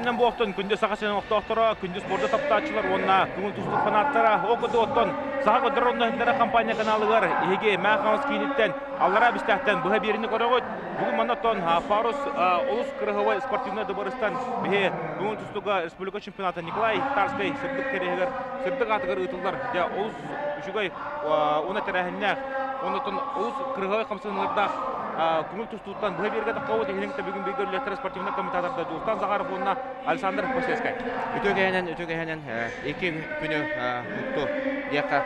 Үтүөкэннэн буолтун күндү Саха сирин олохтоохторо, күндү спорду таптааччылар уонна көҥүл тустуук фанаттара, ол курдук оттон Саха көрдөрөр онно компания каналыгар эһиги Мээх Хаҥас кииниттэн Аллараа Бистээхтэн быһа биэриини көрөҕүт. Бүгүн манна оттон Парус олус кырыһыбай спортивнай дыбарыстан биһи көҥүл тустууга республика чемпионата Николай Тарскай сырдык кэриэһигэр сырдык аатыгар ыытыллар. Дьэ олус үчүгэй уонна тэрээһиннээх, оннуттан олус кырыһыбай хамсаныылардаах көҥүл тустууттан быһа биэргэ таххабыт иһинин бүгүн бииргэ үлэлэттэр спортивнай комментаторда Дьулустан Захаров уонна Александр Посельскай. Үтүө кэһэнэн, үтүө кэһэнэн икки күнү укту диэххэ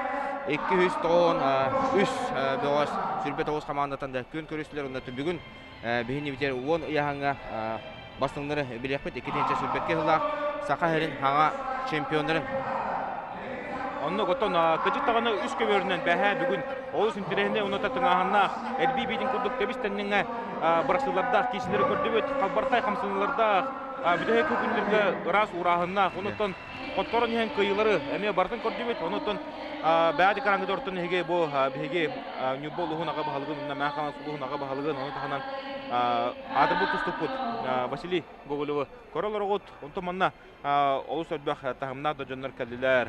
293 бөҕөс 29 хамаандаттан да күн көрүстүлэр уонна бүгүн биһини битэр 10 ыйаһаҥҥа бастыҥнары билиэхпит 2 сүүрбэккэ сыллаах Саха сирин хаҥа чемпионнарын. Оннук оттон кыдьык даҕаны үс көбүөрүнэн бэһээ бүгүн олус интэриэһинэй уонна тыҥааһыннаах эрбии биитин курдук тэбис тэнниҥҥэ бырахсыылардаах киисилэри көрдүбүт, халбархай хамсаныылардаах, бүтэһик күннэргэ ыраас уурааһыннаах, онуттан хотторон иһэн кыайыылары эмиэ барытын көрдүбүт. Онуттан бэйэ караңгыда ортон эһиги бу биһиги Ньурба улууһун аҕа баһылыгын уонна Мэҥэ Хаҥалас улууһун аҕа баһылыгын ону таһынан аатырбыт тустукпут Василий Гоголевы көрө олороҕут. Онтон манна олус элбэх таһымнаах да дьоннор кэллилэр.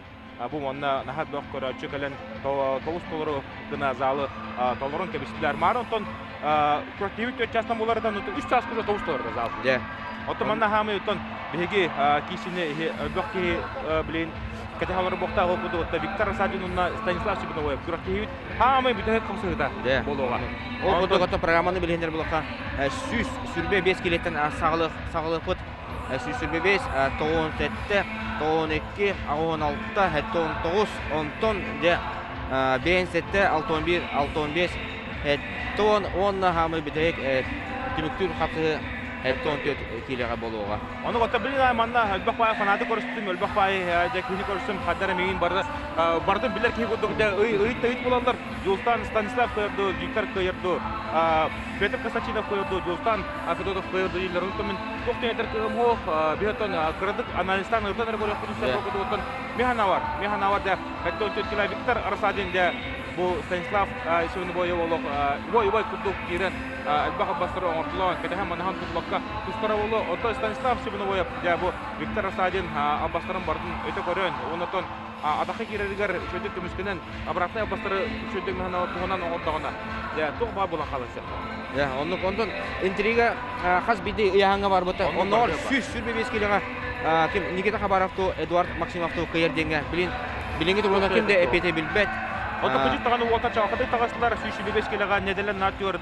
Бу манна наһаа элбэх көрөөччү кэлэн толус толору гына залы толорон кэбистилэр. Маары онтон күрэхтэһиибит 4 чаастан буоларыттан 3 чаас курдук толус толору зал. Дьэ. Оттон манна хаамый оттон биһиги киисини элбэх киһи билин кэтэһэ олорор буохтаах ол курдук Виктор Рассадин уонна Станислав Сибиновоев күрэхтэһиибит хаамый бүтэһик хамсыһыта буолуоҕа. Ол курдук оттон программаны билиһиннэр булахха 125 килеттен саҕалыахпыт 125, 97, 92, 86, 79, онтон дьэ 57, 61, 65, 70 уонна хаамый бүтэһик түмүктүүр хапсыһы 74 киилэҕэ буолуоҕа. Ону отто билин манна элбэх баай фанаты көрүстүм, элбэх баай дьэ киһини көрүстүм, хаддар миигин бары бардым билэр киһи курдук дьэ ый ый ыйт булаллар. Дьулустан Станислав кыайырду, Виктор кыайырду, Петр Константинов кыайырду, Дьулустан Федотов кыайырду дииллэр. Онтон мин туох диэн кыһым суох, биһиттэн кырадык анализтаан ырытан эрэ көрүөхпүтүн сөп курдук Механавар, Механавар дэ 74 Виктор Рассадин дэ бу Станислав Исевнобоев олох убай-убай курдук киирэн элбэх албастары оҥортулаан кэтэһэн манаһан туллакка тустара буолуо. Оттон Станислав Сивиновоев дьэ бу Виктор Рассадин албастарын бардын өтө көрөн, оннотон атахха киирэригэр үчүгэйдик көмүскэнэн обратнай албастары үчүгэйдик туһунан оҥордоҕуна дьэ туох баар буолан хаалан сөп. Дьэ, оннук онтон интрига хас биирдии ыйааһыҥҥа барбыта. Оннооҕор 125 килоҕа ким Никита Хабаровту, Эдуард Максимовту кыайар диэҥҥэ билин билиҥҥи туругунан ким да эппиэти билбэт. Онтон кыдьык даҕаны уота чалхатай таҕыстылар 125 килоҕа неделя наатыгар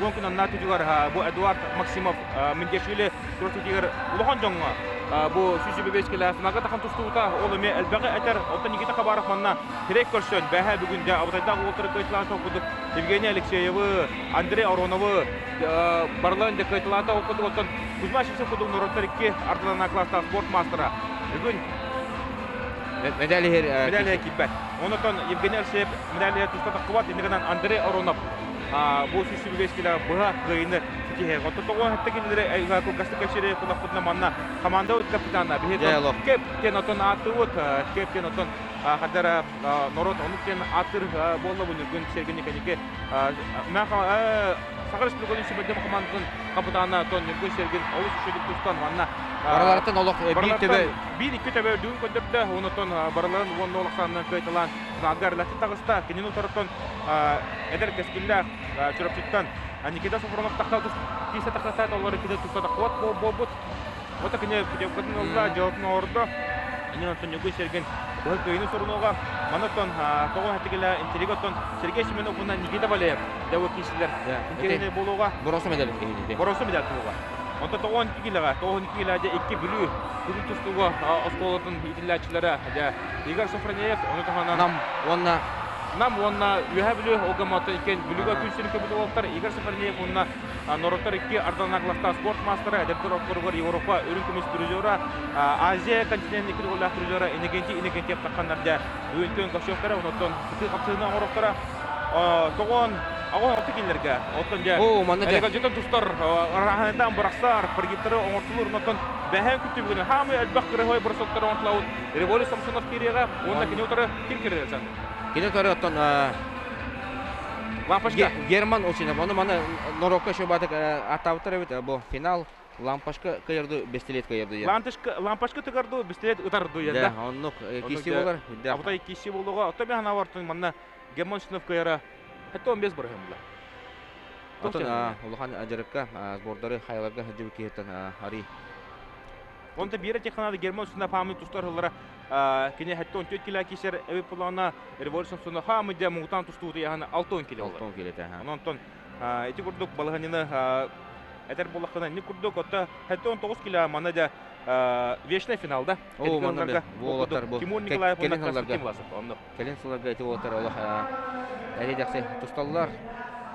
10 күн аннаатыгар бу Эдуард Максимов Миндешвили турсутигар улахан дьоҥҥо бу 125 кило финалга тахан тустубута ол эмиэ элбэҕи этэр. Оттон Никита Хабаров манна тирек көрсөн бэһэ бүгүн дьэ абытайдаах уолтары кыайтылаан курдук Евгений Алексеевы, Андрей Ароновы барыларын дьэ кыайтылаата. Ол курдук оттон Кузьма Сивцев курдук норуоттар икки ардыларынан класстаах спорт маастара бүгүн медаль иһэр медаль иһэр киирбэт. Онтон Евгений Алексеев медаль иһэр туста таххыбат. Иннигинэн Андрей Аронов бу 125 кило быһа кыайыыны ситиһэр. Оттон тоҕо хэтте кинилэри кылгастык кэпсири кулахпытына манна команда капитана биһи Кеп диэн отон ааттыыбыт. Кеп диэн отон хадара норуот онук диэн ааттыыр буолла бу Ньургун Сергей Николаевич Саха Республикатын сүбэлдем командатын капитана Тон Ньургун Сергин олус үчүгэй тустан манна барыларыттан олох биир төбө биир икки төбө үрдүгүн көрдөрдө онотон барыларын уонна олохсаанынан кыайталаан финалга арылатты таҕыста кинини утарыттан эдэр кэскиллээх Чурапчыттан Никита Софронов тахса киисэ тахсасаат олор кини туста таххыбат буолбут Ота кини путевкатын ылла, дьыалатын оҥордо. Иннин оттон Ньургун Сергин быһа кыайыыны сорунууга. Маны оттон тоҕо хэтигилэ интрига оттон Сергей Семенов уонна Никита Валеев дьэ киирсилэр. Интригэни буолуоҕа. Боросу медаль иһинити. Боросу медаль туһуга. Онтон 92 килоҕа, 92 килоҕа дьэ икки Бүлүү Бүлүү тустууга оскуолатын иитиллээччилэрэ дьэ Игорь Софронеев, ону таһынан Нам уонна Нам уонна Үөһээ Бүлүү Олгомото иккиэн Бүлүүгэ күн сирин көбүт уолаттар Игорь Софронеев уонна Норуоттар икки ардыларынан кыластаах спорт маастара, эдэрдэр ортолоругар Европа үрүҥ көмүс призера, Азия континенын икки төгүллээх призера Иннокентий Иннокентьев тахханнар дьэ бүгүн күөн көрсүөхтэрэ, онтон сытыы хапсыһыыны оҥоруохтара. Тоҕон аҕыс алты кинилэргэ. Оттон дьэ Оо, манна дьэ. дьытан тустар ырааханытаан бырахсар, прогибтары оҥортулуур, онтон бэһэн күттүбүгүнэ хаамый элбэх кырыһой бросоктары оҥортулаабыт Револий Самсонов киириэҕэ уонна кини утары ким киирэр Александр? Кини утары оттон Лампочка. Герман Осинов. Ону маны норуокка еще баатык аттаабыттар эбит. Бу финал. Лампашка кыйарду бестилет кыйарду диэн. Лампашка лампашка тыгарду бестилет ытарду диэн да. Оннук киси болар. Абытай киси болуга. Отто мен ханавартын манна Герман Сунов кыйара. Хэтте 15 бырыһым була. Отон улахан дьарыкка сбордары хайаларга сылдьыбыт киһиттэн ари. Онто биэрэ технада Герман Сунов хаамы тустар хыллара кини хэтте 14 кило кисер эби пулана революция суна хаамы дя мугутан тустууту яхана 6 кило болар. 6 кило Онон ити курдук балаһанины этэр буоллаххына инник курдук отто 79 кило манна дьэ вечный финал да Оо, манна буолаттар бу Тимур Николаев кэлин сылларга онно кэлин сылларга ити уолаттар олох эри-дэхси тусталлар.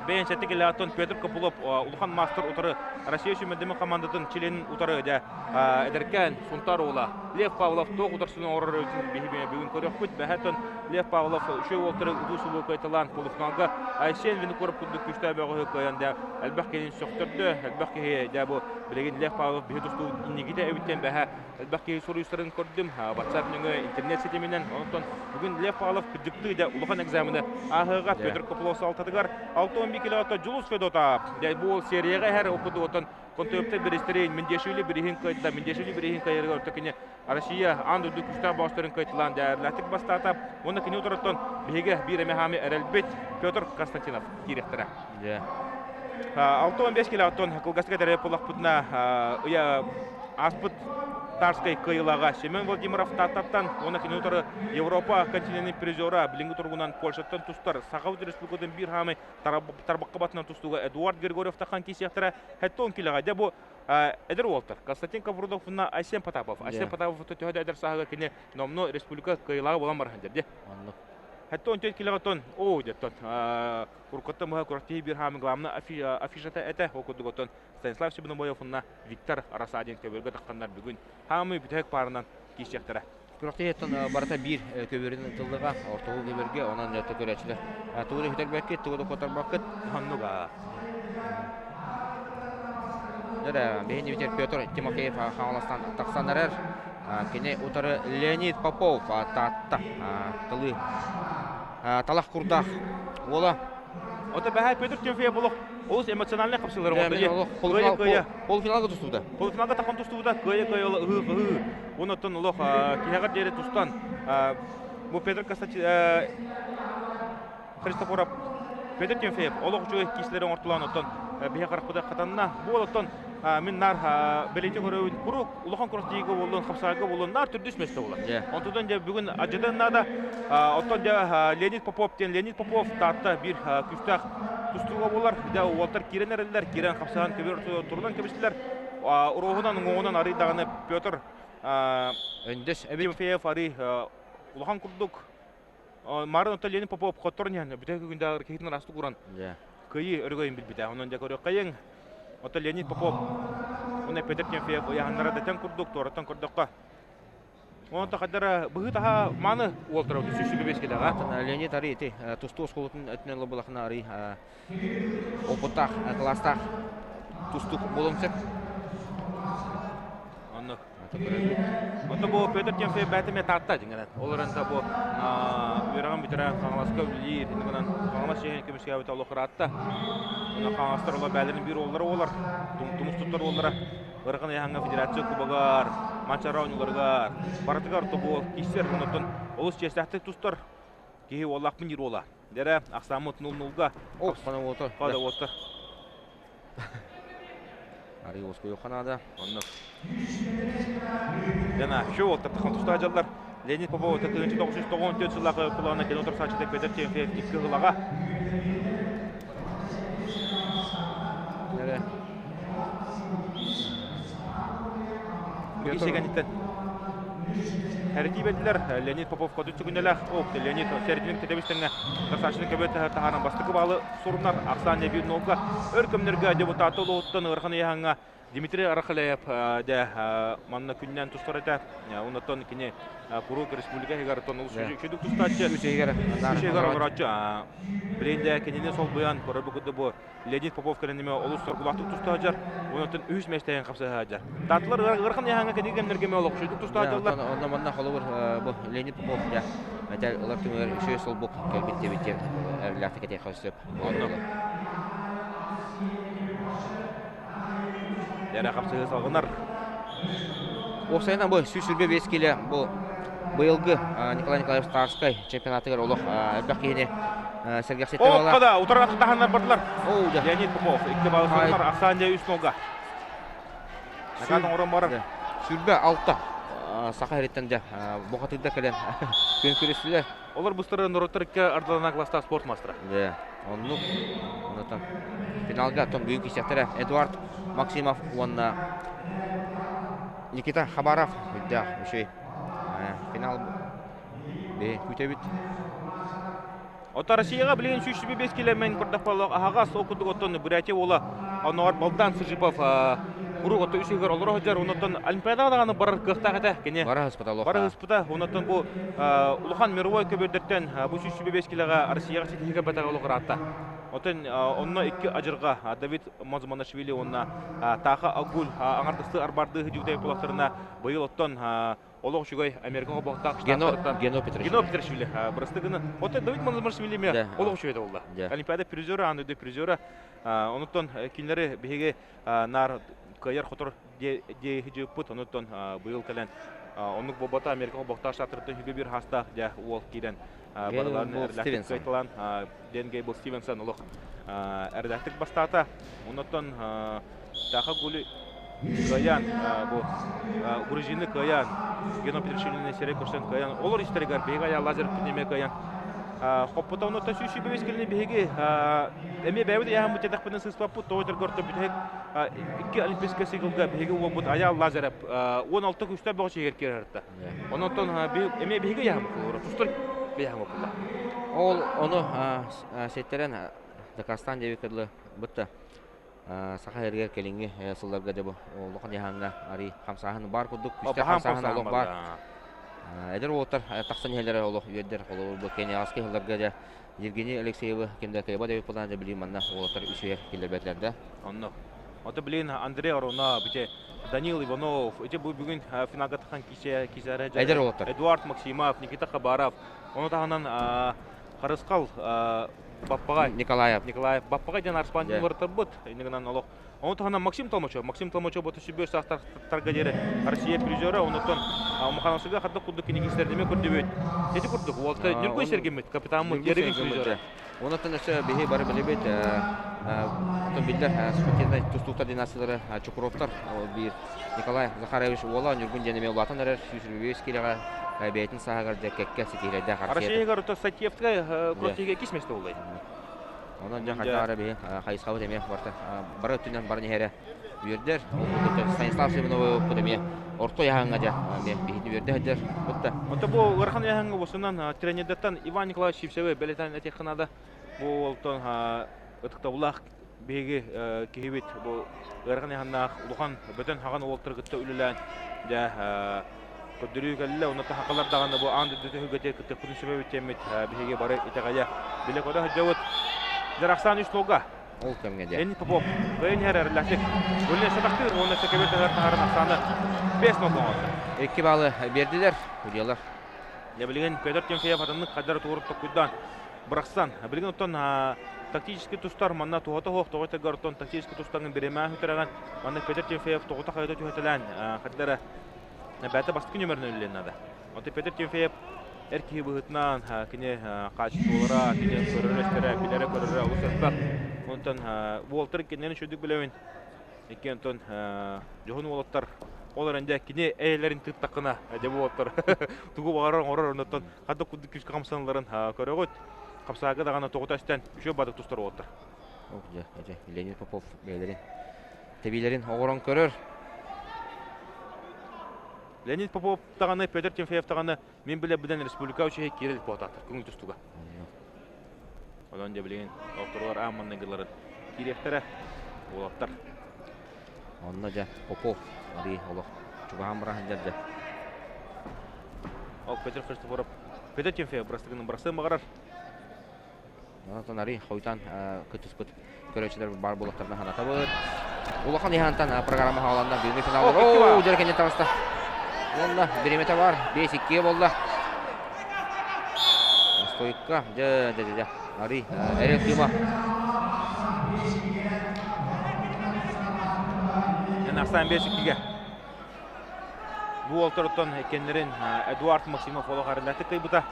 Бэйэн сэттэ килоттон Петр Копылов улахан мастер утары Россия сүүмэрдэммит командатын членин утары дьэ эдэркээн Сунтар уола Лев Павлов туох утарсыны оҥорор биһи бүгүн көрүөхпүт. Бэһэтон Лев Павлов үчүгэй уолтары утуу субуу кыайталаан полуфиналга Айсен Винокуров курдук күүстээх бөҕөһү кыайан дэ элбэх киһини сөхтөрдө, элбэх киһи дэ бу билигин Лев Павлов биһи тустуу иннигитэ эбиттэн бэһэ элбэх киһи суруйустарын көрдүм WhatsApp нөҥүө интернет ситиминэн. Онтон бүгүн Лев Павлов кырдьыктыы дэ улахан экзамены ааһыаҕа Петр Копылов салтатыгар 6-11 килоҕа Дьулус Федотов дэ бу серияҕа иһэр опытуотан Контуевтар биристэрин Мендешвили бириһин кыайда. Мендешвили бириһин кыайарыгар орто кини Россия аан дойду күүстээх бөҕөстөрүн кыайталаан дьаарылаахтык бастаата. Уонна кини утарыттан биһиги биир эмэ хаамы эрэлбит Петр Константинов киириэхтэрэ. 6-15 килоттон кылгастык этэрэ буоллахпытына ыйа ааспыт Тарскай кыайыылааҕа Семен Владимиров Тааттаттан уонна кини утары Европа континенын призера билиҥҥи туругунан Польшаттан тустар Сахабыт Республикатын биир хаамы тарбахха батынан тустууга Эдуард Григорьев тахан киисиэхтэрэ 70 килоҕа. Дьэ бу эдэр уолтар Константин Коврудов уонна Айсен Потапов. Айсен Потапов төһө да эдэр сааһыгар кини номнуо республика кыайыылааҕа буолан баран дьэ. Оннук. 74 килоҕа тон оо деттон уруккаттан быһа күрэхтэһии биир хаамы главный афишата этэ ол курдук оттон Станислав Себнобоев уонна Виктор Рассадин көбүөргэ тахханнар бүгүн хаамыы бүтэһик паарынан киирсиэхтэрэ. Күрэхтэһииттэн барыта биир көбүөрүн ытыллыга, ортоку көбүөргэ, онон көрөөччүлэр тугу да сүтэрбэккит, тугу да куотарбаккыт. Оннуга. Дьэ, биһиги битэр Петр Тимофеев Хаҥаластан тахсан эрэр. Кини утары Леонид Попов Таатта тылы талах курдаах уола. Ото бэһэ Петр Тимофеев олох олус эмоциональнай хапсыылар оҥордо. Кыайа-кыайа. Полуфиналга тустубута. Полуфиналга тахан тустубута, кыайа-кыайа ыһыы-ыһыы. Онон олох киһэҕэр диэри тустан бу Петр Христофоров Петр Тимофеев олох үчүгэй киисэлэри оҥортулаан оттон биһи харахпыта хатанна. Бу оттон мин наар бэлиэтии көрөбүн куруук улахан күрэхтэһиигэ буоллун, хапсаҕайга буоллун наар төрдүс миэстэ буолар. Онтон дьэ бүгүн адьатын наада. Оттон дьэ Леонид Попов диэн Леонид Попов Таатта биир күүстээх тустууга буолар. Дьэ уолтар киирэн эрэллэр, киирэн хапсаһан көбүөр турунан кэбистилэр. Уруоһунан уҥуоҕунан арый даҕаны Петр Өндөс эбит. Тимофеев арый улахан курдук Марын оттон Ленин Попов хотторон иһэн бүтэһик күндээҕэр киһитин араастык уран кыайыы өрөгөйүн билбитэ. Онон дьэ көрүөххэйиҥ. Оттон Леонид Попов уонна Петр Тимофеев ыйааһыннара дэтэн курдук туораттан көрдөххө Онон хаддара быһыы-таһаа мааны уолтара сүүс бэс килэҕэ. Леонид арый ити тустуу оскуолатын өттүнэн ылбылахына арый опыттаах, кылаастаах тустуук буолуон сөп. Оннук. Онто бу Петр Тимофеев бэйэтэ эмиэ Таатта дьиҥинэн. Ол эрэн бу үөрэҕин бүтэрэн Хаҥаласка үлэлиир, иннигинэн Хаҥалас чиэһин көмүскээбитэ олох ыраатта. Хаҥаластар олор бэйэлэрин биир уоллара буолар, тумус туттар уоллара. Ыарахан ыйааһыҥҥа федерация кубогар, Манчаары оонньууларыгар барытыгар тобуол киирсэр. Онтон олус чиэстээхтик тустар киһи уоллаахпын диир уола. Дэрэ ахсааммыт нул-нулга. О, хана уота. Хада уота. Арый уоскуйуохха наада. Оннук. Жана, şu уолтар тахан тустаажаллар. Леонид Попов 1994 сыллаах кулаана кино турсааччыта Петр Тимофеев икки ылаҕа. Нere? Бу киһи Хэрэтиибэтилэр Леонид Попов кодут сүгүнэлээх ок Леонид сэрдинин тэтэбистеңҥэ Тарсааччыны көбө таһааран бастакы баалы сурунар ахсаан эбии нолга өр көмнөргө депутаты олоҕуттан ыарахан ыйааһыҥҥа Дмитрий Арахалеев дэ манна күннээн тустар этэ. Оннотон кини куруук республика иһигэр тон олус үчүгэй тустааччы. Үчүгэр олорооччу. Билигин дэ кинини солбуйан көрөр бу бу Леонид Попов кэлэн олус соргулаахтык тустаачар. Оннотон үһүс миэстэһин хапсыһаачар. Таатылар ыарахан ыйааһыҥҥа кэнники кэмнэргэ олох үчүгэй тустаачаллар. Онно манна холобур бу Леонид Попов дэ мэтэл ылар түмүгэр үчүгэй солбук кэлбит диэбит эрэллээхтик этиэххэ сөп. Онно. Дэрэ хапсыһыы салҕанар. Уопсайынан бу 125 килэ бу быйылгы Николай Николаевич Тарскай чемпионатыгар олох элбэх киһини сэргэхситтэр буолла. О, утары атахтаһаннар бардылар. Леонид Попов икки балл сылынар, Ахсаанньа үс нолга. Накаан оҥорон барар. 26 саха сириттэн дьэ бухатыырдар кэлэн күөн күрэстилэр. Олор быстары норуоттар икки ардыларынан класстаах спорт мастера. Дьэ, оннук. Онтон финалга оттон бүгүн киирсиэхтэрэ Эдуард Максимов уонна Никита Хабаров. Үрдээх үчүгэй финал күүтэбит. Оттон Россияҕа билигин 125 килэмэн көрдөхпөлөөх аһаҕас, ол курдук оттон Бурятия уола оннооҕор Балдан Сыжипов куруук отто үс ыйыгар олоро сылдьар, оннуттан Олимпиадаҕа даҕаны барар кыахтаах этэ. Кини бара ыспыта олох. Бара ыспыта, оннуттан бу улахан мировой көбүөрдэртэн бу 125 килэҕэ Россияҕа ситиһиигэ бэтэх олох ыраатта. Оттон онно икки адьырҕа Давид Мазманашвили уонна Таха Агуль аҥардастыы арбаардыы сыдьыбытай буоллахтарына быйыл оттон олох үчүгэй Америка холбоһуктаах штаттарыттан Гено Петрашвили. Гено Петрашвили бырасты гына. Оттон Давид Мазманашвили эмиэ олох үчүгэй да буолла. Олимпиада призера, аан дойду призера. Онуттан кинилэри биһиги наар кыайар-хотор диэһи Онуттан быйыл кэлэн оннук буолбата Америка холбоһуктаах штаттарыттан үһүгэ биир хаастаах дьэ уол киирэн барыларын эрэлээхтик кыайталаан Дэн Гейбл Стивенсон олох эрэлээхтик бастаата. Онуттан Таха Гули кыайан бу грузины кыайан Гено Петришвилини сирэй көрсөн кыайан олор истэригэр биһиги айаа Лазарев эмиэ кыайан хоппута онуттан сүүс сүүрбэ кэлини биһиги эмиэ бэйэбит ыйааһыммыт диэтэхпинэ сыыспаппыт тоҕо этэргэ орто бүтэһик икки олимпийскай циклга биһиги уолбут Айаал Лазарев 16 күстэ бөҕө чиһигэр киирэр Онон эмиэ биһиги ыйааһыммыт буолар тустар ыйааһыммыт буолла. Ол ону ситтэрэн дакаастаан диэбиккэ дылы бытта саха сиригэр кэлиҥҥи сылларга дьэ бу улахан ыйааһыҥҥа арый хамсааһын баар курдук күүстээх хамсааһын олох баар. Эдэр уолаттар тахсан иһэллэрэ олох үөрдэр. Холобур бу кэнэҕэски сылларга дьэ Евгений Алексеевы ким да кыайбат эбит буолан дьэ билигин манна уолаттар үчүгэй киллэрбэтилэр да. Онно. Ото билигин Андрей Арона, бите Данил Иванов, ити бу бүгүн финалга тахсан кисе кисэрэ Эдэр уолаттар. Эдуард Максимов, Никита Хабаров, ону таһынан Харысхал Баппаҕай Николаев. Николаев Баппаҕай диэн арспан уларытарбыт. Иннигинэн олох Ону таһынан Максим Толмачев. Максим Толмачев бу сүбүө саахтарга диэри Россия призера, онуттан Мухановсыга хардах курдук кинигистэрдеме көрдүбүт. Ити курдук, уолта Ньургун Сергиммит, капитаммыт, Ерегин призера. Онуттан өссө биһи бары билибит, оттон биллэр спортивнай тустууктар династиялары Чукровтар, биир Николай Захарович уола Ньургун диэн эмиэ улаатан эрэр, 125 килэҕэ бэйэтин сааһыгар дьэ кэккэ ситиһиилэрдээх Арсеев. Россиягар Сатьевскай кросстигэ иккис место буоллай. Онон дьэ хайдах эрэ биһи хайысхабыт эмиэ барыта бары өттүнэн баран иһэрэ үөрдэр. Ол курдук Станислав Семеновы эмиэ орто ыйааһыҥҥа дьэ эмиэ биһини үөрдэ сылдьар бытта. Онто бу ыарахан ыйааһыҥҥа босунан тренердэртэн Иван Николаевич Сивцевы бэлиэтээн этиэххэ наада. Бу уолтан ытыктабыллаах биһиги киһибит бу ыарахан ыйааһыннаах улахан бөтөн хаҕан уолтары кытта үлэлээн дьэ көрдөрүү кэллэ. Онно сахалар даҕаны бу аан дойду түһүлгэтигэр кыттыахпытын сөбөбүт диэммит биһиги бары итэҕэйэ билэ-көрө сылдьабыт. Жарахсан үс нолга. Ол кэмҥэ дьэ. Леонид Попов кыайан иһэр эрэллээхтик. Үлэ сатахтыыр уонна сэкэбил таһар таһарын ахсааны 5 нолга оҥордо. Икки баалы биэрдилэр судьялар. Дьэ билигин Петр Тимофеев атыннык хайдары тугуруп токкуйдаан бырахсан. Билигин оттон тактический тустар манна туһата суох тоҕо этэргэр оттон тактический тустаҥын биримээ сүтэрэҕин. Манна Петр Тимофеев тоҕута хайата түһэтэлээн хайдары Бэйэтэ бастакы нүөмэринэн үлэлиэн наада. Оттон Петр Тимофеев эр киһи быһыытынан кини хаачыстыбалара, кини көрөрө-истэрэ, билэрэ-көрөрө олус элбэх. Онтон уолтар иккиннэрин үчүгдүк билэбин. Икки онтон дьоһун уолаттар ол эрэн дьэ кини эйэлэрин тыыттаххына дьэ бу уолаттар тугу баҕарар оҥорор оннуттан ханнык курдук күүскэ хамсаналларын көрөҕүт. Хамсаага даҕаны тоҕута эстэн үчүгэй бадык тустар уолаттар. Ох дьэ, дьэ, Леонид Попов бэйэлэрин тэбиилэрин оҕорон көрөр. Леонид Попов даҕаны, Петр Тимофеев даҕаны мин билэрбинэн республика үчүгэй киирэр буотаатар көҥүл тустууга. Онон дьэ билигин охторугар аан маҥнайгыларын киириэхтэрэ уолаттар. Онно дьэ Попов арыы олох чугаһаан быраһын дьэ. Ол Петр Христофоров Петр Тимофеев бырастыгынан бырастыан баҕарар. Онтон арый хойутаан кыттыспыт көрөөччүлэр баар буолуохтарына санатабыт. Улахан иһантан программа хааланна бүгүҥҥү финалга оо дьэр кэннин таҕыста. Уонна бириэмэтэ бар 5-2 буолла. Стойка дьэ дьэ дьэ арый эрэл кыыма. Билигин ахсаан 5-2-ге. Бу уолтороттон иккеннэрин Эдуард Максимов олох арындатык кыйбыта.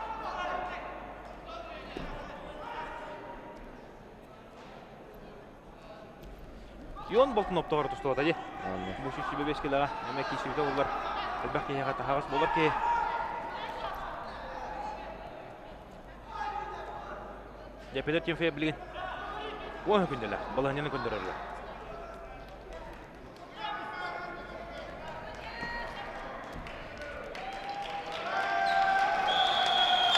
Ион болтун оптоҕор тустубата дии. Бу 125 килоҕа эмэ киирсибитэ буоллар элбэх киһиэхэ таһаҕас буолар киһи. Дьэ Петр Тимофеев билигин 10 күндэлэ балаһынньаны көрдөрөргө.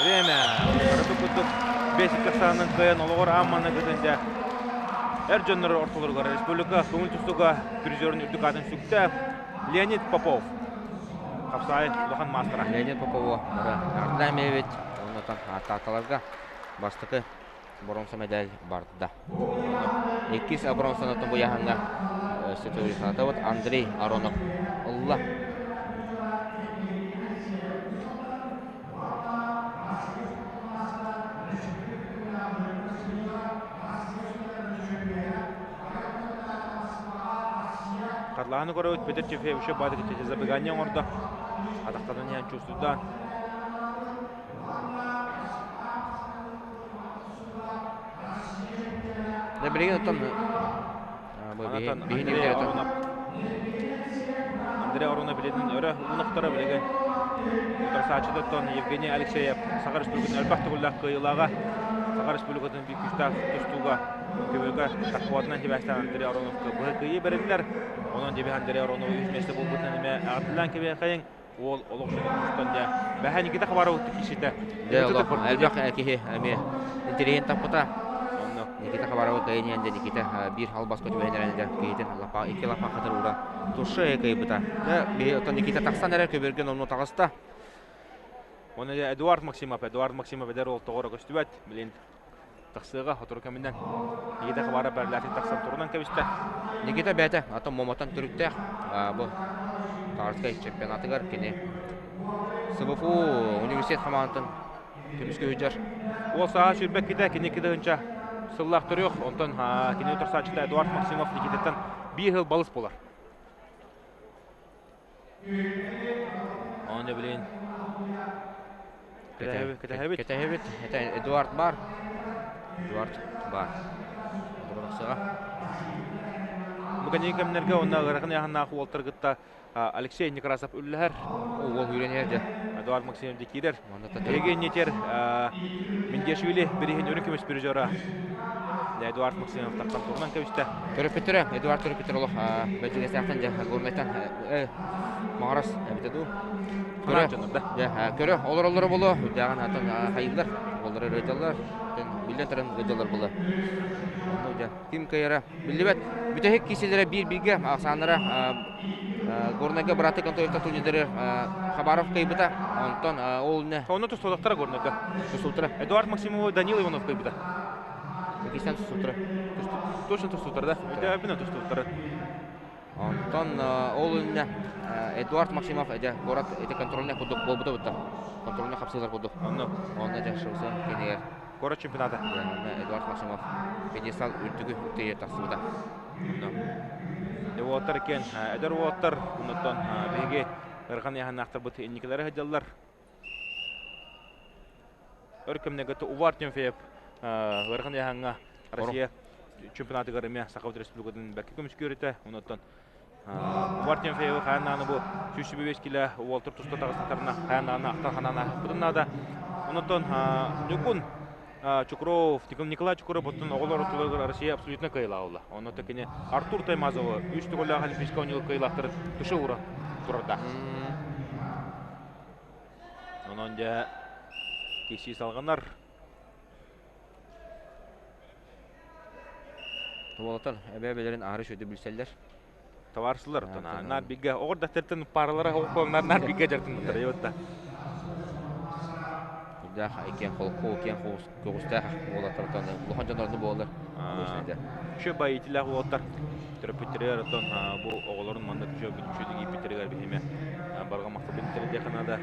Время. Барыты курдук 5 саанын кыайан олоҕор аан манна кытынча эр дьоннор ортолоругар республика көҥүл тустууга призерун үрдүк аатын сүктэ Леонид Попов. Хапсаай улахан маастара. Леонид Попову эҕэрдэлээмэбит. Оннотон ааттааталарга бастакы боруонса медаль барда. Иккис боруонсаны бу яһаҥҥа санатабыт Андрей Аронов ылла. Харлааны көрөбүт Петр Тимофеевич бааты забегание оҥордо. Атахтарын иһэн чувствуйдаан. Да билигин оттон Андрей Аронов Андрей Аронов билигин өрө уунахтара билигин утарсааччытыттан Евгений Алексеев Саха Республикатын элбэх төгүллээх кыайыылааҕа Саха Республикатын биир күүстээх тустууга көмөкө тахпуатынан сибээстээн Андрей Ароновка быһа кыайыы бэриллэр. Онон дьэбиһ Андрей Аронов үс миэстэ буолбутунан эмэ эҕэрдэлээн кэбиэхэйиҥ уол олох тустан дьэ бэһэ Никита Хабаров кишите. Дьэ олох элбэх киһи эмиэ интэриэһин таппыта. Онно Никита Хабаров кыайан дьэ Никита биир албаска түбэһинэрэн дьэ киһитин лапа икки лапа хатыр уура туше кыайбыта. Дьэ биһи оттон Никита тахсан эрэр көбүөргэн онно таҕыста. Оны Эдуард Максимов, Эдуард Максимов эдэр уол тоҕоро көстүбэт. Билин тахсыаҕа сотору кэминэн Никита Хабаров бэрлээтин тахсан турунан кэбистэ. Никита бэйэтэ атын Момотон төрүттээх бу Тарскай чемпионатыгар кини СВФУ университет хамаандатын көмүскэ сылдьар. Уол сааһа сүүрбэккитэ, кини кыдыһынча сыллаах төрүөх, онтон кини утарсааччыта Эдуард Максимов Никитаттан биир сыл балыс буолар. Оны билин Кэтэһэбит. Кэтэһэбит. Это Эдуард бар. Эдуард бар. Тахсыга. Бу кэнники кэмнэргэ онно ыарахан ыйааһыннаах уолтар кытта Алексей Некрасов үллэһэр. Уол үүрэн иһэр дьэ. Эдуард Максимов киирэр. Эһиги иннитер Миндешвили бириһин үрүн көмүс призера Эдуард Максимов тахсан турунан кэбистэ. Төрөппүттэрэ Эдуард төрөппүттэр олох бэдьигэсээхтэн дьэ Горнайтан Маҕарас эбитэ дуу. Көрө, дьэ, көрө олороллоро боло, үрдээҕин атын хайыыллар, олорор ыалдьаллар, биллэн туран ыалдьаллар буолла. Онно дьэ ким кыайара биллибэт. Бүтэһик киисэлэрэ биир-бииргэ ахсааннара Горнайга бырааты Контоевка турнирдары Хабаров кыайбыта. Онтон ол не Онно тустуулахтара Горнайга. Тустуултара. Эдуард Максимова Данил Иванов кыайбыта. Иккистэн тустуултара. Точно тустуултара да. Өйдөбүнэ тустуултара. Онтон ол иннэ Эдуард Максимов дьэ город ити контрольный курдук буолбута бутта. Контрольный хапсыылар курдук. Онно. Онно дьэ шоуса кинигэр. Город чемпионата. Эдуард Максимов пьедестал үрдүгү үктейер тахсыбыта. Онно. Уолаттар екен, эдэр уолаттар, оннуттан биһиги ырхан яһаннаахтарбыт инникилэри сылдьаллар. Өр кэмнэргэ Увар Тимофеев ыарахан яһаҥҥа Россия чемпионатыгар эмиэ Сахабыт Республикатын бэркэ көмүскүөрүтэ. Онуттан Увар Тимофеевы хайан даҕаны бу 125 кило уолтур туста таҕыстахтарына хайан даҕаны ахтан ханаан ааһыппытын наада. Онуттан Ньукун Чукров, Николай Чукров оттон оҕолор ортолоругар Россия абсолютно кыайылаах буолла. Онно кини Артур Таймазовы үс төгүллээх Олимпийскай оонньууга кыайылаахтарын туша уура турарда. Онон дьэ киирсии салҕанар. Уолаттар эбэ-эбэлэрин аһары сүрдү билсэллэр. Табаарсылар наар бигэ оҕор даттартан паралара оҕолор наар бигэ дьартыннар йотта. Үрдээх иккиэн холку, киэн көҕүстээх уолаттартан улахан дьоннорну буолар. Үчү байытилаах уолаттар төрөппүттэригэр оттон бу оҕолорун маннык үчүгэй ииппиттэригэр биһиме барҕа махталбын тириэрдиэххэ наада.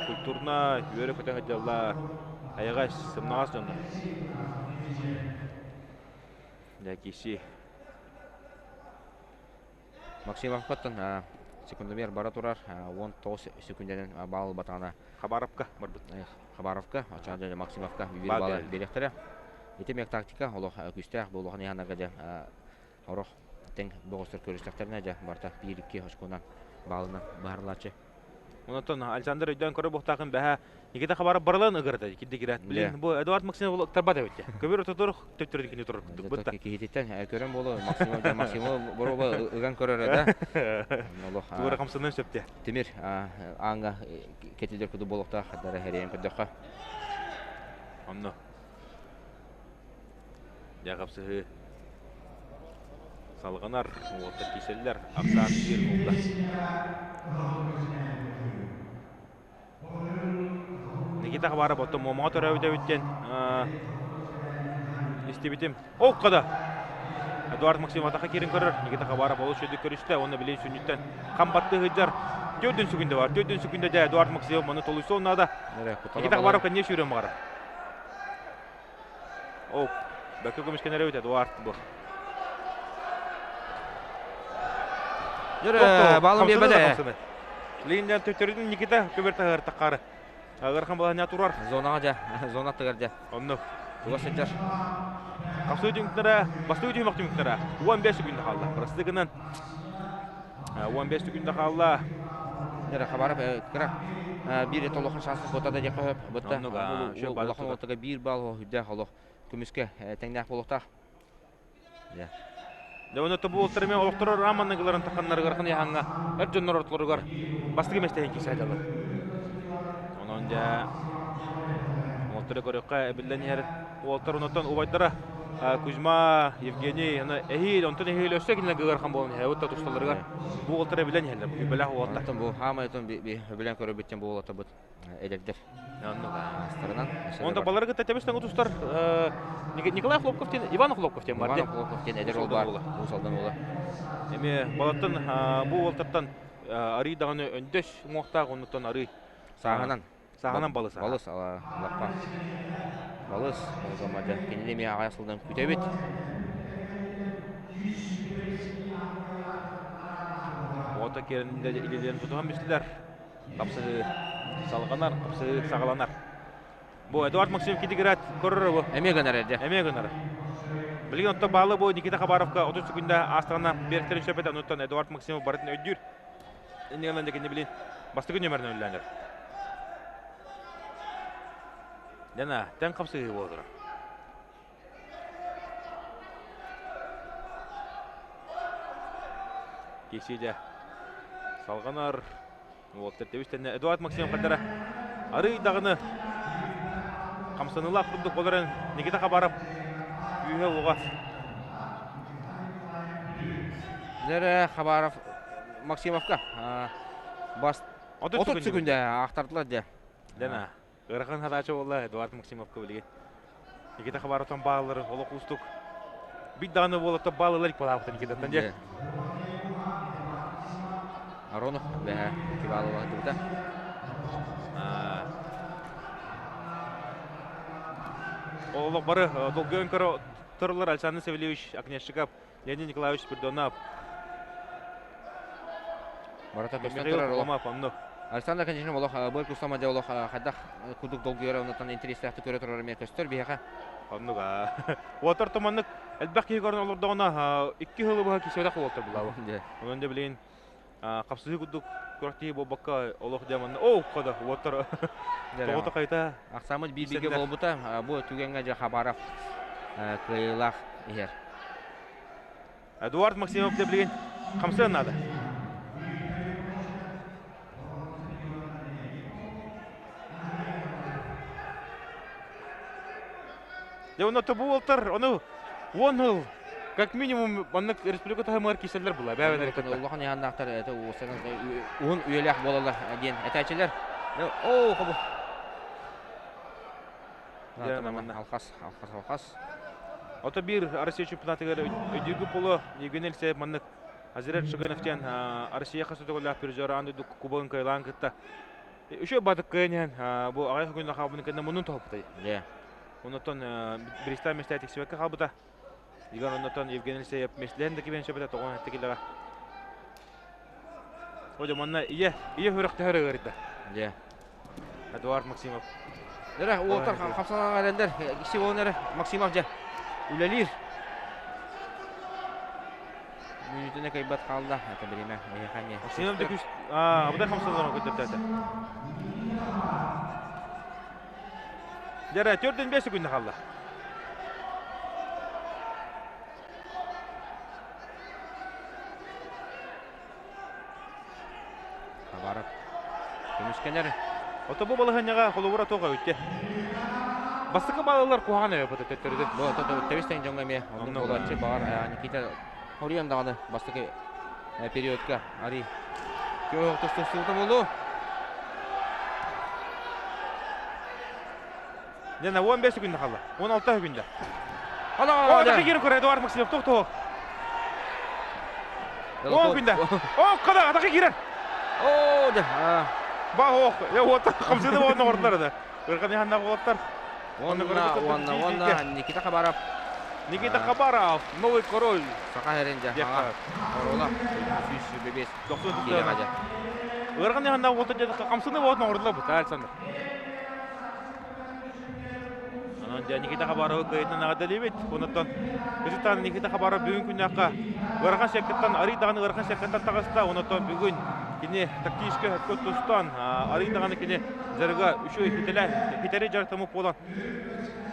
Культурно үөрэ-көтө сылдьаллар, айаҕас, сымнаҕас дьоннор. Дьэ, киси. Максимовкаттан секундомер бара турар. 19 секундэнэн баал ылбатаҕына Хабаровка барбыт. Хабаровка, оччоҕо Максимовка биир баалы биэриэхтэрэ. Ити эмиэ тактика олох күүстээх бу улахан иһанарга дьэ орох тэҥ бөҕөстөр көрүстэхтэринэ дьэ барыта биир-икки очконан баалынан быһарылааччы. Онтон Александр өйдөөн көрө буохтаахын бэһэ Никита Хабаров барылан ыгырда киддигират. Билин бу Эдуард Максимов ыктарбат эбит. Көбүр ототор төттөрү кини турар курдук бытта. Киһититтэн көрөн буолу Максимов Максимов боруоба ыган көрөр да. Олох. Тугура хамсанын сөптө. Тимир аанга кетилер куду болуктаах хаддара херейен көрдөххө. Онно. Дьэ хапсыһыы салҕанар, уолаттар киирсэллэр, ахсаан биир буолла. Никита Хабаров оттон Муомаҕа төрөөбүт эбит диэн истибитим. Ол да! Эдуард Максимов атаха киирэн көрөр. Никита Хабаров олус үчүгэй көрүстэ уонна билигин сүнньүттэн хам баттыы сылдьар. Төрдүн сүгүндэ бар. Төрдүн сүгүндэ дьэ Эдуард Максимов маны толуйсуон наада. Никита Хабаров кэнниэ сүүрэн баҕарар. О, бөккө көмүскэнэр эбит Эдуард бу. Дьөрө, баалын биэрбэтэ. Линден төттөрүтүн Никита көбөр таһыгар таххары. Ыарахан балаһыня турар. Зонаҕа дьэ, зона аттыгар дьэ. Оннук. Туга сылдьар. Хапсыы түмүктэрэ, бастакы түһүмэх түмүктэрэ 15 күндэ хаалла. Просты гынан 15 күндэ хаалла. Дьэ, Хабаров кыра биир толохон шансы куота да диэххэ сөп. Бытта улахан уотага биир балл үрдээх олох көмүскэ тэҥнээх буолуохтаах. Дьэ. Дьэ, онно бу уолтар эмиэ олохторо раманныгыларын таханнарыгар ханьаһаҥҥа эр дьоннор ортолоругар бастакы миэстэһин киирсээдэлэр. Онон дьэ уолтары көрүөххэ эбиллэн иһэр уолтар онуттан убайдара Кузьма, Евгений, аны эһиил, онтон эһиил өссө кинилэргэ ыарахан буолан иһэр уотта тусталарыгар бу уолтар эбиллэн иһэллэр, бу күүбэлээх уолаттар. Онтон бу хаамай отон билэн көрөбүттэн бу уолаттарбыт эдэрдэр. Астарынан. Онто балары кытта тэбис тэҥ тустар Николай Хлопков диэн Иван Хлопков диэн бар. Иван Хлопков диэн эдэр уол бар. Уус Алдан уола. Эми балаттан бу уолтартан арый даҕаны өндөс уҥуохтаах оннуттан арый сааһынан сааһынан балыс. Балыс лаппа. Балыс олгомада кинини эмиэ аҕай сылдан күтэбит. Ото керинде илилерин тутуһан бистилер. Хапсыһыы салҕанар, хапсыһыы саҕаланар. Бу Эдуард Максимов кидигират көрөр бу. Эмиэ гынар эрдэ. Эмиэ гынар. Билигин оттон баалы бу Никита Хабаровка 30 секунда аастаҕына биэртэрин сөп этэ. Онуттан Эдуард Максимов барытын өйдүүр. Иннигэнэн дьэ билин бастакы нүөмэринэн үллээнэр. Дена, тэн хапсыһыы буолар. Кисиде салҕанар. Уолтар тэбис-тэннэ Эдуард Максимов хардара арый даҕаны хамсаныылаах курдук олорон Никита Хабаров күүһэ-уоҕа. Дьэрэ Хабаров Максимовка бас 30 секунда ахтардылар дьэ. Дена. Ыарахан хадаачы буолла Эдуард Максимовка билигин. Никита Хабаровтан бааллары олох уустук. Бит даҕаны буолатта баалылар икпалаабыта Никитаттан дьэ. Аронов бэһэ кибаалыла сылдьыбыта. Олох бары долгуйан көрө турулар Александр Савельевич Окнешников, Леонид Николаевич Спирдонов. Барыта көстөн турар олох. Оннук. Александр конечно олох быр кустама дьэ олох хайдах курдук долгуйара оннуттан интэриэстээхтик көрө турар эмиэ көстөр биһиэхэ. Оннук аа. Уотар туманнык элбэх киһи көрөн олордоҕуна икки сылы быһа кисиэдэх уолтар булаабы. Онон дьэ билигин хапсыһыы курдук күрэхтиһии буолбакка олох дьэ манна оо хода уоттар тоҕото хайта Ахсааммыт биир бииргэ буолбута бу түгэҥҥэ дьэ Хабаров кыайыылаах иһэр. Эдуард Максимов дэ билигин хамсыан наада. Дьэ онно бу уолтар ону уон сыл как минимум маннык республика таһымыгар киирсэллэр була бэйэлэрин кытта. Улахан ыйааннаахтар это уһун үйэлээх буолаллар диэн этээччилэр. Оо хобу. Алхас, алхас, алхас. Ото биир Россия чемпионатыгар өйдүүргү поло Евгений Алексеев маннык Азирет Шыгынов диэн Россия хас өтөгөлөөх призер аан дойду кубогын кыайылаан кытта үчүгэй бадык кыайан бу аҕай күн хаалбытын кэннэ муннун тоһуппутай. Оннотон Бристай миэстэ тиксибэккэ хаалбыта. Игорь оннотон Евгений Алексеев миэстэлээн да кибиэн сөп этэ тоҕон эттэ киллэҕэ. Ожо манна ийэ ийэ хүрэх төһөр ыарыйда. Дьэ. Эдуард Максимов. Эрэ уолтар хамсанан эрэллэр. Икси эрэ Максимов дьэ үлэлиир. Мүнүүтүнэ кыйбат хаалла. Это бириэмэ эһиэхэ эмиэ. Максимов да күс абыдай хамсанан көтөртөөтө. Дьэрэ 4-5 секунда хаалла. Хабаров көмүскэнэр. Ото бу балаһыанньаҕа холобура туох эбит Бастакы балалар куһаҕан эбит төттөрүтү. Бу тэбис тэҥ дьоҥҥо эмиэ оннук буолааччы баҕар Никита Хоруйан даҕаны бастакы периодка арый күөх тустуута буолуо. Дена 15 секунда қалды. 16 секунда. О, атака киирэн көрө Эдуард Максимов тоқ-тоқ. 10 күндэ. О, қада атака киирэр. О, да. Ба ох, я вот хамсыны уонна оҕордулар да. Ырхан яханна оҕоттар. Уонна уонна уонна Никита Хабаров. Никита Хабаров, новый король. Саха хэрин дьэ Корола 125 киилэҕэ дьэ. Ырхан яханна оҕоттар дьэ хамсыны уонна оҕордулар бу Александр. Онон дьэ Никита Хабаровы кыайытынан эҕэрдэлиибит. Онуттан Кызытаан Никита Хабаров бүгүн күннээххэ ыарахан секкаттан арый даҕаны ыарахан секкаттан таҕыста. Онуттан бүгүн кини тактическай өккө тустан арый даҕаны кини дьарыга үчүгэй хитэлэ хитэри дьарыктаммыт буолан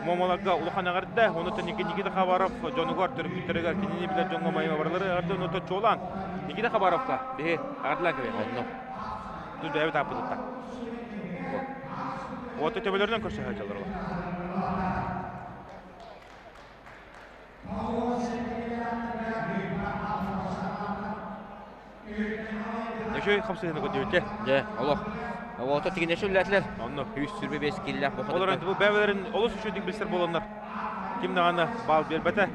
Момоларга улахан эҕэрдэ. Онуттан Никита Хабаров дьонугар, төрөппүттэригэр кинини билэр дьоҥҥо майма барылары эҕэрдэ. Онуттан чуолаан Никита Хабаровка биһи эҕэрдэлээн кэлиэххэ. Онно. Тус бэйэбит ааппытыттан. Уоту төбөлөрүнэн көрсө сылдьаллар олор. Үчүгэй хамсыһыны көрдүбүт Дьэ, олох. Уота тигинэши үллээтилэр. Онно. 125 киллээх бу Олор бу бэйэлэрин олус үчүгүйдик билсэр буоланнар ким даҕаны баал биэрбэтэ.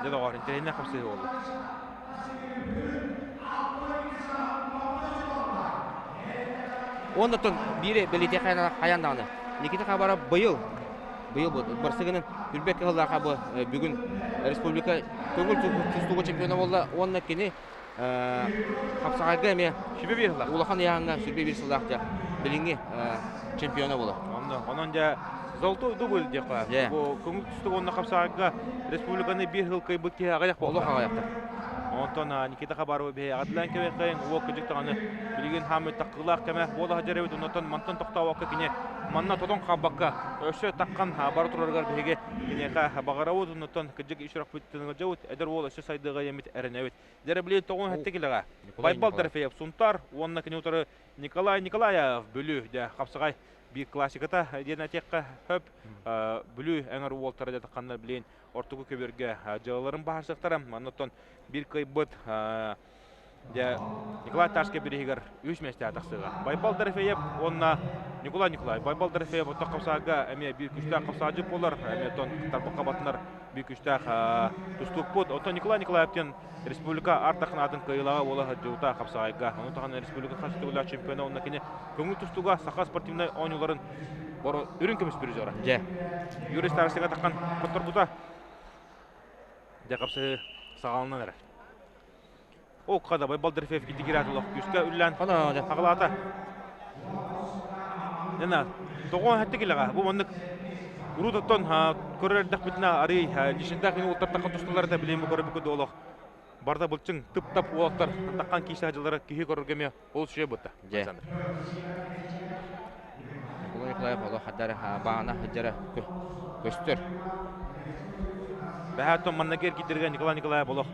Дьэ доҕоор, интэриэһинэй хамсыһыы буолла. Оннотон биири бэлиэтиэх хайаан даҕаны. Никита Хабаров быйыл быйыл барсыгынан үрбэт кыһыллаахха бу бүгүн республика көҥүл тустууга чемпиона буолла уонна кини хапсаҕайга эмиэ сүбэ биир сыллаах улахан ыйааһыҥҥа сүбэ биир сыллаах дьэ билиҥҥи чемпиона буолар. Онно онон дьэ золотой дубль диэххэ. Бу көҥүл тустууга уонна хапсаҕайга республиканы биир сыл кыайбыт киһи аҕыйах буолла. Олох аҕыйахтар. Онтон Никита Хабарова биһи аҕатлаан кэбиэххэйин уол кыдьык даҕаны билигин хааммыт таххыылаах кэмэ буола сылдьар эбит. Онтон мантан тохтообокко кини манна тотон хаалбакка өссө таххан бара турарыгар биһиги киниэхэ баҕарабыт. Онтон кыдьык ис сүрэхпитин ыалдьабыт. Эдэр уол өссө сайдыаҕа диэммит эрэнэбит. Дьэ билигин тоҕун хэттэ килэҕэ. Байбал Дорофеев Сунтар уонна кини утары Николай Николаев Бүлүү дьэ хапсаҕай биир классиката диэн этиэххэ сөп. Бүлүү эҥэр уолтара дьэ ханна билин ортоку көбүөргэ дьыалаларын баһарсыахтара. Манна оттон биир кыайбыт дьэ Николай Тарскай бирииһигэр үс миэстэҕэ тахсыаҕа. Байбал Дорофеев уонна Николай Николаев. Байбал Дорофеев оттон хапсаҕайга эмиэ биир күстээх хапсаҕайдьыт буолар. Эмиэ оттон тарбахха батынар биир күстээх тустуукпут. Оттон Николай Николаев диэн республика артахын атын кыайыылааҕа буола сылдьыбыта хапсаҕайга. Ону таһынан республика хас төгүллээх чемпиона уонна кини көҥүл тустууга саха спортивнай оонньууларын боро үрүҥ көмүс призера. Дьэ. Юрий Старостига таххан хотторбута. Дьэ хапсыһыы саҕаланан эрэр. О, хада Байбал Дорофеев китигират олох күүскэ үллээн хаҕылаата. Нена, тоҕо хэтти килэҕэ. Бу маннык урут оттон көрөр эрдэхпитинэ арый лишентээх мин уолтар тусталлар да билим көрөбүккэ олох барда былчыҥ тып-тап уолаттар таххан киисэ дьыллара киһи көрөргө эмиэ олус үчүгэй бутта. Дьэ. Николай Николаев олох хаддара баана сылдьара көстөр. Бэһээттон манна кирдиргэ Николай Николаев олох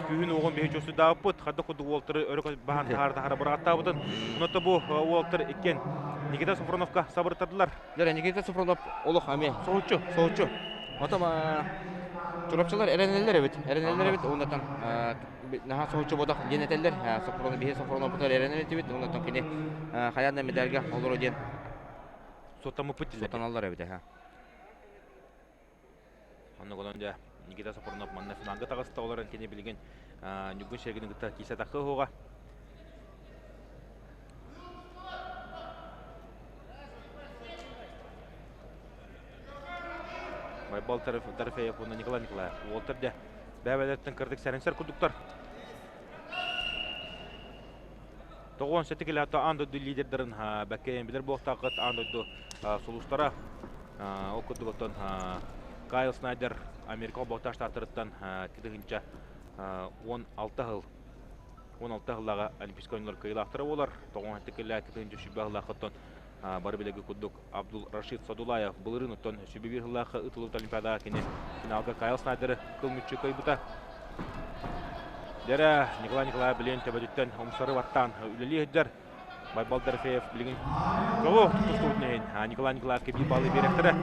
күһүн уоҕун биһи чувствуйдаабыппыт хадда курдук уолтары өрө баһан таһара таһара бырааттаабытын онно бу уолтар иккиэн Никита Софроновка сабыртардылар. Дьэ Никита Софронов олох эмиэ соһуччу соһуччу. Отом Чурапчылар эрэнэллэр эбит. Эрэнэллэр эбит. Оннотон наһаа соһуччу бодох диэн этэллэр. Софронов биһи Софроновпутугар эрэнэр этибит. Оннотон кини хайаан да медальга олоро диэн суоттаммыппыт дииллэр. Суоттаналлар эбит аха. Оннук онон дьэ Никита Софронов манна финалга таҕыста олорон кини билигин Ньургун Шергини кытта киирсэ таххы уһуоҕа. Байбал Дорофеев уонна Николай Николаев. Уолтар дьэ бэйэ-бэйэлэриттэн кырдык сэрэнсэр курдуктар. 97 килото аан дойду лидердарын бэккэйэн билэр буолуохтааххыт аан дойду сулустара. Ол курдук оттон Кайл Снайдер Америка Холбоһуктаах Штаттарыттан 2016 сыл 16 сыллааҕы Олимпийскай оонньуулар кыайыылаахтара буолар. 97 килэ 2020 сыллаахыттан бары билэргэ курдук Абдул Рашид Садулаев былырыын оттон 101 сыллаахха ыытыллыбыт Олимпиадаҕа кини финалга Кайл Снайдеры кыл мүччү кыайбыта. Дьэрэ Николай Николаев билиэн төбөтүттэн умсары баттаан үлэлии сылдьар. Байбал Дорофеев билигин Кого тустубутун иһин Николай Николаевка биир баллы биэрэхтэрэ.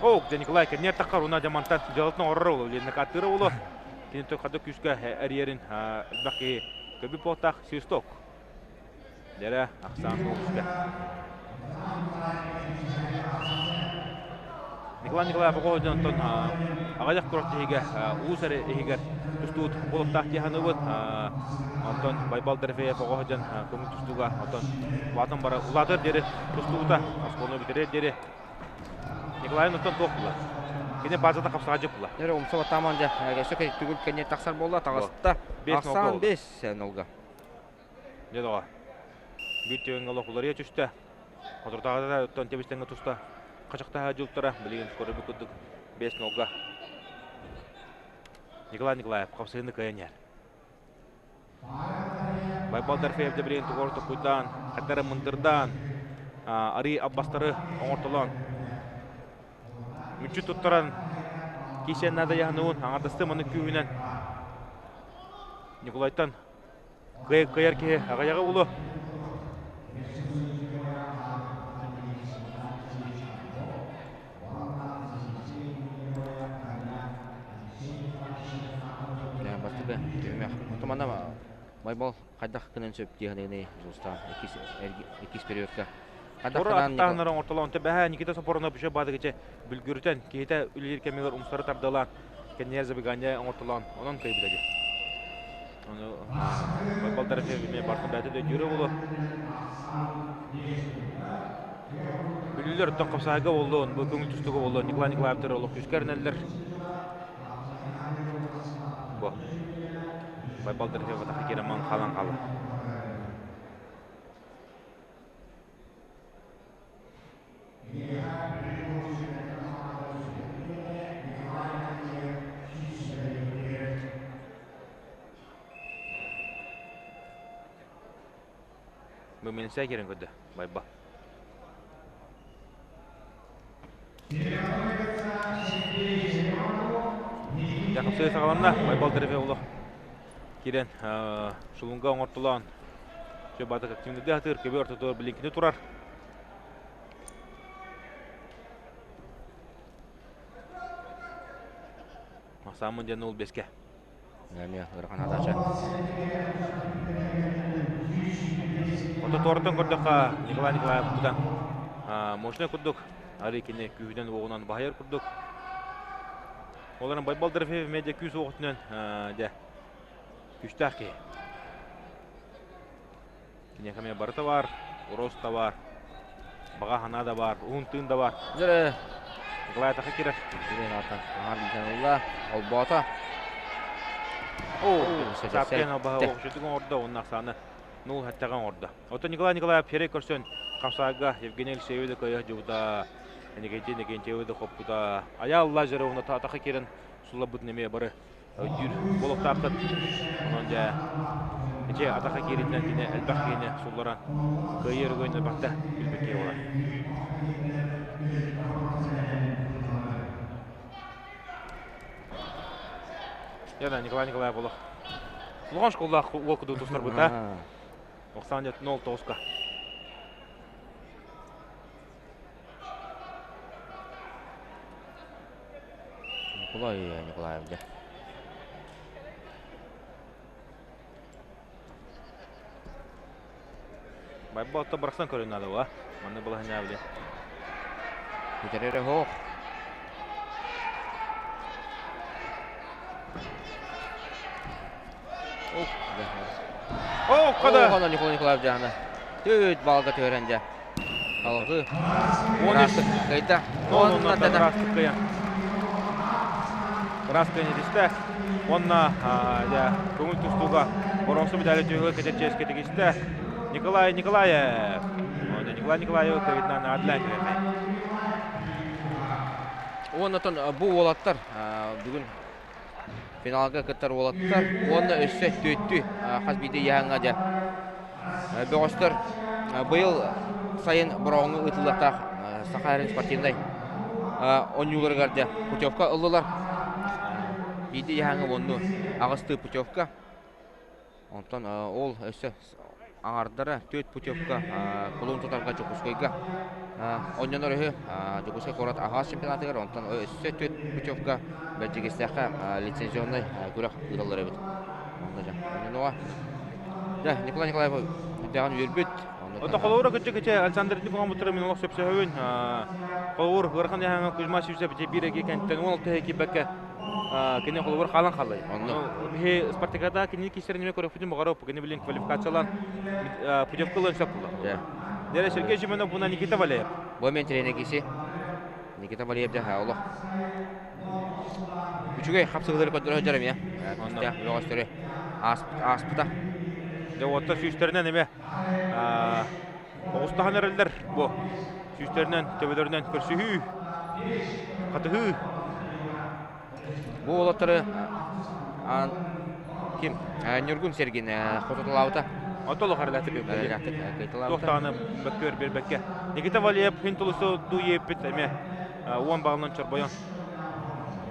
О, дьэ Николай кэнниэр таххар уна дьамантан дьалатын оҥорор уолу, Леннакаттыыра уолу. Кини хада күүскэ эрийэрин элбэх киһи көбү буолтаах свисток. Дьэрэ, ахсаан суох Николай Николаев оҕо дьонтон аҕыйах курак тиһигэ уус эрэ иһигэр тустуут буолуохтаах дии саныыбын. Онтон Байбал Дорофеев оҕо дьон көҥүл тустууга оттон улаатан бара улаатар диэри тустуута оскуоланы бүтэрэр диэри Николай оттон туох була? Кини базата хапсаҕа була. Эрэ умса баттааман дьэ өссө түгүл кэннэ тахсар буолла таҕыста. Ахсаан 5 нолга. Дьэ доҕор, биир түгэҥҥэ олох уларыйа түстэ. Соторутааҕыта оттон тэбис-тэҥҥэ туста хачахтаһа дьылтара билигин көрөрбүт курдук 5 нолга. Николай Николаев хапсыһыыны кыайан иһэр. Байбал Дорофеев дьэ билигин тугу токуйдаан, хардары мындырдаан, арыы аббастары оҥортолоон, мүччү туттаран киисиэн наада яһыныгын аҥардастыы маны күүһүнэн Николайтан Кыайар киһи аҕыйаҕы улу. Бастакы түһүмэх. Отумана Байбал хайдах гынан сөп диэхинигини Дьулустаан иккис периодка. Хайдах аттааннар оҥортолоон бэһэ Никита Сопоронов бүшө баадыгыча бүлгүрүтэн киһитэ үлэлиир кэмигэр умсары тардалаан кэннигэр забегание оҥортолоон онон кыайбыта дии. Ону Байбал Дорофеев эмиэ барытын бэйэтэ да өйдүүрэ буолуо. Бүлүүлэр оттон хапсаайга буоллун, бу көҥүл тустууга буоллун Николай Николаевтар олох күүскэ эрэнэллэр. Бу Байбал Дорофеев атаха киирэн маҥ хаалан хаалла. Бу милиция киирэн көрдө, Байба. Дьэ, саҕаланна, Байбал Дорофеев олох киирэн шулунга оҥортолоон Чө батык активныйды хатыыр көбө ортотугар билиҥкини турар. Махсааммын диэн ол беске. Эмиэ ыарахан задача. Ото туораттан көрдөххө Николай Николаев быдан мощный курдук арыы кини күүһүнэн уоҕунан баһыйар курдук. Олорон Байбал Дорофеев медиа күүс уоҕутунан дьэ күүстээх киһи. Киниэхэ эмиэ барыта баар, рост да баар, баҕа санаа да баар, уһун тыын да баар. Дьэ, Николай Атаха кирэр. Кирэн аатан аҥаар биитэн ылла. Холбоото. Оо, Сапкин албаһа оҕушутук оҥордо, уонна ахсааны нул хаттаҕа оҥордо. Оттон Николай Николаев сирэй көрсөн хамсаага Евгений Алексеевы да кыайа дьубута, Никитин Никентьевы да хоппута. Айаал Лазаревна атаха кирэн суллабытын эмиэ бары өйдүүр буолуохтааххыт. Онон дьэ ити атаха кииритинэн кини элбэх киһини сулларан кыайыы өрөгөйүн элбэхтэ билбит киһи буолар. Яна Николай Николаев олох улахан школалаах уол кудук тустарбыта. Оксана 09-ка. Николай Николаев дьэ. Байба отто бырахсан көрүн наада Манны балаһынньаа биле. Бүтэрэрэ хоох. О, када! О, Николай Николаев дьаһана. Түт балга түһэрэн дьэ. Алгы. 13 Кыйда. Онна ыраастык кыйан. Ыраас кыйан этистэ. Уонна дьэ көҥүл тустууга боруонса медали түһүгэ кэтэр чиэскэ тигистэ. Николай Николаев. Николай Николаев кэбитинэн адлаан кэлэхэй. Уоннатан бу уолаттар бүгүн финалга кыттар уолаттар уонна өссө түөттүү хас биирдии яһаҥҥа дьэ бөҕөстөр быйыл сайын Бороҕоҥҥо ыытыллыахтаах Саха эрин спортивнай оонньууларыгар дьэ путевка ыллылар. Биирдии яһаҥҥа уонну аҕыстыы путевка. Онтон ол өссө аҥардара түөрт путевка кулун тутарга Дьокуускайга оонньонор үһү. Дьокуускай куорат аһаҕас чемпионатыгар, онтон өссө түөрт путевка Бэрдьигэстээххэ лицензионнай күрэх ыыталлар эбит. Онно дьэ, онньонуоҕа. Дьэ, Николай Николаев үрдээҕин үөрбүт. Ото холобура кытчы Александр Николаевич мин олох сөпсөһөбүн. Холобур ыарахан яһаҥа Кузьма Сивцев биир эги кэнтэн 16 киирбэккэ кини холобур хаалан хааллай. Онно. Биһи Спартакиада кини кистерин көрөппүтүн баҕарып, кини билин квалификациялаан путевка ылан сөп буолла. Дere Сергей Семенов буна Никита Валеев. Бу мен тренер киси. Никита Валеев дьэ олох. Үчүгэй хапсыгылары көрдөрө сылдьар эмиэ. Онно. Бөҕөстөрү ааспыта. Дьэ уотта сүүстэринэн эмэ оҕустаһан эрэллэр бу. Сүүстэринэн, төбөлөрүнэн көрсүһүү, хатыһыы. Бу уолаттары ким Ньургун Сергин хотуталаабыта. Отолох аралаатык кыйталаабыта. Туох даҕаны бөккөр биэрбэккэ. Никита Валиев хин тулусу дуу иэппит эмиэ уон баҕалынан чорбойон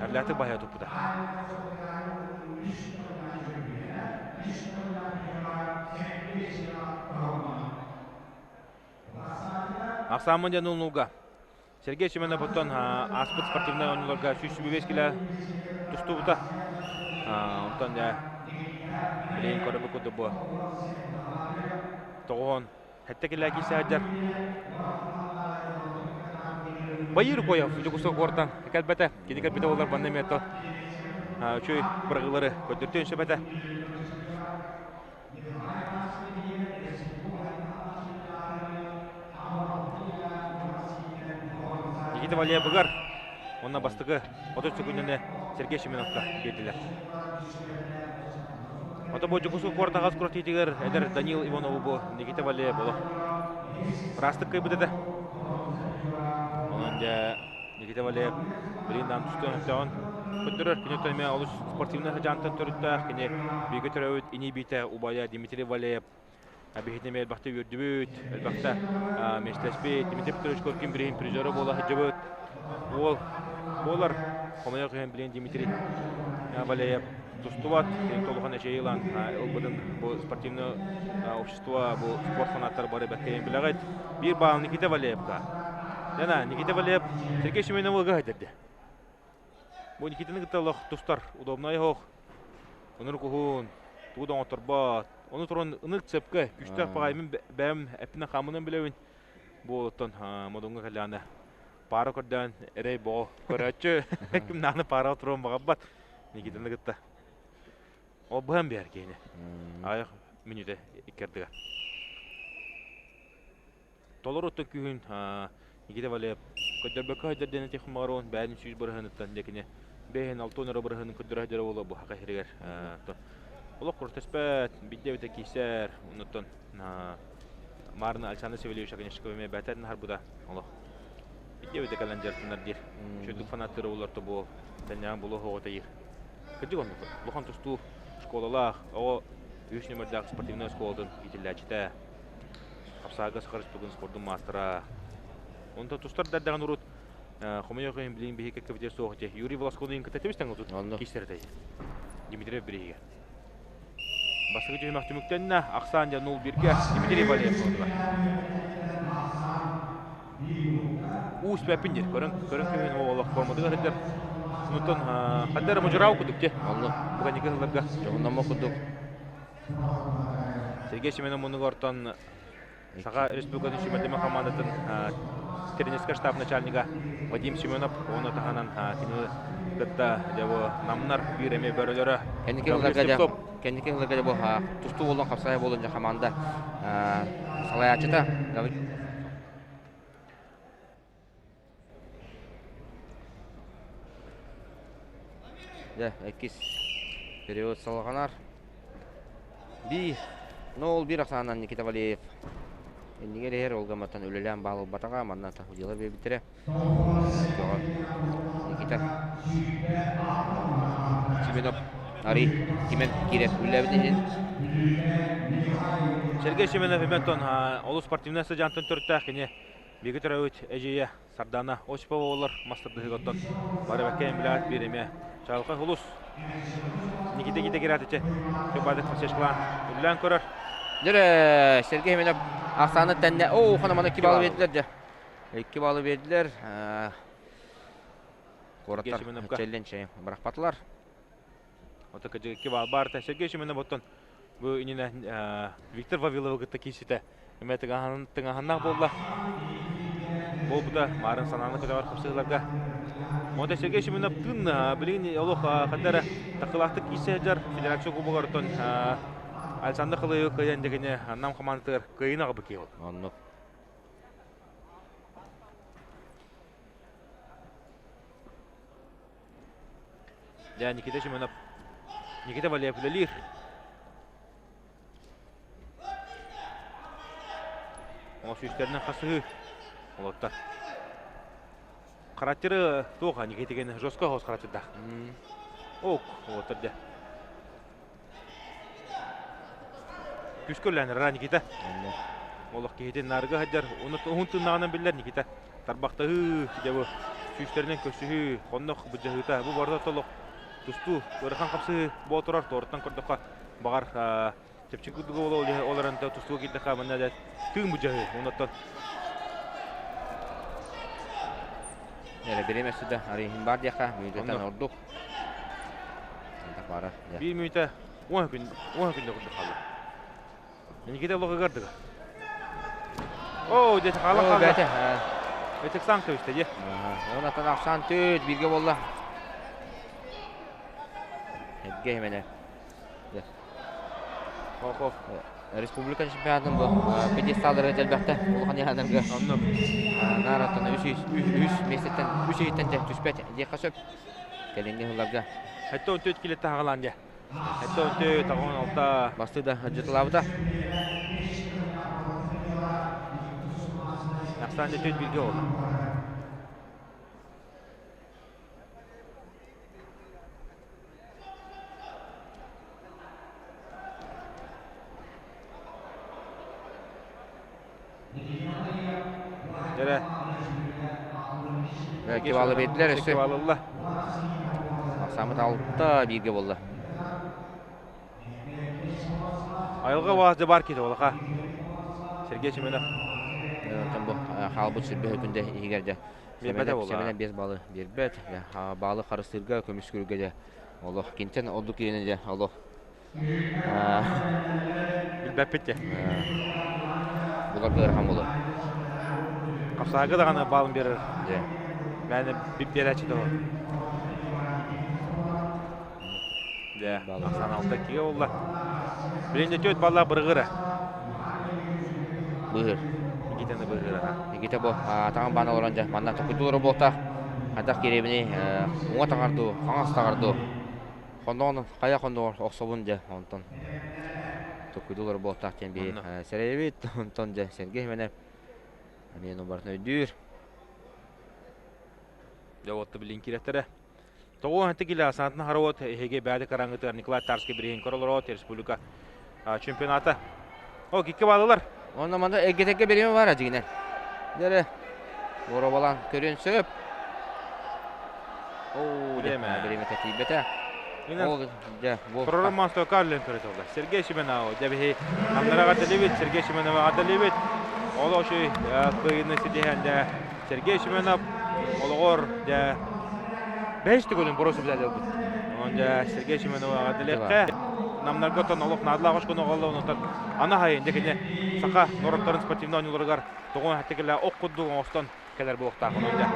аралаатык баһыйа туппута. Ахсааммын диэн улнууга Сергей Семенов оттон ааспыт спортивнай оонньууларга 125 килэ тустубута. Онтон дьэ билигин көрөбүт курдук бу тоҕуһун сэттэ килэ киирсэ сылдьар. Байыр Коев Дьокуускай куораттан кэлбэтэ. Кини кэлбитэ буоллар манна эмиэ үчүгэй бырагылары көрдөртүөн сөп этэ. Никита Валеевыгар уонна бастакы 30 секүндэни Сергей Семеновка биэрдилэр. Ото бу Дьокуускай куорат аҕас күрэхтиитигэр эдэр Данил Иванову бу Никита Валеев олох ыраастык кыайбыт этэ. Онон дьэ Никита Валеев билигин даҕаны тустуон сөптөөҕүн көрдөрөр. Кини эмиэ олус спортивнай сыдьаантан төрүттээх. Кини бииргэ төрөөбүт ини-биитэ убайа Дмитрий Валеев биһиги эмиэ элбэхтэ үөрдүбүт, элбэхтэ миэстэлэспит. Дмитрий Петрович Коркин билигин призера буола сылдьыбыт. Уол буолар. Хомойуох иһин билигин Дмитрий Валеев тустубат. Кини толухан эчэйии ылан ылбытын бу спортивное общество, бу спорт фанаттар бары бэркэ билэҕит. Биир баал Никита Валеевка. Яна, Никита Валеев Сергей Семеновы ыга Бу Никитаны кытта олох тустар удобнай оһох. Ынырык уһун, тугу да оҥотторбот. Ону туран ынык цепкэ, күстээх баҕайымын бэйэм эппинэн хааммынан билэбин. Бу оттон Модуҥҥа кэллэҕинэ паара көрдөөн эрэй боҕо көрөөччү ким даҕаны паараҕа туруон баҕарбат Никитаны кытта. Ол быһан биэр киһини. Аҕыйах мүнүүтэ икки ардыгар. Толору оттон күүһүн Никита Валеев көрдөрбөккө сылдьар диэн этиэх маҕаруон бэйэтин 100 бырыһыаныттан дьэкини бэйэһин 60 эрэ бырыһыанын көрдөрө сылдьара буолуо бу хака сиригэр олох күрэхтэспэт биирдэ эбитэ киирсэр оннуттан Марна Александр Савельевич Оконешников эмиэ бэйэтин аһарбыта олох биирдэ эбитэ кэлэн дьарыктанар диир үчүгдүк фанаттыыр оҕолор тобуо тэннэҕин булуо оҕо тайыыр кырдьык оннук улахан тустуу школалаах оҕо үс нүмердээх спортивнай оскуолатын иитиллээччитэ Хапсаага Саха Республикатын спордун маастара. Онтон тустар дэрдэҕин урут хомойуох иһин билигин биһиги кэккэбитигэр суох этэ. Юрий Волоскону кытта тэбис тэҥ Онно. киирсэр этэй. Дмитриев бирииһигэ. Бастакы түһүмэх түмүктэннэ. Ахсаан дьэ 0-1-гэ Дмитрий Валеев буолла. Уус бэппин диир. Көрөн көрөн күһүн олох форматыгар сылдьар. Онтон ханна эрэ мудьурау курдук дьэ. Онно. Бу кэнники сылларга. Дьоһуннамма курдук. Сергей Семенов муннугар ортон Саха Республикатын сүүмэрдэмэ хамаандатын тренерскэй штаб начальнига Вадим Семенов уонна таһынан кини кытта дьэ бу намнар биир эмиэ бөрөлөрө Кэнники сылларга дьэ кэнники сылларга дьэ бу тустуу буолан хапсаҕай буолан дьэ хамаанда салайааччыта Дьэ, иккис период салҕанар. Биир. Но ол биир ахсаанынан Никита Валеев иннигэр иһэр ол гамматтан үлэлээн баалылбатаҕа манна дьыала биэрбиттэрэ. Никита Семенов арый кимэн киирэр үлэлээбит иһин. Сергей Семенов Эбентон олус спортивнай сыдьаантан төрүттээх кини биги төрөөбүт эдьиийэ Сардана Осипова олор мас тардыһыгыттан бары бэккэ эмилэт биир эмиэ чаҕылхай хулус Никита Никита Гератиче Чубадык Хасешклаан үллээн көрөр. Дьэ, Сергей Семенов ахсааны тэннэ. Оо, ханаманы 2 балл биэрдилэр дьэ. 2 баллы биэрдилэр. Куораттар челлендж бырахпатылар. Ото кыдьык 2 балл баар. Сергей Семенов оттон бу иннинэ Виктор Вавиловы кытта киирситэ эмэ тыҥаһыннаах буолла. Буолбута маарын санааны көтөҕөр хапсыһыыларга. Онто Сергей Семенов тыын билигин олох ханна эрэ такылаахтык киирсэ сылдьар федерация кубогар оттон Александр Халыевы кыайан дэгини Нам хамаандатыгар кыайыыны аҕалбыт киһи ол. Оннук. Дьэ, Никита Семенов, Никита Валеев үлэлиир. Оҥо сүүстэринэн хасыһыы олоттор. Характеры туох Никитигин жестко хос характердаах. Ок, олоттор дьэ. Күскө үлэлэнэр Никита. Олох киһитин нарыга сылдьар, уһун тыыннааҕынан биллэр Никита. Тарбахтаһыы, дьэ бу сүүстэринэн көрсүһүү, хоннох былдьаһыыта, бу барыта толох тустуу, ыарахан хапсыһыы буола турар. Туораттан көрдөххө, баҕар, чэпчэки курдук ол эрэн тустууга киирдэххэ, манна дьэ тыын былдьаһыы. Оннуттан Эрэ бириэмэ сүдэ арыйыһын баар диэххэ, мүнүүтэтэн ордук. Биир мүнүүтэ 10 күн 10 күндэ курдук хаалла. Никита олоҕугар дыга. Оо, дьэ хаала хаалла. Этик сан көстө дьэ. Онатан ахсаан түт бииргэ буолла. Эдге хемене. Хохов. Республика чемпионатын бу пьедесталлары дэлбэхтэ улахан яһанарга. Оннук. Наратан үс үс месяцтен үс ыйыттан түспэт диэххэ сөп. Кэлиҥҥи сылларга. 74 кило таһаҕалаан дьэ. 74, 96. Басты да дьытылаабыта. Ахсаан дьэ бииргэ ол. Дьэрэ. Кивалы бердилер өссө. Кивалылла. Ахсаамыт алта бииргэ буолла. Айылҕа баҕас бар киһи олаха. Сергей Семенов. Оттон бу хаалбыт сүрбэ күндэ иһигэр дьэ Биэрбэтэ буолла. Семенов 5 баллы биэрбэт. Баалы харыстыырга, көмүскүүргэ дьэ олох кинтэн ордук иэнэ дьэ олох Билбэппит дьэ. Буларга ыарахан буолуо. Хапсаага даҕаны баалын биэрэр. Дьэ. Мээнэ биэрээччи да Дьэ, ахсаан алта иккигэ буолла. Билин дьэ түөрт баллаах бырыгыра. Быһыр. Никитаны быһыыра. Никита бу атаҕын баан олорон дьэ манна токуйдуулара буолтаах. Хайдах киирэбиний уҥа таҥар дуу, хаҥас таҥар дуу. Хонноҕун хайа хонноҕор охсобун дьэ онтон токуйдуулара буолтаах диэн биһи сэрэйэбит. Онтон дьэ Сергей Хименев эмиэ барытын өйдүүр. Дьэ уотта билин киирэттэрэ. Тоҕо килэ Саатын Харуот эһиги бэйэ караңытыгар Николай Тарский бириһин көрөлөрөт республика чемпионата. О, кикки баалылар. Онно манна эргитэргэ бириэмэ баар дьигинэн. Дьэрэ боробалаан көрүөн сөп. Оо, Бириэмэ. бириэмэтэ тиийбэтэ. Ол дьэ бу Прором Карлин көрөтөллөр. Сергей Семенов дьэбиһи Намнара гадалибит, Сергей Семенов гадалибит. Ол ошуй кыйыны ситиһэн дэ Сергей Семенов олоҕор дьэ бэһис төгүлүн боруосу билэлэрбит. Онон дьэ Сергей Семенова эҕэрдэлиэххэ. Намнарга оттон олох наадалаах оскуону оҕолло онтон ана хайын дьэ кини саха норуоттарын спортивнай оонньууларыгар тоҕо хаттыкилэ ох курдук оҥостон кэлэр буолуохтаах онон дьэ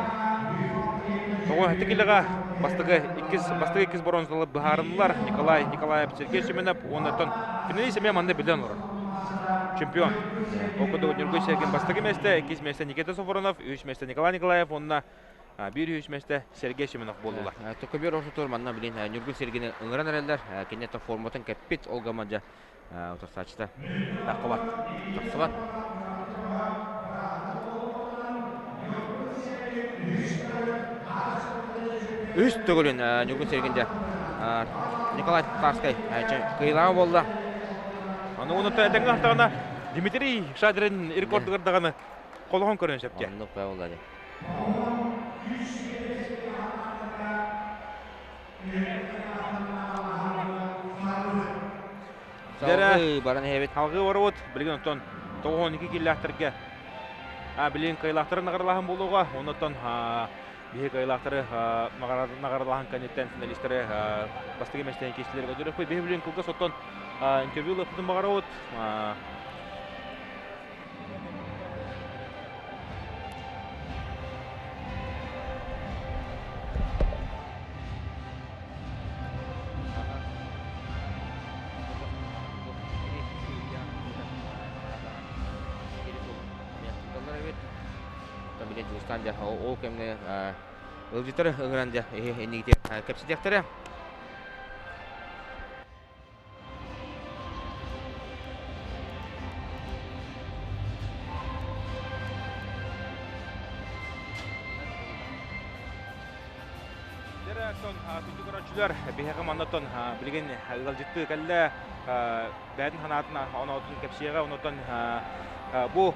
тоҕо хаттыкилэҕэ бастакы иккис бастакы иккис боруонсалар быһаарыннылар Николай Николаев Сергей Семенов уонна оттон финалист эмиэ манна билэн олорор чемпион. Ол курдук Ньургун Сергин бастакы миэстэ, иккис миэстэ Никита Софронов, үс миэстэ Николай Николаев уонна Биир үһүс миэстэ Сергей Семенов буоллулар. Көбүөр ортотугар манна билин Ньургун Сергейни ыҥыран эрэллэр. Киниэхэ форматын кэппит Олга Мадьа утарсааччыта тахсыбат. Тахсыбат. Үс төгүлүн Ньургун Сергин дьэ Николай Тарскай кыайыылааҕа буолла. Аны онуттан этэҥҥэ астаҕына Дмитрий Шадрин рекордугар даҕаны холоһон көрөн сөп дьэ. Оннук буолла дьэ. Дьэрэ баран иһэбит. Салгыы барабыт. Билигин оттон 92 киллээхтэргэ билигин кыайыылаахтары наҕаралааһын буолуоҕа. Оннуттан биһи кыайыылаахтары наҕаралааһын кэнниттэн финалистары бастакы миэстэни киирсилэргэ көрдөрүөхпүт. Биһи билигин кылгас оттон интервью ылыахпытын баҕарабыт. Дьулустаан дьэ ол кэмҥэ ыалдьыттары ыҥыран дьэ иннигитигэр кэпсэтиэхтэрэ. Директор күндү көрөөччүлэр, биһиэхэ маннаттан билигин ыалдьыттыы кэллэ. Бэйэтин санаатын оноотун кэпсиэҕэ, онотон бу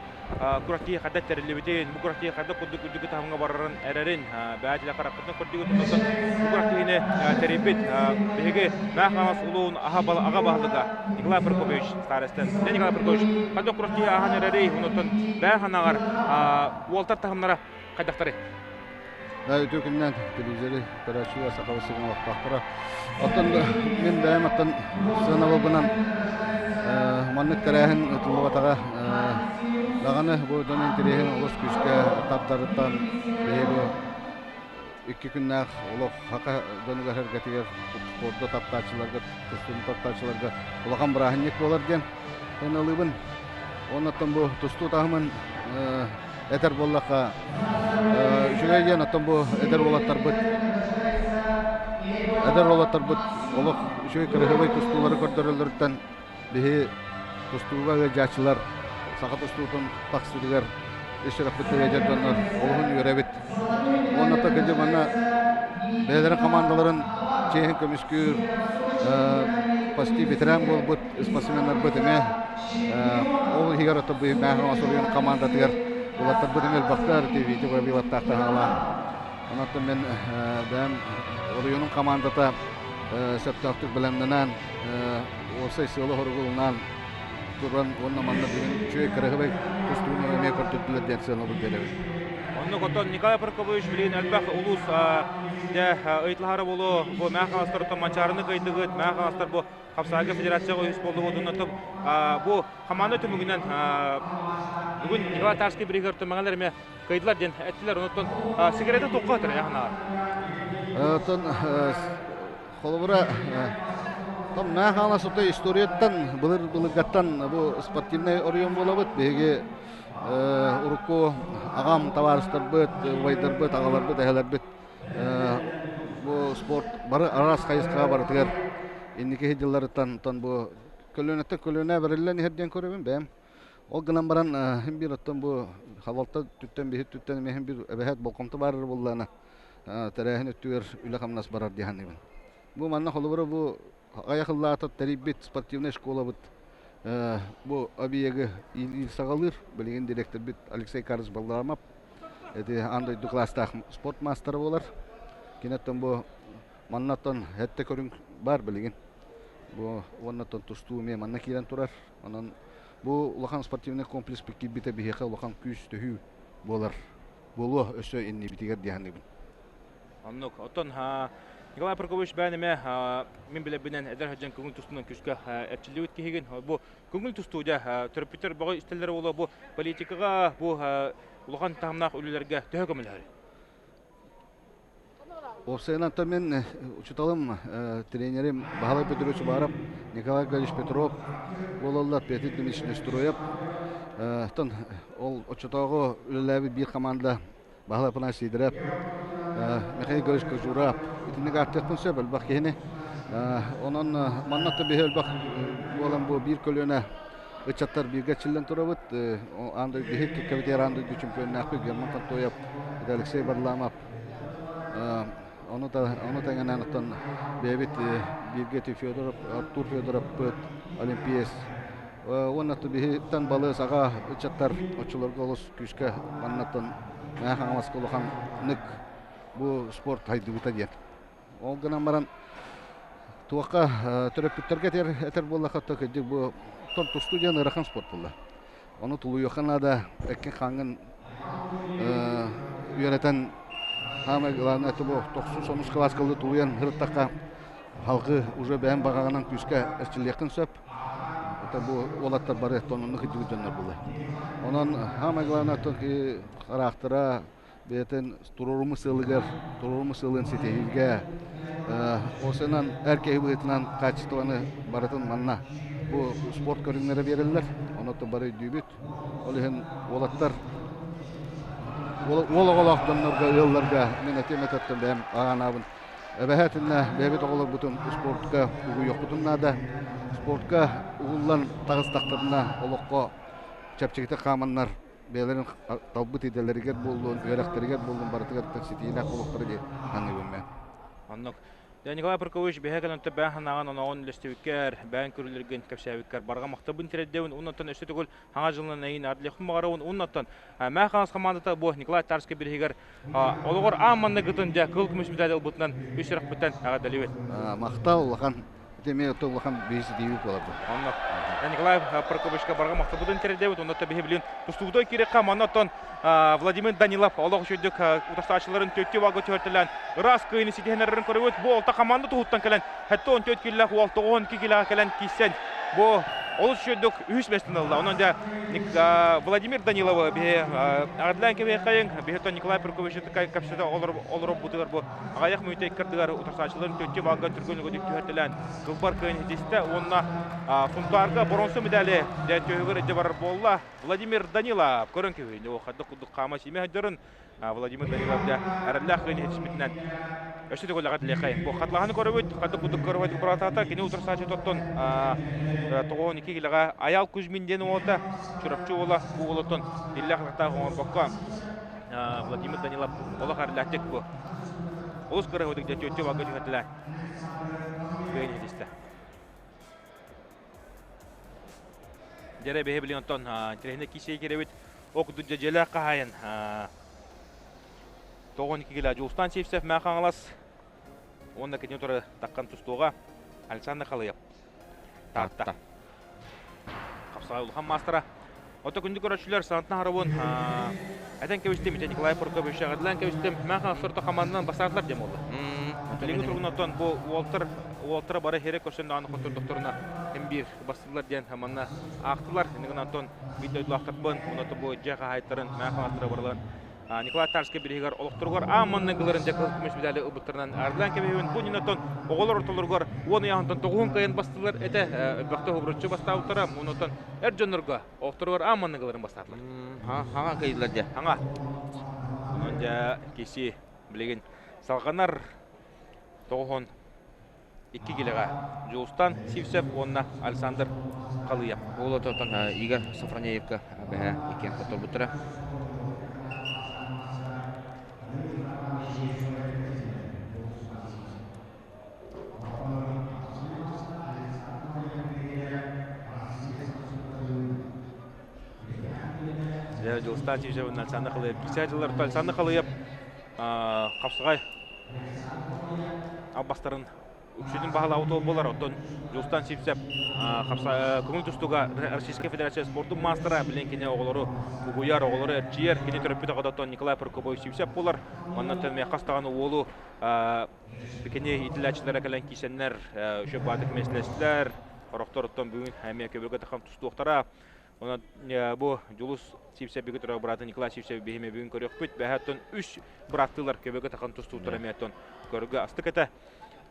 күрэхтии хайдах тэриллибитин, бу күрэхтии хайдах курдук үрдүкү таһымҥа барарын эрэрин, бэйэтилэ харахпытын көрдүгүт, онтон бу күрэхтиини тэрийбит биһиги Мээх Хаҥалас улуун аҕа баһылыга Николай Прокопьевич Старостин. Николай Прокопьевич, хайдах күрэхтии ааһан эрэрий, онтон бэйэ ханаҕар уолтар таһымнара хайдахтарый? Үтүө күннэн телевизоры көрөөччүлэр Сахабыт сирин олохтоохторо. Оттон мин бэйэм оттон сыанабылбынан маннык тэрээһин ытыллыбатаҕа даҕаны бу дьон интэриэһин олус күүскэ тардарыттан биһиги бу икки күннээх олох хака дьонугар сэргэтигэр спорду таптааччыларга, тустууну таптааччыларга улахан бырааһынньык буолар диэн сыаналыыбын. Оннуттан бу тустуу таһымын этэр буоллахха, үчүгэй диэн оттон бу эдэр уолаттарбыт олох үчүгэй кыраһыабай тустуулары көрдөрөллөрүттэн биһи тустууга ыалдьааччылар саха тустуутун тахсыытыгар ис сүрэхпит ыалдьар дьоннор олуһун үөрэбит. Уонна кыдьы манна бэйэлэрин командаларын чиэһин көмүскүүр почти ветеран буолбут спортсменнарбыт эмиэ ол иһигэр ото быймааһын суруйун командатыгар улаттарбыт эмиэ элбэхтэр Витя Вавиловтаахтар хаалаан. Онон мен бэйэм оройуонун командата сөптөөхтүк бэлэмнэнэн уопсай сыалы-соругу туран уонна манна бүгүн үчүгэй кыраһыбай тустууну эмиэ көрдөрдүлэр диэн сыанабыл биэрэбин. Оннук оттон Николай Прокопович билигин элбэх улуус дьэ ыйыталаһара буолуо бу Мээх Хаҥаластар Манчаарыны кыайдыгыт, Мээх Хаҥаластар бу Хапсаҕайга федерацияҕа үһүс буоллубут. Онно бу хамаанда түмүгүнэн бүгүн Николай Тарский бирииһигэр түмэҕэлэр эмиэ кыайдылар диэн эттилэр. Онуттан сигарета туохха өтөр яханаҕар? Оттон холобура том Мээх Хаҥалас историяттан былыр былыргаттан бу спортивнай оройуон буолабыт. Биһиги урукку аҕам табаарыстарбыт, убайдарбыт, аҕаларбыт, эһэлэрбит бу спорт бары араас хайысхаҕа барытыгар инники дьылларыттан оттон бу көлүөнэттэн көлүөнэ бэриллэн иһэр диэн көрөбүн бэйэм. Ол гынан баран иһин биир оттон бу халалта түттэн биһи түттэн эмиэ иһин биир эбэһээт болҕомто баарар буоллаҕына тэрээһин өттүгэр үлэ-хамнас барар дии саныыбын. Бу манна холобура бу аҕыйах ыллаата тэрийбит спортивнай школабыт бу объегы саҕалыыр билигин директорбит Алексей Карлович Балламов ити аан дойду класстаах спорт маастара буолар. Киниттэн бу маннаттан хэттэ көрүҥ бар билигин. Бу уоннаттан тустуу эмиэ манна киирэн турар. Онон бу улахан спортивный комплекс киирбитэ биһиэхэ улахан күүс төһүү буолар. Буолуо өссө иннибитигэр дии саныыбын. Оннук. Оттон Николай Прокопьевич бэйэн эмэ мин билэрбинэн эдэр сылдьан көҥүл тустуунан күүскэ эрчиллибит киһигин. Бу көҥүл тустуу дьэ төрөппүттэр бөҕө истэллэрэ буолуо бу политикаҕа бу улахан таһымнаах үлэлэргэ төһө көмөлөһөр? Уопсайынан мин учууталым, тренерим Баһылай Петрович Убаров, Николай Николаевич Петров буолаллар, Петр Дмитриевич Нестроев. Оттон ол оччотооҕу үлэлээбит биир команда Баһылай Афанасьевич Сидоров. Михаил Егорович Кожурап. Итинник ааттыахпын сөп элбэх киһини. Онон манна да биһи элбэх буолан бу биир көлүөнэ ыччаттар бииргэ эрчиллэн турабыт. Аан дойду биһи кэккэбитигэр аан дойду чемпионнаахпыт Герман Контоев, Алексей Варламов. Ону ону тэҥинэн оттон бэйэбит бииргэ Федоров, Артур Федоровпыт, Олимпиец уонна биһиттэн балыс аҕа ыччаттар оччолорго олус күүскэ маннаттан Мэҥэ Хаҥаласка улаханнык бу спорт хайдыбыта диэн. Ол гынан баран туохха төрөппүттэргэ этэр, этэр буоллахха то кырдьык бу тустуу диэн ыарахан спорт буолла. Ону тулуйуохха наада, эккин хааҥҥын үөрэтэн саамай главное это бу тохсус онус кылааска тулуйан сырыттахха халгы уже бэйэм баҕаҕынан күүскэ эрчиллиэххин сөп. Это бу уолаттар бары тонуннук сылдьыбыт дьоннор буолла. Онон самое главное хараахтара бэйэтин туруоруму сыалыгар туруоруму сыалын ситиһиигэ осынан эр киһи быһыытынан качествоны барытын манна бу спорт көрүҥнэрэ биэрэллэр. Ону бары өйдүүбүт. Ол иһин уолаттар уол оҕолоох дьоннорго, ыалларга мин этиэм этэттэн бэйэм аҕанаабын Эбэһээтиннэ бэйэбит оҕолорбутун спортка угуйуохпутун наада. Спортка угуллан таҕыстахтарына олоххо чэпчэкитик хааманнар бэйэлэрин талбыт идэлэригэр буоллун, үөрэхтэригэр буоллун барытыгар ситиилээх буолуохтара дии саныыбын мен. Оннук. Николай Прокопьевич биһэ кэлэн бээн ханаҕан оноҕун үлэстибиккэр, бээн көрүлэргин кэпсээбиккэр барҕа махтабын тирэддэбин, уоннаттан өссө төгүл хаҥа дьылынан эйин ардылехпун баҕарабын, уоннаттан Мээ Хаҥас хамаандата бу Николай Тарскай бириһигэр олоҕор аан манныгытын дьэ кыл көмүс медаль ылбытынан үс сүрэхпиттэн эҕэрдэлиибит. Махтал улахан ити эмиэ улахан биһи ситиһии буолар бу. Онно Николай Прокопьевичка барҕа махталбытын тиэрдэбит. Онно биһи билин тустубутой киирэххэ манна оттон Владимир Данилов олох үчүгдүк утарсааччыларын төттү валга түһэртэлээн ыраас кыайыны ситиһэн көрөбүт. Бу алта команда туһуттан кэлэн 74 киллээх уол 92 килэҕэ кэлэн киирсэн бу олус үчүгдүк үһүс миэстэни ылла. Онон дьэ Владимир Даниловы биһи аҕыдлаан кэбиһэххэйиҥ, биһи Николай Прокопьевич кэпсэтэ олоробутугар бу аҕыйах мүнүүтэ иккардыгар утарсааччыларын төттү балга түргэн үгүдүк түһэртэлээн кылбар кыайын ситистэ уонна Сунтаарга боронсу медали дьэ түөһүгэр илдьэ барар буолла. Владимир Данилов көрөн кэбиһин, хайдах курдук хаама сиимэ сылдьарын Владимир Данилов дьэ эрэллээх кыайын иһитиспитинэн өссө төгүл эҕэрдэлиэхэй. Бу хатлаһаны көрөбүт, ханнык курдук көрөбүт быраатаата, кини утарсааччы тоттон 92 килэҕэ Аял Кузьмин диэн уолата, Чурапчы уола бу уолуттан иллээх атахтаах оҥорбокко Владимир Данилов олох эрэллээхтик бу олус кыраһыытык дьэ түөттүү балга түһэрдилэр. Кыайын иһитистэ. Дьэрэ биһи билин онтон интэриэһинэй киисэй кирэбит. Ол курдук дьэ дьиэлээх хаһаайын 92 килэ Дьулустан Сивцев Мэҥэ Хаҥалас уонна кини утары таххан тустууга Александр Халыев Таатта. Хапсаҕай улахан маастара. Ото күндү көрөөччүлэр санатан харабын этэн кэбистим, ити Николай Прокопьевич эҕэрдэлээн кэбистим. Мэҥэ Хаҥалас орто хамаанданан бастаатылар диэн буолла. Билиҥҥи туругунан бу уолтар уолтара бары хире көрсөн даҕаны хоттордохторуна ким биир бастыылар диэн манна аахтылар. Иннигин Антон биир дойдулаахтарбын, уонна бу дьиэ хаһаайыттарын Мэҥэ Хаҥаластара барыларын Николай Тарскай бириһигэр олохторугар аан маҥнайгыларын дьэ кыһыл көмүс медали ылбыттарынан арыллан кэбиһэбин. Бу иннинэ оҕолор ортолоругар 10 ыйааһынтан тоҕуһун кыайан бастыылар этэ. Элбэхтэ уһубуруччу бастаабыттара. Онтон эр дьоннорго олохторугар аан маҥнайгыларын бастаатылар. Хаҥа кыайдылар дьэ. Хаҥа. Онон дьэ киси билигин салҕанар 92 килэҕэ Дьулустан Сивцев уонна Александр Халыев. Ол ототтон Игорь Софронеевка бэһэ иккиэн хотторбуттара. Дьулустан Сивцев уонна Александр Халыев. Кисээ дьыллар Александр Халыев хапсаҕай албастарын үксүтүн баһылаабыт уол буолар. Оттон Дьулустан Сивцев көҥүл тустууга Российскай Федерация спордун маастара, билин кини оҕолору угуйар, оҕолору эрчийэр. Кини төрөппүт аҕата Николай Прокопьевич Сивцев буолар. Манна миэхэ хас даҕаны уолу кини иитиллээччилэрэ кэлэн киисэннэр үчүгэй баатык миэстэлэстилэр. Орохтор оттон бүгүн эмиэ көбүргэ тахам тустуохтара. Онон бу Дьулус Сивцев бигэ турар быраата Николай Сивцев биһиме бүгүн көрүөхпүт. Бэһэттэн үс бырааттыылар көбөгө тахан тустууттар эмиэ көргө астык этэ.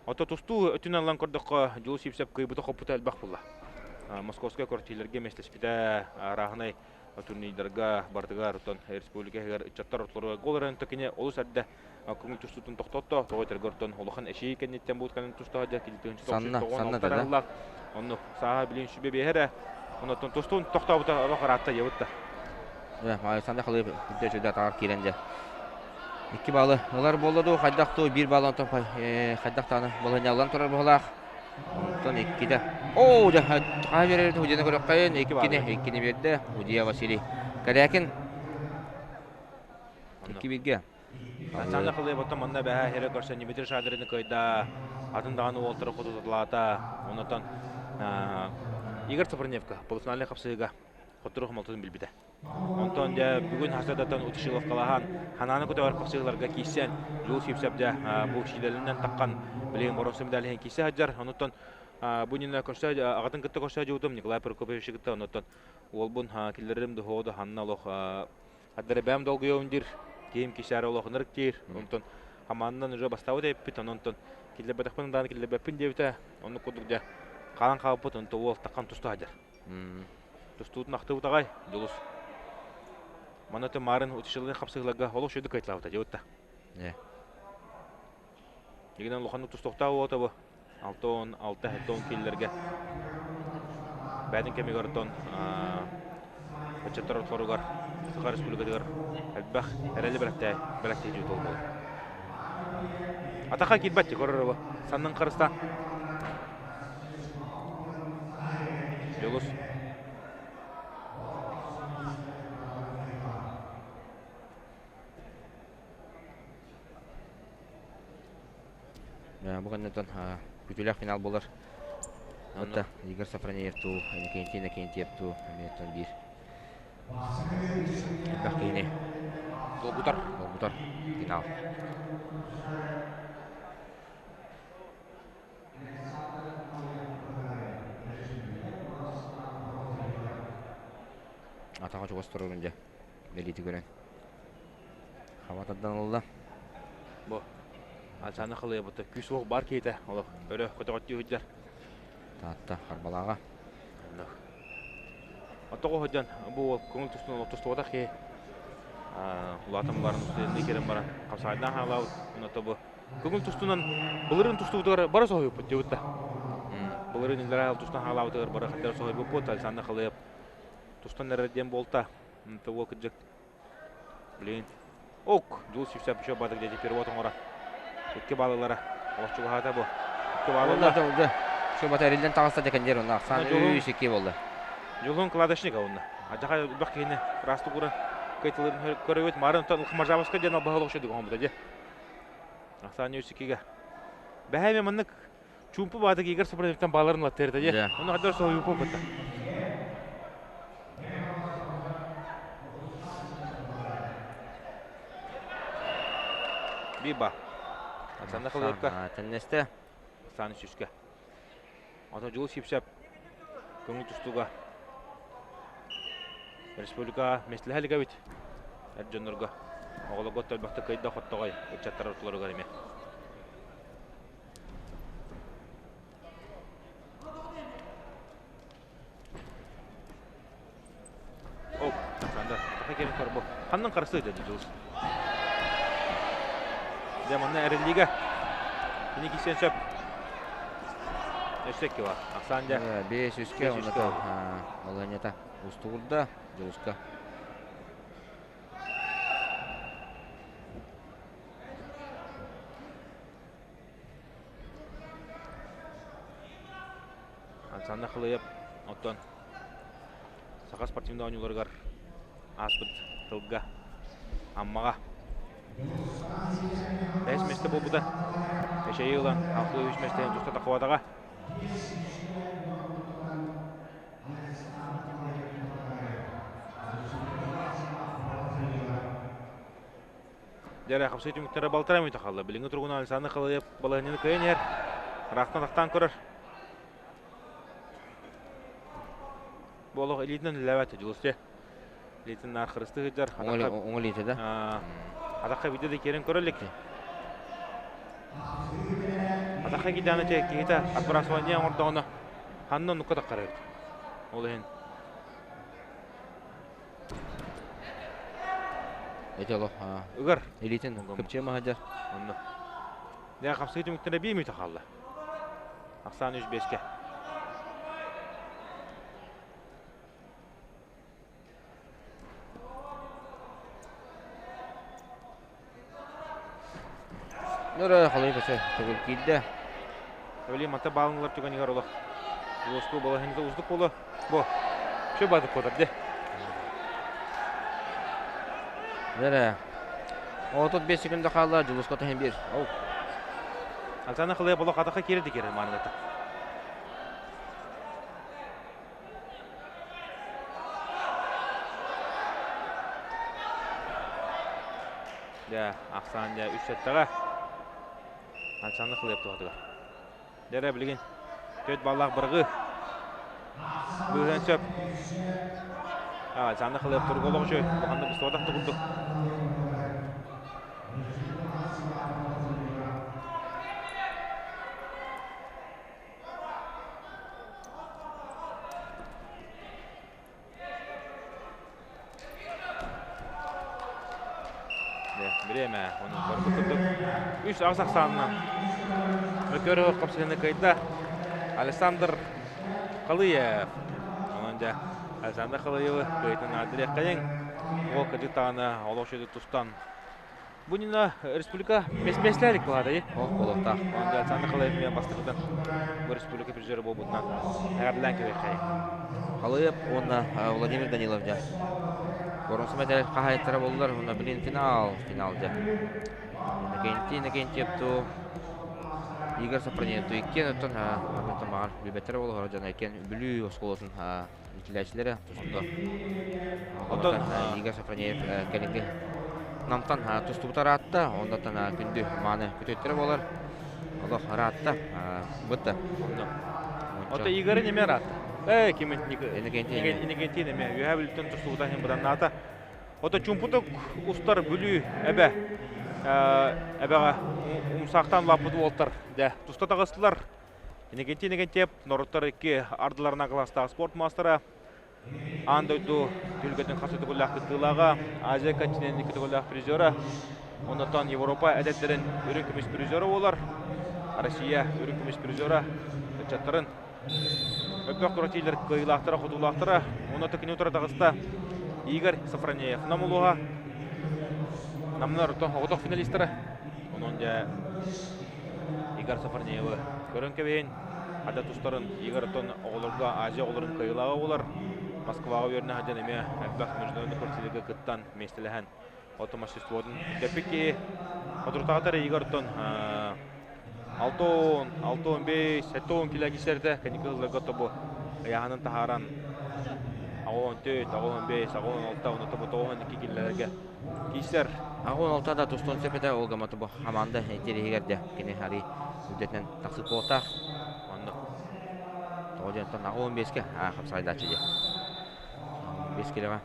Ото тустуу өттүнэн ылан көрдөххө, Дьулус Сивцев кыйбыта хоппута элбэх буолла. Московскай квартираларга миэстэлэспитэ, арааһынай. Турнирдарга барытыгар оттон республика иһигэр ыччаттар ортолоругар гол эрэн кини олус эрдэ көҥүл тустуутун тохтотто. Тоҕо этэргэ оттон улахан эчийии кэнниттэн буут кэлин туста сылдьар кини тыһыынча Санна, тоҕус санна алта да. араллаах. Онну сааһа билин сүбэ биэһэрэ. Оннуттан тустуун тохтообута олох ыраатта дьабыт да. Александр Халыев үрдэ сүрдэ атаҕар киирэн дьэ. Икки баалы ылар буолла дуу, хайдах дуу, биир баалы онтон хайдах даҕаны балаһыанньаллан турар быһыылаах. Онтон иккитэ. Оо, дьэ, хаһа биэрэр Худияны көрөххөйүн, иккини, иккини биэрдэ Худия Василий Корякин. Икки бииргэ. Александр Халыев оттон манна бэһэ хире көрсөн Дмитрий Шадрины кыайда, атын даҕаны уолтары хотуталаата. Онотон Игорь Сапроневка полуфинальнай хапсыһыыга хоттору хомолтотун билбитэ. Онтон дьэ бүгүн хасадаттан Утишиловкалаһан ханааны көтөҕөр хапсыһыыларга киирсэн Жул Сипсэп дьэ бу шиилэлинэн таххан билигин боруоса медалиһин киирсэ сылдьар. Онуттан бу иннинэ көрсө аҕатын кытта көрсө дьуутум Николай Прокопьевичы кытта онуттан уолбун киллэрэрим дохуоду ханна олох Аддарабэм долгуйуом диир, киһим кисээр олохунарык диир. Онтон хамаандан уже бастаабыт эппит, онон киллэрбэтэхпин даҕаны киллэрбэппин диэбитэ. Оннук курдук дьэ хаалан хаалбыт, онто уол таххан туста сылдьар. Тустуутун ахтыбыт аҕай, Дьулус. Манна марын утишылын хапсыһыларга олох шөйдүк кыайталаабыта дьыбытта. Дигинэн улаханнык тустуохтаах уота бу. 66-70 киллэргэ бэйэтин кэмигэр оттон ыччаттар ортолоругар Саха Республикатыгар элбэх эрэли бэлэхтэй бэлэхтии буолар. Атаха киирбэт көрөр саннын харыстаан. Дьулус. Бу кэнниттэн күтүлээх финал буолар. Отта Игорь Сафронеев туу, Иннокентий Иннокентьев туу, эмиэттэн биир элбэх киһини долгутар. Долгутар финал. Атаҕа чугас турарын дьэ бэлиэтии көрөн. Хаба тардан ылла. Бу Алсаны халыйабыта күүс уох бар киһитэ олох өрө көтөҕөттүү сылдьар. Таатта Харбалааҕа. Оттоҕо сылдьан бу уол көҥүл тустун тустубатах киһи улаатан баран устудьуоннуу кэлэн баран хапсаҕайдаан хаалаабыт. Онно бу көҥүл тустунан былырыын тустубутугар бары соһуйбуппут диэбит да. Былырыын Израиль тустан хаалаабытыгар бары хаттары соһуйбуппут. Александр Халыев тустан эрэр диэн буолта. Того кырдьык Блин. Ок, Дьул сүүсэ еще бадык дьэ перевод оҥоро. Икки баллара. Олох чугаһаата бу. Икки баллар. Все бата эриллэн таҕыста дьэкэндиэр онно ахсаан үс икки буолла. Дьулун кладочник онно. Адьаха элбэх киһини ыраастык уран кайтыларын көрөбүт. Марын онтон Мажабовска диэн албаһы олох шөдүг оҥобута дьэ. Ахсаан үс иккиге. Бэһэме маннык чуумпу баатык Игорь Супруневтан бааларын ылаттыырда дьэ. Ону хаддар соһуйуппун кытта. Биба. Александр Халыевка. Тэннэстэ. Сааны сүүскэ. Ото Дьулус Сипсеп көҥүл тустууга республика миэстэлэһэ илик эбит. Эр дьоннорго оҕолорго элбэхтик кыайда хоттоҕой ыччаттар ортолоругар эмиэ. Оп, Александр, таха кэлин көрбө. Ханнан харыстыы деді Дьулус. Дьэ, манна эриллиигэ. Кини киирсиэн сөп. Өссө икки бар. Ахсаан дьэ. Бес үскэ, онно балаһыанньата устугурда Дьулуска. Александр Халыев оттон Саха спортивнай оонньууларыгар ааспыт тылга Аммаҕа бэһис миэстэ буолбута. Эчэйии ылан алтыы үс миэстэни туста тахыбатаҕа. Дьэ, хапсыы түмүктэрэ балтараа мүнүүтэ хаалла. Билиҥҥи туругунан Александр Халыев балаһыанньаны кыайан иһэр. Ыраахтан ахтаан көрөр. Бу олох илиитинэн үлэлээбэт Дьулус дьэ. Илиитин наар хырысты сылдьар. Оҥо илиитэ да? Атахха биирдэ да киирэн көрө илик. Атахха киирдэҕинэ киһитэ отбрасывание оҥордоҕуна ханна оннукка таххар эбит. Ол иһин. Эти олох Ыгар. Илиитин кыпчыма сылдьар. Онно. Дьэ хапсыы түмүктэрэ биир мүнүүтэ хаалла. Ахсаан 3-5-кэ. Нөрө халый бөсө төгүл киирдэ. Эбили манта баалынылар түгэнигэр олох уоску балаһыҥҥа уздук буолуо. Бу. Все бадык куотар де. Нөрө. 35 секунда хаалла Дьулуска таһын биир. Оу. Алсана халыя боло хатаха киирэ дикер маныгата. Дьэ, ахсаан дьэ үс сэттэҕэ. Александр Хлеб туһатыгар. Дьэ билигин төрт баллаах бырҕыы. Быыһыан сөп. Александр Хлеб туруга олох үчүгэй. Улаханнык быстыбатах да курдук. Бириэмэ онон барбыт курдук үс аҕыс ахсаанынан Өкөрө хапсыһыны кыайда Александр Халыев. Онон дьэ Александр Халыевы кыайтын аадырыаххайыҥ. Уол кырдьык даҕаны олох үчүгэйдик тустан Бу иннинэ республика миэстэлэрик буолаата Ол буолуохтаах. Онон Александр Халыев эмиэ бастакытын бу республика призера буолбутунан эҕэрдэлээн кэбиэххэйиҥ. Халыев уонна Владимир Данилов дьэ. Боронсу мэтээл хаһаайыттара буоллулар уонна билин финал, финал дьэ. Иннокентий Иннокентьев ту Игорь Сопронев ту иккиэн оттон оттон баҕар билбэттэрэ буолуо дьон иккиэн Бүлүү оскуолатын иитиллээччилэрэ тустуу. Оттон Игорь Сафронеев кэлиҥҥи Намтан тустубута ыраатта, оннуттан күндү мааны күтүөттэрэ буолар. Олох ыраатта, бытта. Оттон Игорь эмиэ ыраатта. Ээ, ким Иннокентий эмиэ үөһээ Бүлүүттэн тустубута иһин быданнаата. Ото чумпутук устар Бүлүү эбэ эбэҕэ умсаахтаан улааппыт уолтар дэ туста таҕыстылар. Иннокентий Иннокентьев норуоттар икки ардыларынан кылаастаах спорт маастара, аан дойду түһүлгэтин хас төгүллээх кыттыылааҕа, Азия континенын икки төгүллээх призера, оннуттан Европа эдэрдэрин үрүҥ көмүс призера буолар, Россия үрүҥ көмүс призера ыччаттарын өппөх күрэхтэһиилэр кыайыылаахтара, хотуулаахтара, уонна кини утары таҕыста Игорь Сафронеев Нам улууһа, Намнар оҕотох финалистара. Онон дьэ Игорь Сафарнеевы көрөн кэбиһин. Хата тустарын Игорь оттон оҕолорго Азия оҕолорун кыайыылааҕа буолар. Москваҕа үөрэнэ сылдьан эмиэ элбэх международный квартирга кыттан миэстэлэһэн ото мастерствотун үрдэппит киһи. Соторутааҕыта Игорь оттон 6 6-15, 7 килэ кисэрдэ кэнники сылларга тобу ыйааһынын таһааран 64, 65, 86, онно тобу 92 киллэрэргэ Киисэр. 16 да тустуон сөп этэ, ол гаммата бу хамаанда интэриэһигэр да кини арый үрдэтинэн тахсыы буолтаах. Онно. Тоҕо диэн 15-ке хапсаҕайдааччы дии. 15 килоҕа.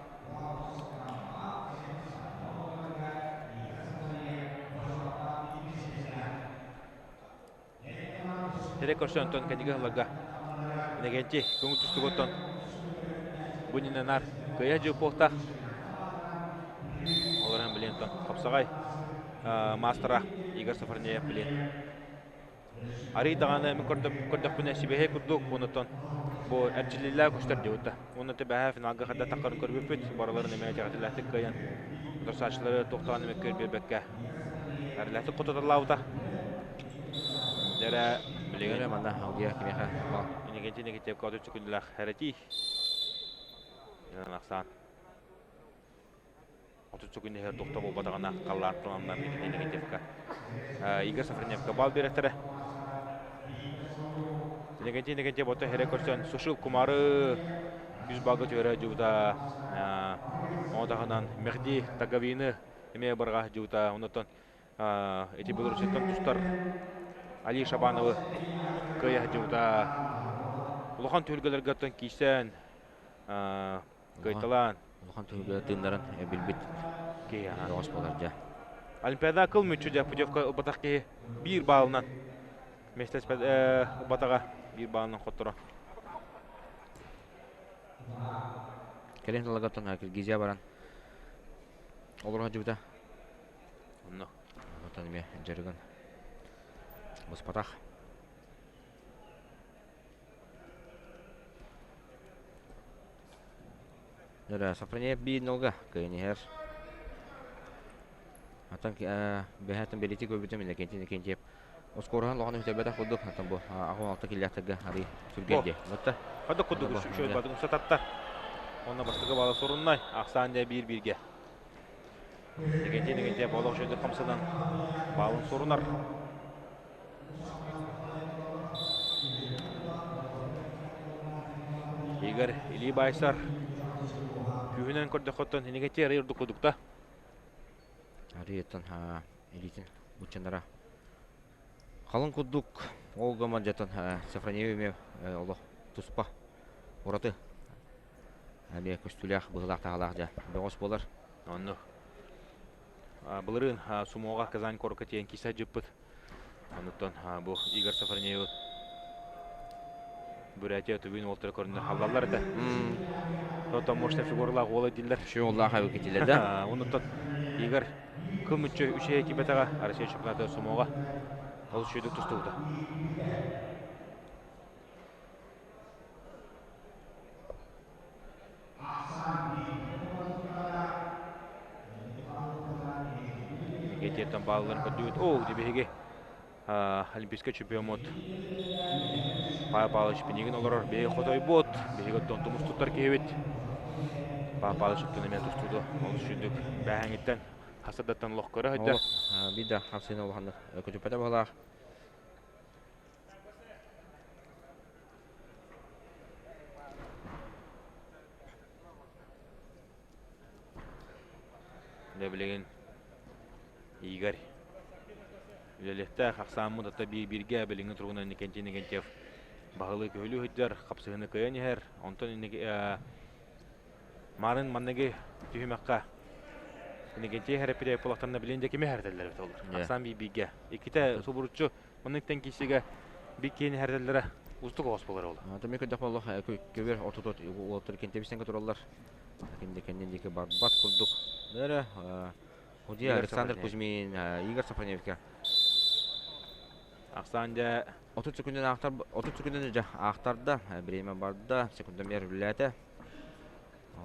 Сирэ көрсөн онтон кэнниги сылларга Иннокентий көҥүл тустугуттан бу иннинэ наар кыайа дьыыппуохтаах. Олорон билин онтон хапсаҕай маастара Игорь Сафарнеев билин. Арый даҕаны мин көрдөхпүнэ сибэһэй курдук онтон бу эрчиллиилээх көстөр диэбитэ. Уонна төбөһө финалга хада таххарын көрбүппүт барыларын эмиэ итэҕэтиллээхтик кыайан утарсааччылары туохтаан эмэ көр биэрбэккэ эрэлээхтик хототоллаабыта. Дьэрэ билигин манна аудио кимиэхэ бал. Иннокентий Никитевка 30 секундалаах хэрэтии. Ахсаан. 30 секунда иһэр тохто буолбатаҕына халлаан тыланнар Никитин Никитевка. Игорь Сафроневка бал биэрэтэрэ. Иннокентий Никитев ото хере көрсөн Сушил Кумары үс балга түһэрэ дьубута. Ону таһынан Мехди Таговины эмиэ барҕа дьубута. Оннуттан ити Белоруссияттан тустар Али Шабановы кыайа сылдьыбыта. Улахан түһүлгэлэргэ оттон киирсэн кыайталаан. Улахан түһүлгэ тыыннарын билбит киһи бөҕөс буолар дьэ. Олимпиада кыл мүччү дьэ путевка ылбатах киһи биир баалынан миэстэлэспэт ылбатаҕа биир баалынан хотторо. Кэлин сылларгаттан Киргизия баран олоро сылдьыбыта. Онно. Онтон эмиэ дьарыгын быспатах. Дөрө Сафронеев биир нолга кыайан иһэр. Аттан бэһээтин бэлиэтии көрбүтүм Иннокентий Иннокентьев оскуораһын улахан үтэрбэтэх курдук аттан бу 86 киллээхтэргэ арый сүргэн дии. Батта. Хада курдук үчүгэй батын сататта. Онно бастакы баала суруннай. Ахсаан дьэ биир-бииргэ. Иннокентий Иннокентьев олох үчүгэйдик хамсанан баалын сурунар. Игорь илии баайсар күүһүнэн көрдөххөттөн инигэтти арый ордук кудукта. Арыйыттан илиитин буччанара халын курдук ол гомон дьатан Сафронеев эмиэ олох туспа ураты эмиэ көстүүлээх быһыылаах таһаалаах дьэ бөҕөс буолар. Онно Былырыын Сумоҕа Казань куоракка тиийэн киирсэ сылдьыппыт. Онуттан бу Игорь Сафронеевы Бурятия түбүн уолтара көрүннэр халлаллар этэ. Тото мощная фигуралаах уола дииллэр. Шиоллаах эбит дииллэр да. Онуттан Игорь кыл мүччү үчүгэй кибэтэҕэ Россия чемпионата Сумоҕа ол үчүгэйдик тустубута. Гетиэттэн баалларын көрдүбүт. Оо, ити биһиги олимпийскай чемпиоммут Павел Павлович Пинигин олорор. Биһиги хотойбут, биһиги оттон тумус туттар киһибит. Павел Павлович оттон эмиэ тустууду олус үчүгдүк бээһэҥиттэн хасырдаттан олох көрө сылдьар. Биир да хамсыына улаханнык көтүппэтэ быһалаах. Дьэ билигин Игорь үлэлиэхтээх ахсааммыт ата биир-бииргэ билиҥҥи туругунан Иннокентий Иннокентьев баһылыы көһүлүү сылдьар, хапсыһыыны кыайан иһэр. Онтон Марын манныгы түһүмэххэ Иннокентий иһэр буоллахтарына билин дьэ кими иһэрдэллэр эбит олор. Ахсаан биир-бииргэ. Иккитэ субуруччу Манныктан киирсиигэ биир киһини иһэрдэллэрэ уустук оҕус буолар ол. Томик көрдөх буоллах көбүөр ортотот уолаттар кэнтэбистэн тураллар. Кэнде кэннин диэки барбат курдук. Бөрө Худия Александр Кузьмин, Игорь Сафроневка. Ахсаан дьэ 30 секунданы аахтар 30 секунданы дьэ аахтарда, бириэмэ барда, секундомер үлэлээтэ.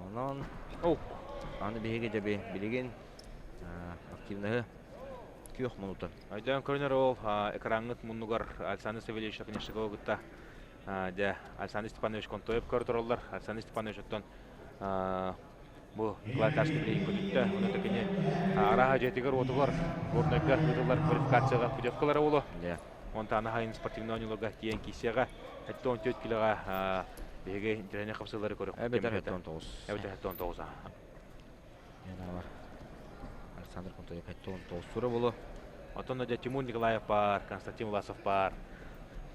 Онон аны биһиги дьэ билигин активнаһы күөх мунутан. Өйдөөн көрүнэр ол экраҥҥыт муннугар Александр Савельевич Оконешниковы кытта дьэ Александр Степанович Контоев көрө тураллар. Александр Степанович оттон бу Николай Тарский билигин көтүттэ. Ону кини арааһа дьиэтигэр-уотугар Горнайга ыытыллар квалификацияҕа путевкалара буолуо. Онтон аһайын спортивнай оонньууларга тиийэн киирсиэҕэ. 74 килоҕа биһиги интэриэһинэй хапсыылары көрүөх. Эбэтэр 79. Эбэтэр 79. Бар. Александр Контоев 79 сура болу. Оттон да Тимур Николаев бар, Константин Власов бар.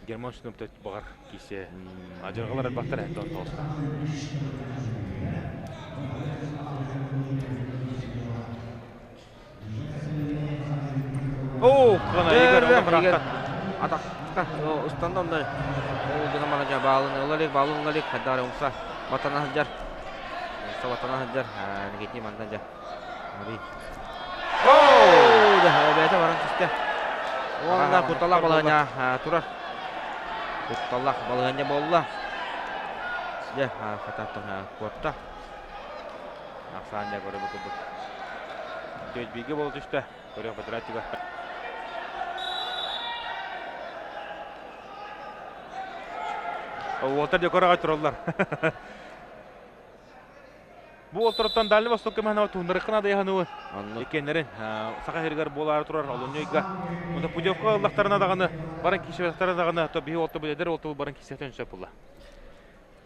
Герман Шнуптет бағар кисе. Ажырғалар бақтар 79-та. Оо, кына Игорь Игорь атахта устанда онда ол гына мана жа баалын ылалик баалын ылалик хаддар умса батана сылдьар умса батана сылдьар Никитин мандан жа аби Оо, бэйэтэ баран түстэ. Уонна кутталлах балаһыанньа турар. Кутталлах балаһыанньа буолла. Дьэ, хататтан куотта. Ахсаан дьэ көрө курдук. Бииргэ буола түстэ. Көрүөх бэтэрээччигэ. Уолтар дьэ көрөҕө тураллар. Бу уолтарыттан Дальний Восток көмөһүнэ туһуннарыккына дайаһаныбы. Иккиэннэрин Саха сиригэр буолаары турар олунньу ыйга. Онто путевка ыллахтарына даҕаны баран киирсибэтэхтэрэ даҕаны то биһи уолта эдэр уолта баран киирсиэхтэрин сөп буолла.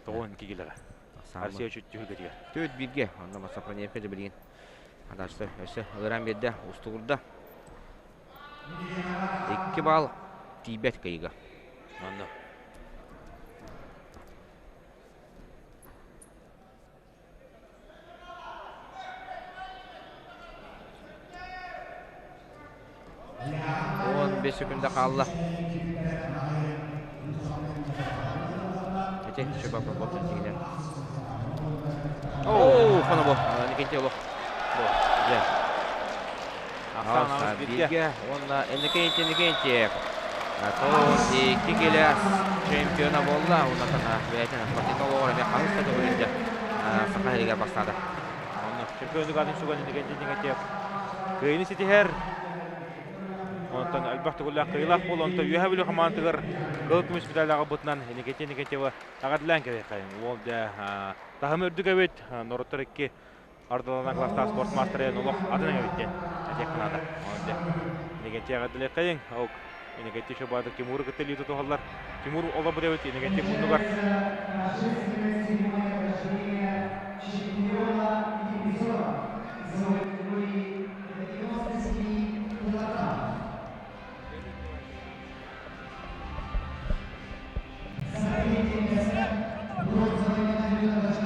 92 килоҕа. Россия түһүлгэтигэр. Төрт бииргэ. Онно Сафроневка дьэ билигин Адашты өссө ыараан биэрдэ, устугурда. 2 балл тиийбэт кыйыга. Онно. Он 5 секунда хаалла. Ити Шибапа Бобтон тигинен. Оо, хоно бу. Никитин олох. Бу. Дьэ. Ахсаан Бииргэ уонна Иннокентий Иннокентьев. 92 килэ чемпиона буолла. Уонна бэйэтин спортивнай олоҕор эмиэ хаһыс да төгүлүн Саха сиригэр бастаата. Онно чемпиону атын суган Иннокентий Иннокентьев кыайыыны ситиһэр. Онтон элбэх төгүллээх кыайыылаах буолла. Онтон Үөһээ Бүлүү хамаандатыгар кыһыл көмүс медаллааҕы бытынан Иннокентий Иннокентьевы эҕэрдэлээн кэлиэххэйиҥ. Уол дьэ таһым үрдүк эбит. Норуоттар икки ардылана класстаах спорт маастара олох атын эбит диэн этиэххэ наада. Онон дьэ Иннокентий эҕэрдэлиэххэйиҥ. Ок Иннокентий Шабатов Тимуру кытта илии тутуһаллар. Тимур олорбут эбит Иннокентий муннугар.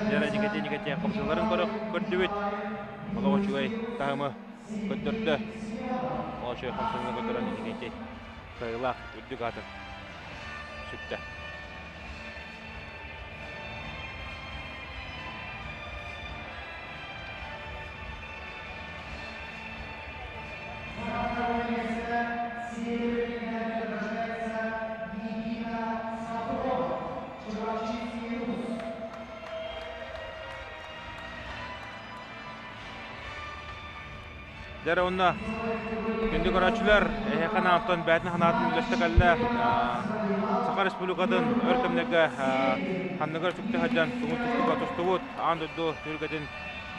Дьэ, Никитин хомсуларын көрдүбүт. Олох үчүгэй таһымы көрдөрдө. Олох үчүгэй хомсуларын көрдөрөн Никитин кыайыылаах үрдүк аатын сүктэ. Дьэ онно күндү көрөөччүлэр, эһиэхэ анаан бэйэтин санаатын үллэстэ кэллэ. Саха Республикатын өр кэмнэргэ ханныгар сүктэ сылдьан тугун тустууга тустубут аан дойду түһүлгэтин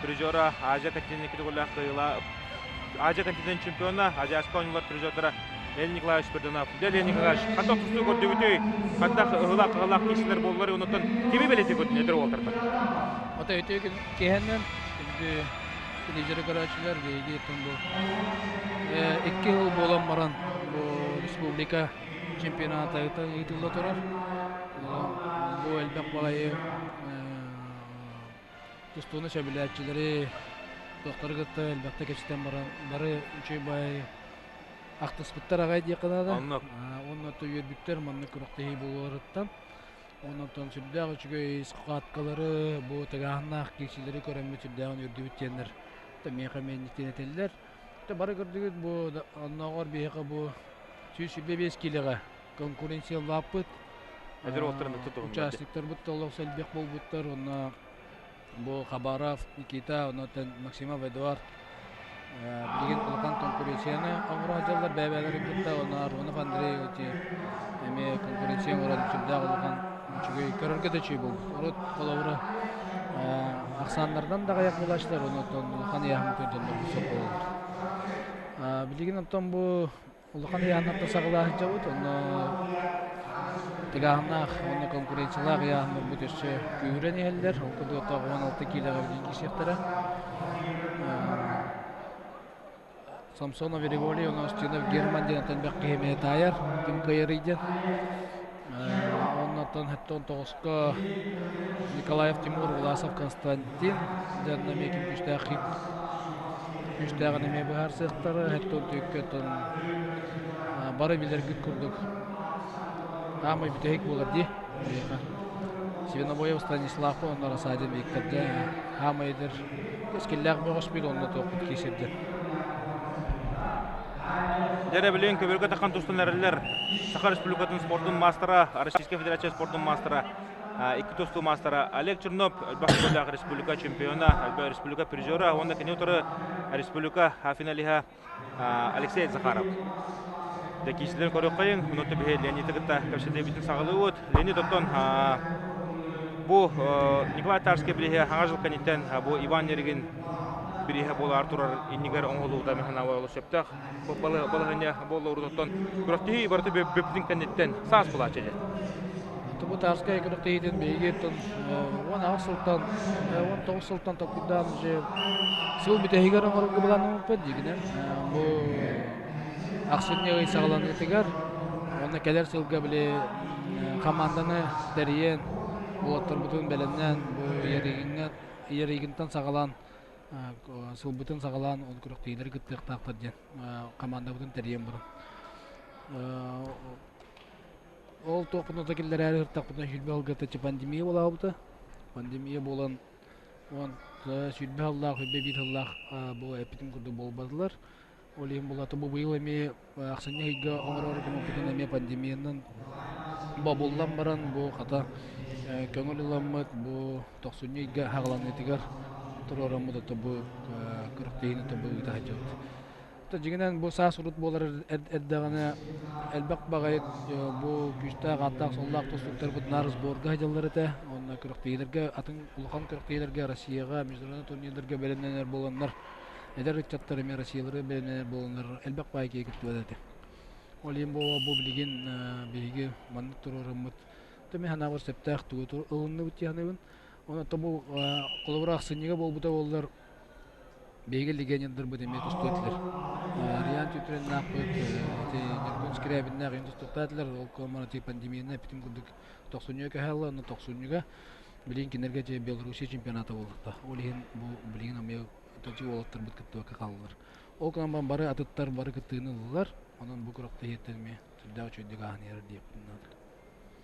призера Азия континент категориялаах кыайыылаах Азия континент чемпиона, Азиатскай оонньуулар призердара Леонид Николаевич Спиридонов. Дьэ, Леонид Николаевич, хантан тустуу көрдүбүтүй? Хантах ыһылаах-ыһылаах киирсилэр буоллар, онтон кими бэлиэтии көрдүн эдэр уолтартан? Ото үтүө киһэннэн күндү телевизоры көрөөччүлэр биһиги бу икки сыл буолан баран бу республика чемпионата ыытылла турар. Бу элбэх баҕайы тустууну сөбүлээччилэри туохтары кытта элбэхтэ кэпсэтэн баран бары үчүгэй баҕайы ахтыспыттар аҕай диэххэ наада. Уонна үөрбүттэр маннык күрэхтэһии буоларыттан. Онон сүрдээх үчүгэй схваткалары, бу тыгааһыннаах киирсиилэри көрөммүт сүрдээҕин үөрдүбүт диэннэр миэхэ эмиэ этэллэр. Бары көрдүгүт бу оннооҕор биһиэхэ бу 125 киилэҕэ конкуренциялааппыт. Эдэр уолаттарын тутуһуннар. Участниктарбыт олох элбэх буолбуттар. Онно бу Хабаров Никита, онтон Максимов Эдуард билигин улахан конкуренцияны оҥоро сылдьаллар бэйэ-бэйэлэрин кытта. Онно Аронов Андрей эти эмиэ конкуренция оҥорон сүрдээх улахан үчүгэй көрөргө да үчүгэй буолбут. Урут холобура ахсааннарынан да аҕыйах буолааччылар, онтон улахан ыйааһын дьоннор сөп буолаллар. Билигин онтон бу Улахан ыйааһыннартан саҕалаа сылдьабыт. Онно тыгааһыннаах уонна конкуренциялаах ыйааһыннарбыт өссө күүһүрэн иһэллэр. Ол курдук 16 киилэҕэ билигин киирсиэхтэрэ. Самсонов Григорий уонна Устинов Герман диэн элбэх киһи эмиэ таайар. Ким кыайарый диэн. Оннуттан 79-ка Николаев Тимур, Власов Константин дьонно эмиэ ким күүстээх күүстээҕин эмиэ быһаарсыахтара. 74-кэ оттон бары билэргит курдук аамай бүтэһик буолар дии. Свинобоев Станислав уонна Рассадин Виктор дьэ аамай эдэр кэскиллээх бөҕөспүт уонна туохпут киирсэрдэр. Дьэ билигин көбүргэ таххан тустан эрэллэр Саха Республикатын спордун маастара, Российскай Федерация спордун маастара, икки тустуу маастара Олег Чернов, элбэх төгүллээх республика чемпиона, элбэх республика призера уонна кини утары республика финалиһа Алексей Захаров. Дэ киисилэрин көрүөххэйиҥ, онуота биһи Леониды кытта кэпсэтиэбитин саҕалыыбыт. Леонид оттон бу Николай Тарский бирииһэ хаҥа жыл кэнниттэн бу Иван Неригин бирииһэ буолаар турар иннигэр оҥоһуллубута мин санаабар олус сөптөөх балаһыанньа буолла урутуттан күрэхтэһии барыта бүппүтүн кэнниттэн саас булааччы дьэ. Бу Тарскай күрэхтэһиитин биһиги 18 сылтан 19 сылтан толкуйдаан уже сыл бүтэһигэр оҥорорго былааннаммыппыт дигинэн бу ахсынньы ый саҕаланыытыгар уонна кэлэр сылга били хамаанданы тэрийэн уолаттарбытын бэлэмнээн бу Ярыгинтан саҕалаан сылбытын саҕалаан ол күрэхтэһиилэри кыттыахтаахтар диэн хамаандабытын тэрийэн баран ол туохпутун да киллэрээри сыртахпытына сүүрбэ сылга пандемия буолаабыта. Пандемия буолан. Уон 20 сыллаах, 21 сыллаах бу эппитим курдук буолбатылар. Ол иһин булата бу быйыл эмиэ ахсынньы ыйга оҥорор гыммыппытын эмиэ пандемиянан бобуллан баран бу хата көҥүл ыламмыт бу тохсунньу ыйга хаҕаланыытыгар туруораммыт ото бу күрэхтэһиини тобу ыыта сылдьабыт. Дьиҥинэн бу саас урут буолар эрдэҕинэ элбэх баҕайы бу күүстээх ааттаах-суоллаах тустууктарбыт наар сборга сылдьаллар этэ. Уонна күрэхтэһиилэргэ атын улахан күрэхтэһиилэргэ Россияҕа международный турнирдарга бэлэмнэнэр буоланнар эдэр ыччаттар эмиэ Россиялары бэлэмнэнэр буоланнар элбэх баҕайы киһи кыттыбат этэ. Ол иһин бу билигин биһиги маннык туруораммыт мин санаабар сөптөөх тугу ылынныбыт дии саныыбын. Онон бу холобура ахсынньыга буолбута буоллар биһиги легионердарбыт эмиэ тустуо этилэр. Ариан Тютриннаахпыт, ити Ньургун Скрябиннаах иһин тустуохтаатылар. Ол куомара пандемияны эппитим курдук тохсунньуга көһө онно тохсунньуга билигин кинилэргэ дьэ Белоруссия чемпионата буолуохтаах. Ол иһин бу билигин эмиэ тачы уолаттарбыт кыттыбакка хааллылар. Ол гынан баран бары атыттар бары кыттыыны ыллылар. Онон бу күрэхтэһииттэн эмиэ сүрдээх үчүгэйдик ааһан иһэр диэхпин наада.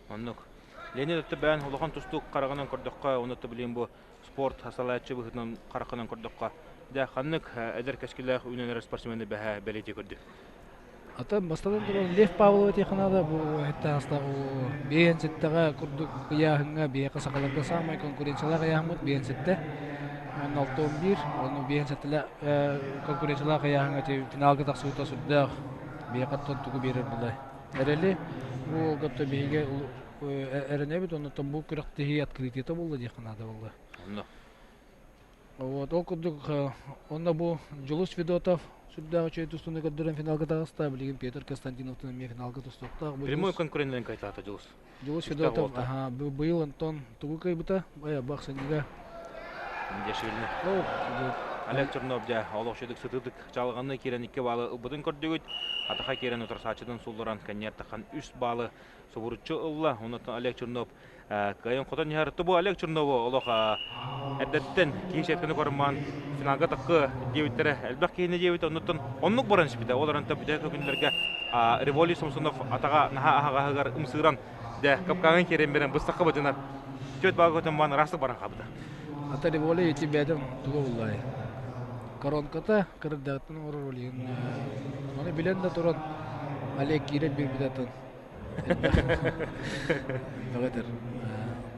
Оннук. Леонид Өттөбөөн улахан тустуук хараҕынан көрдөххө, онно билигин бу спорт салайааччы быһыытынан хараххынан көрдөххө, дьэ ханнык эдэр кэскиллээх үүнэн эрэр спортсмены бэһэ бэлиэтии көрдү? Атын бастатан туран Лев Павлова тиэхинада бу эттээх биэн сэттэҕэ курдук ыйааһыҥҥа биһиэхэ сахаларга саамай конкуренциялаах ыйааһыммыт 57 уонна 61 ону 57-лэ конкуренциялаах ыйааһыҥҥа финалга тахсыбыта сүрдээх биһиэхэ тугу биэрэр булай эрэли бу уолга биһиги эрэнэбит оннуттан бу күрэхтэһии открытиета буолла диэххэ наада буолла. Онно. Вот ол курдук онно бу Дьулус Федотов сүрдээх үчүгэй тустууну көрдөрөн финалга таҕыста. Билигин Петр Константиновтан эмиэ финалга тустуохтаах. Прямой конкуренттан кайтаата Дьулус. Дьулус Федотов аха быйыл Антон тугу кыайбыта? Бу ахсынньыга. Дешевильны. Олег Чернов дьэ олох шедик сытыдык чалҕанны киирэн 2 баалы ылбытын көрдүгүт. Атаха киирэн утарсааччытын сулларан кэнниэр тахан 3 баалы субуруччу ылла. Онон Олег Чернов кыайан хотон иһэр. Бу Олег Чернову олох эрдэттэн киһи сетканы көрмаан финалга таккы диэбиттэрэ элбэх киһини диэбит оннуттан оннук баран испитэ. Ол орон бүтэ күннэргэ Револий Самсонов атаҕа наһаа аһаҕаһыгар ымсыыран дэ капкаҥын киирэн берен быстахха бадьынар түөт баага көтөн баан ыраастык баран хаалбыта. Ата Револий ити бэйэтин туга буллай. Коронката кырдьаҕыттан оҥорор ол иһин ону билэн да туран Олег киирэн биэрбит атын Бөҕөтөр.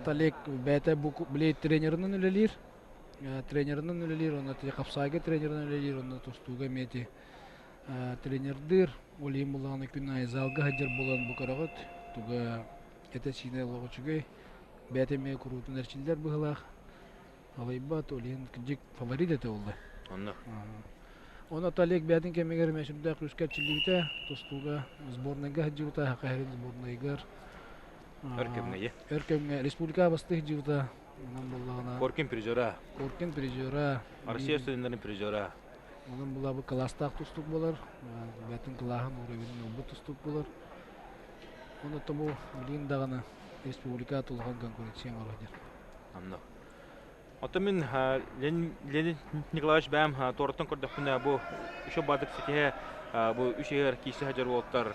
Олег бэйэтэ бу били тренеринэн үлэлиир. Тренеринэн үлэлиир, онно хапсаайга тренеринэн үлэлиир, онно тустууга эмиэ ити тренердыыр. Ол иһин буллаҕына күн аайы залга сылдьар буолан бу көрөҕүт. Туга этэ-сиинэ олох үчүгэй. Бэйэтэ эмиэ куруутун эрчиллэр быһыылаах. Алайбат, ол иһин кырдьык фаворит этэ буолла. Онно. Онно Олег бэйэтин кэмигэр эмиэ сүрдээх күүскэ эрчиллибитэ, тустууга сборнайга сылдьыбыта, Саха сирин сборнайыгар. Өр кэмҥэ Өр кэмҥэ республика бастыы сылдьыбыта. Онон буллаҕына Коркин призера. Коркин призера. Россия студеннарын призера. Онон булабы кылаастаах тустуук буолар. Бэйэтин кылааһын уровенын ылбыт тустуук буолар. Онно бу билигин даҕаны республика улахан конкуренция оҥоро диэн. Онно. Оттон мин Леонид Николаевич бэйэм туораттан көрдөхпүнэ бу үчү баадык ситиһэ бу үс иһэр киирсэ сылдьар уолаттар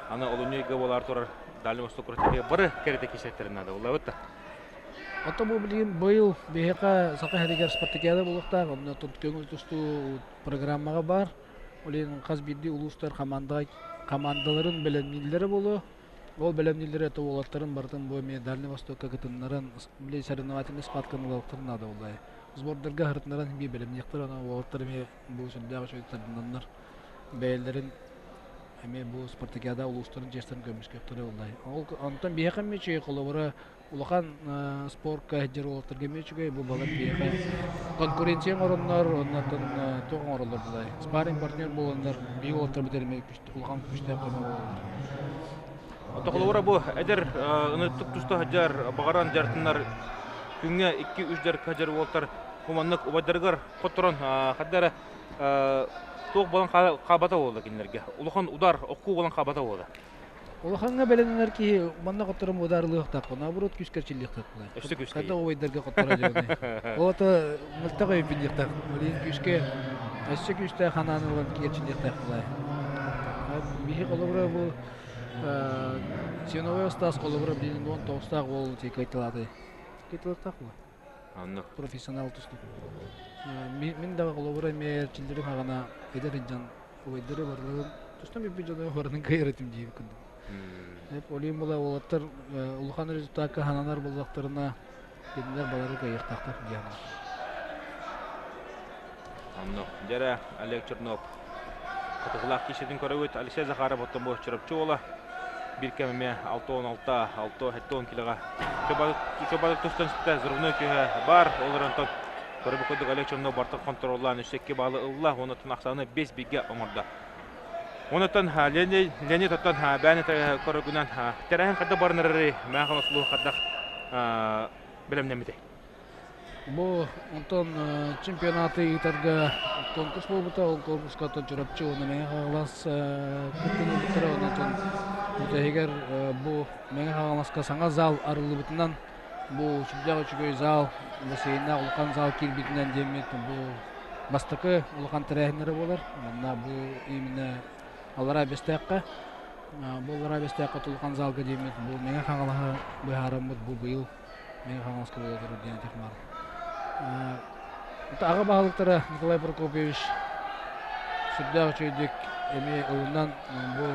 аны олунньу ыйга буолаар турар Дальний Восток күрэхтэһиигэ бары кэрэтэ киирсэттэрин наада буоллабыт да. Оттон бу билигин быйыл биһиэхэ Саха сиригэр спартакиада буолуохтаах, онно көҥүл тустуу программаҕа баар. Ол иһин хас биирдии улуустар командаларын бэлэмнииллэрэ буолуо. Ол бэлэмнииллэрэ это уолаттарын барытын бу эмиэ Дальний Востокка кытыннаран, били соревновательный схватканы ылалларын наада буоллай. Сбордарга аһырытыннаран эмиэ бэлэмниэхтэр, аны уолаттар эмиэ бу сүрдээх үчүгэй тардынаннар бэйэлэрин эмиэ бу спартакиада улуустарын чиэстэрин көмүскүөхтэрэ буоллай. Ол онтон биһиэхэ эмиэ үчүгэй холобура улахан спортка сылдьар уолаттарга эмиэ үчүгэй бу балар биһиэхэ конкуренция оҥороннор оннуттан туох оҥороллор булай спарринг партнер буоланнар биһиги уолаттарбыт эмиэ улахан күүстээх көмө буолаллар. Холобура бу эдэр ыныттык туста сылдьар баҕаран дьартыннар күҥҥэ 2-3 дьарыкка сылдьар уолаттар куманнык убайдарыгар хотторон хадда эрэ туох буолан хаалбата буолла кинилэргэ улахан удар окуу буолан хаалбата буолла. Улахаҥҥа бэлэмнэнэр киһи манна хотторон ударылыахтаахпын, наоборот күүскэ эрчиллиэхтээхпин. Өссө күүскэ. Хата убайдарга хотторо дьоҕунай. Ол ата мөлтөх өйбүн диэхтээх. Билигин күүскэ өссө күүстээх ханааны ылан эрчиллиэхтээхпин. Биһи холобура бу Сеновой Стас холобура билигин 19-таах уол кыайталааты. Кыайталаахтаах була. Оннук. Профессионал тустуук. Мин да холобура эмиэ эрчиллэрим хаҕана эдэр дьон убайдары барыларын тустан бүппүт дьону барытын кыайар этим диир курдук. Олим була уолаттар улахан результакка хананар буоллахтарына кинилэр балары кыайыахтаахтар диэн. Оннук. Дьэрэ Олег Чернов Хотугулаах киисэтин көрөбүт. Алексей Захаров оттон бу Чурапчы уола биир кэм эмиэ 66, 6 килоҕа чобадык тустан сытта взрывной күүһэ баар. Ол эрэн көрбүт курдук Олег Чернов бартын хонтуруоллаан өссө 2 баалы ылла. Онуттан ахсааны 5 бигэ оҥордо. Онуттан Леонид оттон бэйэни көрөргүнэн тэрээһин хайдах барынарый мээхэн услуга хайдах бэлэмнэммитэй? Бу онтон чемпионаты ыытарга конкурс буолбута. Ол конкурска оттон Чурапчы уонна Мэҥэ Хаҥалас кыттыыны ылбыттара. Онтон бүтэһигэр бу Мэҥэ Хаҥаласка саҥа зал арыллыбытынан бу сүрдээх үчүгэй зал, бассейннаах улахан зал киирбитинэн диэммит бу бастакы улахан тэрээһиннэрэ буолар. Манна бу именно Аллараа Бэстээххэ бу Аллараа Бэстээххэ улахан залга диэммит бу Мэҥэ Хаҥалаһы быһаараммыт бу быйыл Мэҥэ Хаҥаласка буола турар диэн этих баар. Аҕа баһылыктара Николай Прокопьевич сүрдээх үчүгэйдик эмиэ ылынан бу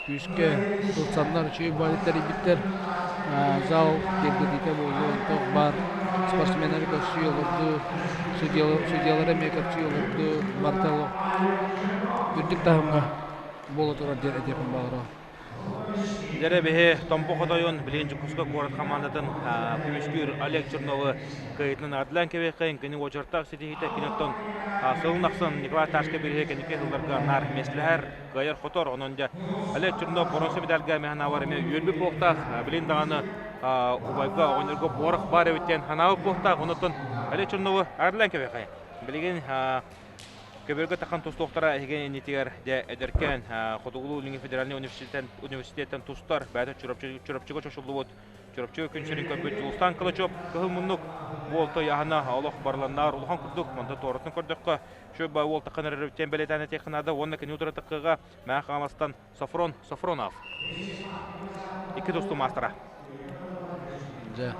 күүскэ ылсаннар үчүгэй баайы тэрийбиттэр. Зал киэргэтиитэ буолуо, онтон баар спортсменнары көрсүү олорду, судьуйалары эмиэ көрсүү олорду, барыта үрдүк таһымҥа буола турар диэн этиэхпин баҕарабын. Дьэрэ биһи Томпо хотойун билигин Дьокуускай куорат хамаандатын көмүскүүр Олег Черновы кыайыытынан аатылаан кэбиэххэйин кини уочараттаах ситиһиитэ кини оттон сылын ахсын Николай Ташка бириһэ кэнники сылларга наар миэстэлэһэр, кыайар-хотор. Онон дьэ Олег Чернов боруонса медальга эмиэ санаабар эмиэ үөрбүт буолуохтаах. Билигин даҕаны убайга оҕонньорго буорах баар эбит диэн санаабыт буолуохтаах. Онон Олег Черновы аатылаан кэбиэххэйин. Билигин Көбүөргэ тахан тустуохтара эһиги иннитигэр дьэ эдэркээн Хотугулуу-Илиҥҥи федеральнай университеттан тустар бэйэтэ Чурапчыга чочуллубут Чурапчыга күн сирин көрбүт Дьулустаан Кылачев кыһыл муннук буолта аһына олох барыланнаар улахан курдук манта туоратын көрдөххө шөбө уол таххан эрэрбиттэн бэлиэтээн этиэххэ наада уонна кини утары таххыга Мэҥэ Хаҥаластан Софрон Софронов икки тустуу маастара. Дьэ.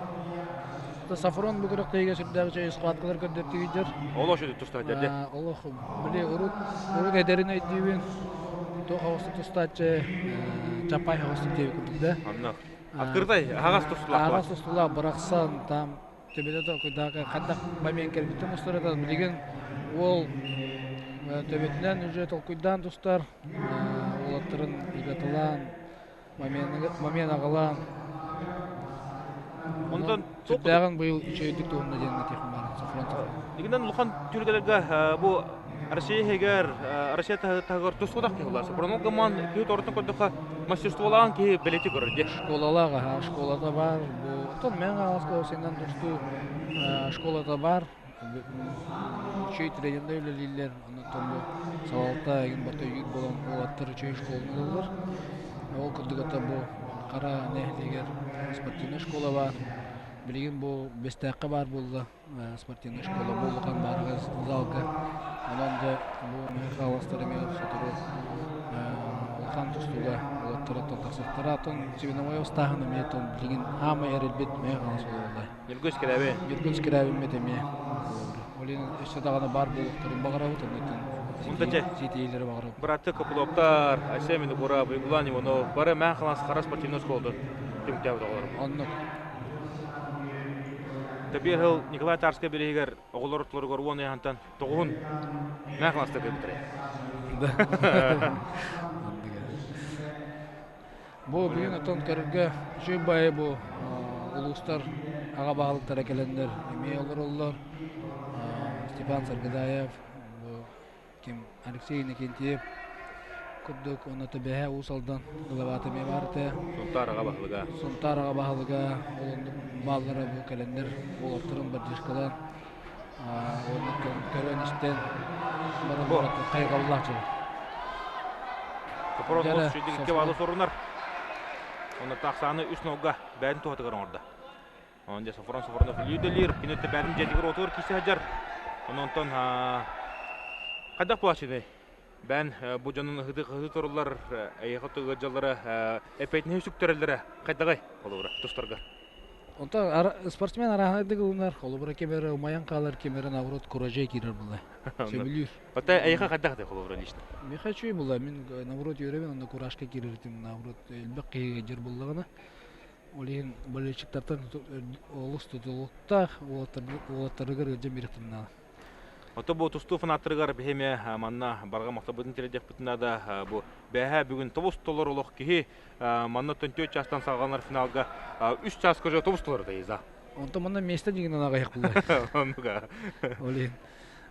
Софрон бу күрэхтэһиигэ сүрдээх үчүгэй схваткалар көрдөртүгүйдэр. Олох үчүгэй тустар дьэ. Олох били урут урут эдэрин өйдүүбүн. Туох оҕустук тустааччы Чапай оҕустук диэбит курдук да. Оннук. Открытай аһаҕас тустулаах. Аһаҕас тустулаах бырахсан там төбөтө толкуйдаах хайдах момент кэлбиттэн устар билигин уол төбөтүнэн уже толкуйдаан тустар уолаттарын ыгатылаан момент аҕалаан онтон сүрдээҕин быйыл үчүгэйдик туһунна диэн этиэхпин баара Софрон Игинэн улахан түһүлгэлэргэ бу Россия иһигэр Россия таһыгар тустуутах киһи булар. Сопронол гымман киһи торутун көрдөххө мастерстволаан киһи бэлиэти көрөр дии. Школалаах аха школата бар. Бу оттон мен аҕаска сенен тустуу школата бар. Үчүгэй тренердэр үлэлииллэр. Оннуттан бу салалта эгин бата үйүр болон уолаттар үчүгэй школаны ылаллар. Ол курдук ата бу Хара нэһилиэгэр спортивная школа бар. Билигин бу Бэстээххэ баар буолла спортивная школа бу улахан баарга залга. Онон дьэ бу Михайловтар эмиэ сотору улахан тустууга уолаттар тахсыахтара. Оттон звеновой ыстааһын эмиэ билигин хаамай эрэлбит Мэйэ буолла. Ньургун Скрябин. Ньургун Скрябиммит эмиэ. Ол иһин өссө даҕаны баар буолуохтарын баҕарабыт, оннуттан ситиһиилэри баҕарабыт. Бырааттыы Копыловтар, Айсен Винокуров, Уйгулан Иванов бары Мээн Халаас хара спортивнай оскуолатын түмүктээбит оҕолор. Оннук. Тэбиэр сыл Николай Тарскай бириһигэр оҕолор ортолоругар 10 ыйаһынтан тоҕуһун Мээн Халаастар кэлбиттэрэ. Бу бүгүн оттон көрөргө үчүгэй баайы бу улуустар аҕа баһылыктара кэлэннэр эмиэ олороллор. Степан Саргыдаев, бу ким Алексей Иннокентьев курдук уонна Төбөһө Уус Алдан главата эмиэ баар этэ. Сунтаар аҕа баһылыга. Сунтаар аҕа баһылыга ол оннук бааллара бу кэлэннэр уолаттарын поддержкалаан уонна көрөн-истэн баран хайҕаллаах дьон. Сопорон икки баалы сорунар. Онно тахсааны үс нолга бэйэтин туһатыгар оҥордо. Онон дьэ Софрон Софронов лиидэлиир, кини бэйэтин дьиэтигэр отуор киирсэ сылдьар. Онон хайдах буолааччыный? Бэйэн бу дьонун ыһыы туруллар, эйиэхэ ыалдьаллара, эппиэтинэһи сүктэрэллэрэ хайдаҕай холобура тустарга? Онтон спортсмен арааһынайдык ылынар, холобура ким эрэ умайан хаалар, ким эрэ наоборот куражай киирэр буолла. Сөбүлүүр. Ота эйиэхэ хайдах этэй холобура лично? Миэхэ үчүгэй буолла. Мин наоборот үөрэбин, онно куражка киирэр этим, наоборот элбэх киһигэ дьэр буоллаҕына. Ол иһин болельщиктартан олус тутулуктаах уолаттарыгар ыалдьан биэриэхтэрин наада. Ото бу тустуу фанаттарыгар биһи эмиэ манна барҕа махталбытын тириэрдиэхпитин наада. Бу бэһэ бүгүн тобус толору олох киһи манна 4 чаастан саҕаланар финалга 3 чааска уже тобус толору да. Онтон манна место дигинен аҕыйах булла. Оннуга. Ол иһин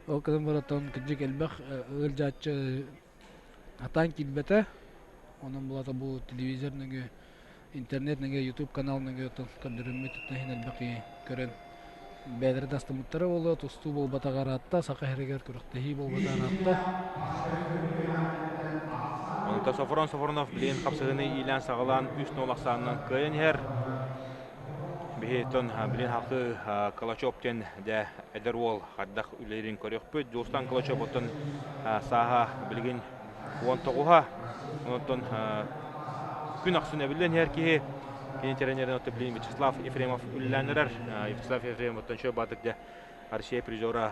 ол кэлэн баратан кырдьык элбэх ыалдьааччы атаан киирбэтэ. Онон булата бу телевизор нөҥүө интернет нөҥүө YouTube канал нөҥүө көрдөрүммүт иһин элбэх киһи көрөн бэйэлэрэ да астыммыттара буолуо, тустуу буолбатаҕа ыраатта, саха сиригэр күрэхтэһии буолбатаҕа ыраатта. Онто Софрон Софронов билигин хапсыһыыны иилээн-саҕалаан 3-0 ахсаанынан кыайан иһэр. Биһиттэн билин хакы Калачев диэн дэ эдэр уол хайдах үлэлиирин көрүөхпүт. Дьулустан Калачев оттон сааһа билигин 19-а. Онтон күн ахсын эбиллэн иһэр киһи кини тренерин отто билин Вячеслав Ефремов үлэлээн эрэр. Вячеслав Ефремов оттон чө баатык дэ Россия призера.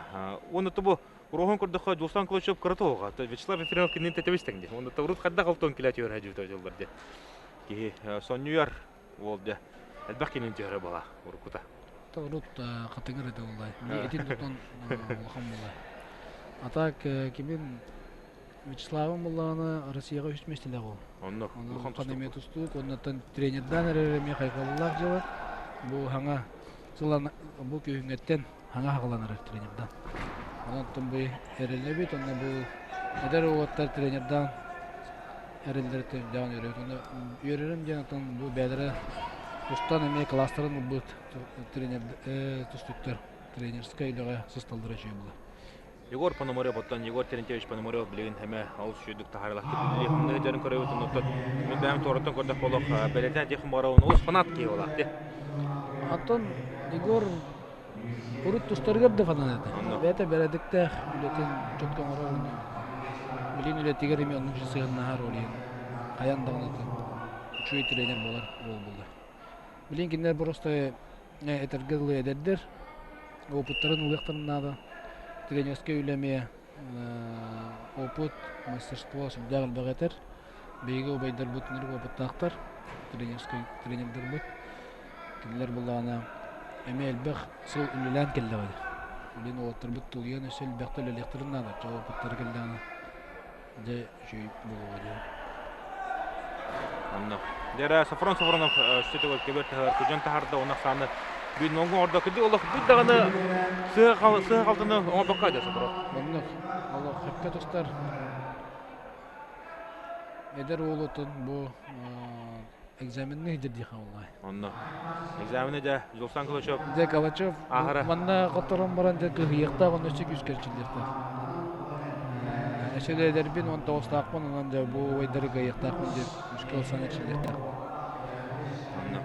Уонна бу Уруһун көрдөххө Дьулустан Калачев кыра тоҕуга. Вячеслав Ефремов кинини тэтэбис тэҥди. Онно урут хайдах алтон килэ түөрэ дьүтэ дьыллар дэ. Киһи сонньуйар уол дьэ элбэх кинин түһэрэ буола уруккута. Урут хатыҥыр этэ буолла. Итин тутан улахан буолла. А так кимин Вячеславым буллаҕына Россияҕа үс миэстэлээх ол. Онно улахан эмиэ тустуук, оннуттан тренердаан эрэр эмиэ хайҕаллаах дьыала. Бу хаҥа сылан бу күһүҥҥэттэн хаҥа хаҕаланар тренердаан. Онон бу эрэллэбит, онно бу эдэр уолаттар тренердаан эрэллэриттэн дэҕин үөрэбит. Онно үөрэрим диэн оттон бу бэйэлэрэ тустан эмиэ кылаастарын ылбыт тренер тустууктар тренерскэй үлэҕэ сысталлара үчүгэй буолар. Егор Пономарев оттон Егор Терентьевич Пономарев билигин эмэ олус үчүгүйдүк таһаарыылаахтык үлэлиир хамнаһы дьарын көрөбүт оннуттан мин бэйэм туораттан көрдөх болох бэлэтэ диэх баҕарабын олус фанат киһи буолаах дии. Оттон Егор урут тустарыгар да фанат этэ. Бэйэтэ бэрээдэктээх үлэтин четко оҥорор билин үлэтигэр эмиэ оннук сыһыаннаһар ол иһин хайаан даҕаны үчүгэй тренер буолар уол буолла. Билин кинилэр просто этэргэ дылы эдэрдэр опыттарын ылыахтарын наада. Тренерскэй үлэ эмиэ опыт, мастерство сүрдээх элбэх этэр. Биһиги убайдарбыт ынырык опыттаахтар, тренерскэй тренердэрбит. Кинилэр буллаҕына эмиэ элбэх сыл үлэлээн кэллэҕэ. Билин уолаттарбыт тулуйан өссө элбэхтэ үлэлиэхтэрин наада. Оччоҕо опыттара кэллэҕинэ дьэ үчүгэй буолуоҕа диэн. Онно. Дьэ Софрон Софронов сүтүгэр көбөр таһар күдьэн таһарда уонна ахсааны бүүн оҥгу оҥордо. Кырдьык олох бүт даҕаны сыа халтыны оҥорбокко дьэ Софрон. Оннук. Олох сөпкө тустар. Эдэр уолутун бу экзаменны дьэрдиэхэ буолла. Онно. Экзамены дьэ Жулсан Калачев. Дьэ Калачев манна хотторон баран дьэ кыһыйыахтаах онно өссө күүскэ эрчиллиэхтээх. Өссө да эдэрбин 19-таахпын онон дьэ бу убайдары кыайыахтаахпын диэн күүскэ ылсан эрчиллиэхтээх. Онно.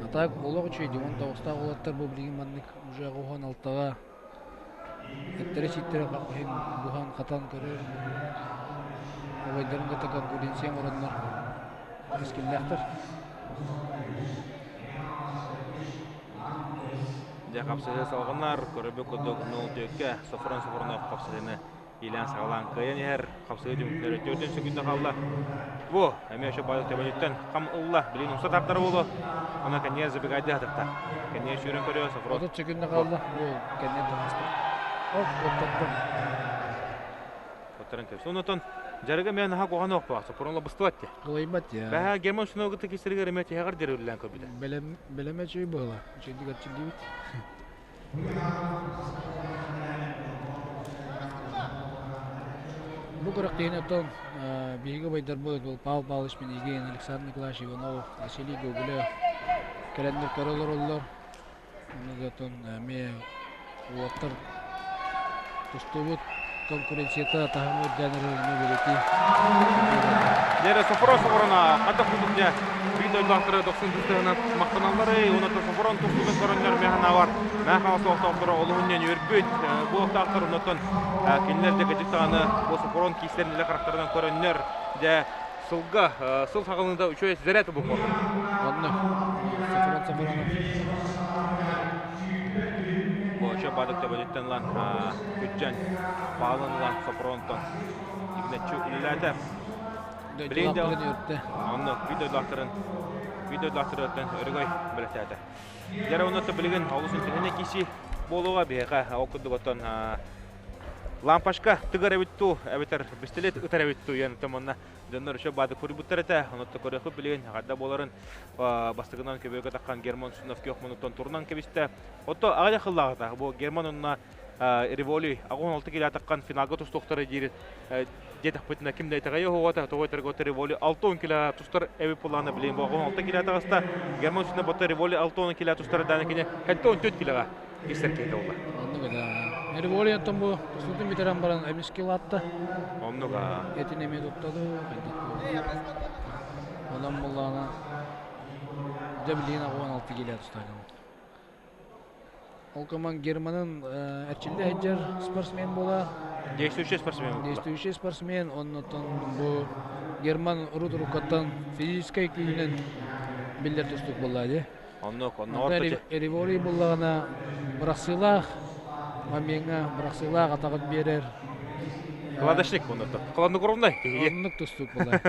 А так олох үчүгэй дии 19-таах уолаттар бу билигин маннык уже 16-га эттэрэ-сииттэрэ буһан-хатан көрөр убайдарын кытта конкуренция оҥороннор кэскиллээхтэр. Дьэ хапсыһыы салҕанар, көрөрбүт курдук 0-4-кэ Софрон Софронов хапсыһыыны иилээн-саҕалаан кыайан иһэр. Хапсыһыы түмүктэрэ төрдүн секунда хаалла. Бу эмиэ өссө баайдык төбөнүттэн хам ылла. Билигин умса тардара буолуо. Аны кэнниэ забегайды хатыхта. Кэнниэ сүүрэн көрүө Софрон. 30 секунда хаалла. Бу кэнниэ таҕыста. Оп, оттотто. Оттаран кэбис. Онотон дьарыга мен наһаа куһаҕан оохпа. Софрон лабыстыбат те. Кылайбат я. Бэһэ Герман Суногыты кистеригер эмиэ тиһэҕэр дерүллээн көрбүтэ. Бэлэм бэлэмэ чүй буола. Үчүгүйдик эрчиллибит. Бу күрэхтэһиини оттон биһиги убайдарбыт был Павел Павлович Пинигин, Александр Николаевич Иванов, Василий Гоголев кэлэннэр көрө олороллор. Онно оттон эмиэ уолаттар тустубут конкуренцията таһыма үрдээн эрэр эмиэ бэлиэтии. Дьэ Софрон Софрона хайдах курдук дьэ биир дойдулаахтары дохсун тустуһунан махтаналларый уонна Софрон тустугун көрөннөр мэханавар мэхаҕа суохтаахтара олуһун диэн үөрбүт бу охтаахтар оннуттан кинилэр дьэ кыдьык даҕаны бу Софрон киистэрин илэ харахтарынан көрөннөр дьэ сылга сыл саҕаланыыта үчүгэй сизэрээт бу Онно Софрон Софронов. Боча бадык төбөтүттэн ылан күччэн баалын ылан Сопронтон игнеччи үлэлээтэ. Дойдулаахтарын үөртэ. Онно видеолаахтарын видеолаахтарыттан өрөгөй бэлэхтээтэ. Дьэ онно билигин олус интэриэһинэй киси буолуоҕа биһиэхэ ол курдук оттон лампочка тыгар эбит туу эбэтэр пистолет ытар эбит туу диэн манна дьоннор еще баады курбуттар этэ онно көрүөхпүт билигин хадда буоларын бастакынан көбүөкө таххан Герман Сунов күөх мунуттан турунан кэбистэ отто аҕыйах хыллааҕыта бу Герман онно Револи 16 кило таххан финалга тустуохтара диир диэтэхпитинэ ким да итэҕэйэ оһоҕото тоҕо этэргэ Револи 60 кило тустар эбит булаана билигин бу 16 кило таҕыста Герман Сунов ботто Револи 60 кило тустар даана кини 74 килоға истэр киһитэ буолла. Оннук да. Револи оттон бу тустуутун бүтэрэн баран эмискэ улаатта. Оннук. Этин эмиэ туттаду, хайдах Онон буллаана дьэ билигин 16 кило тустаатым. Ол коман Германын эрчиллэ сылдьар спортсмен буола. Действующий спортсмен буола. Действующий спортсмен, оннотон бу Герман урут уруккаттан физическэй күүһүнэн биллэр тустуук буолла дии. Оннук, онно орточу. Ривори буллаҕына бырахсыылаах, момеҥҥа бырахсыылаах атаҕын биэрэр. Кладочник оннук. Хладнокровный киһи. Оннук тустуук буолар.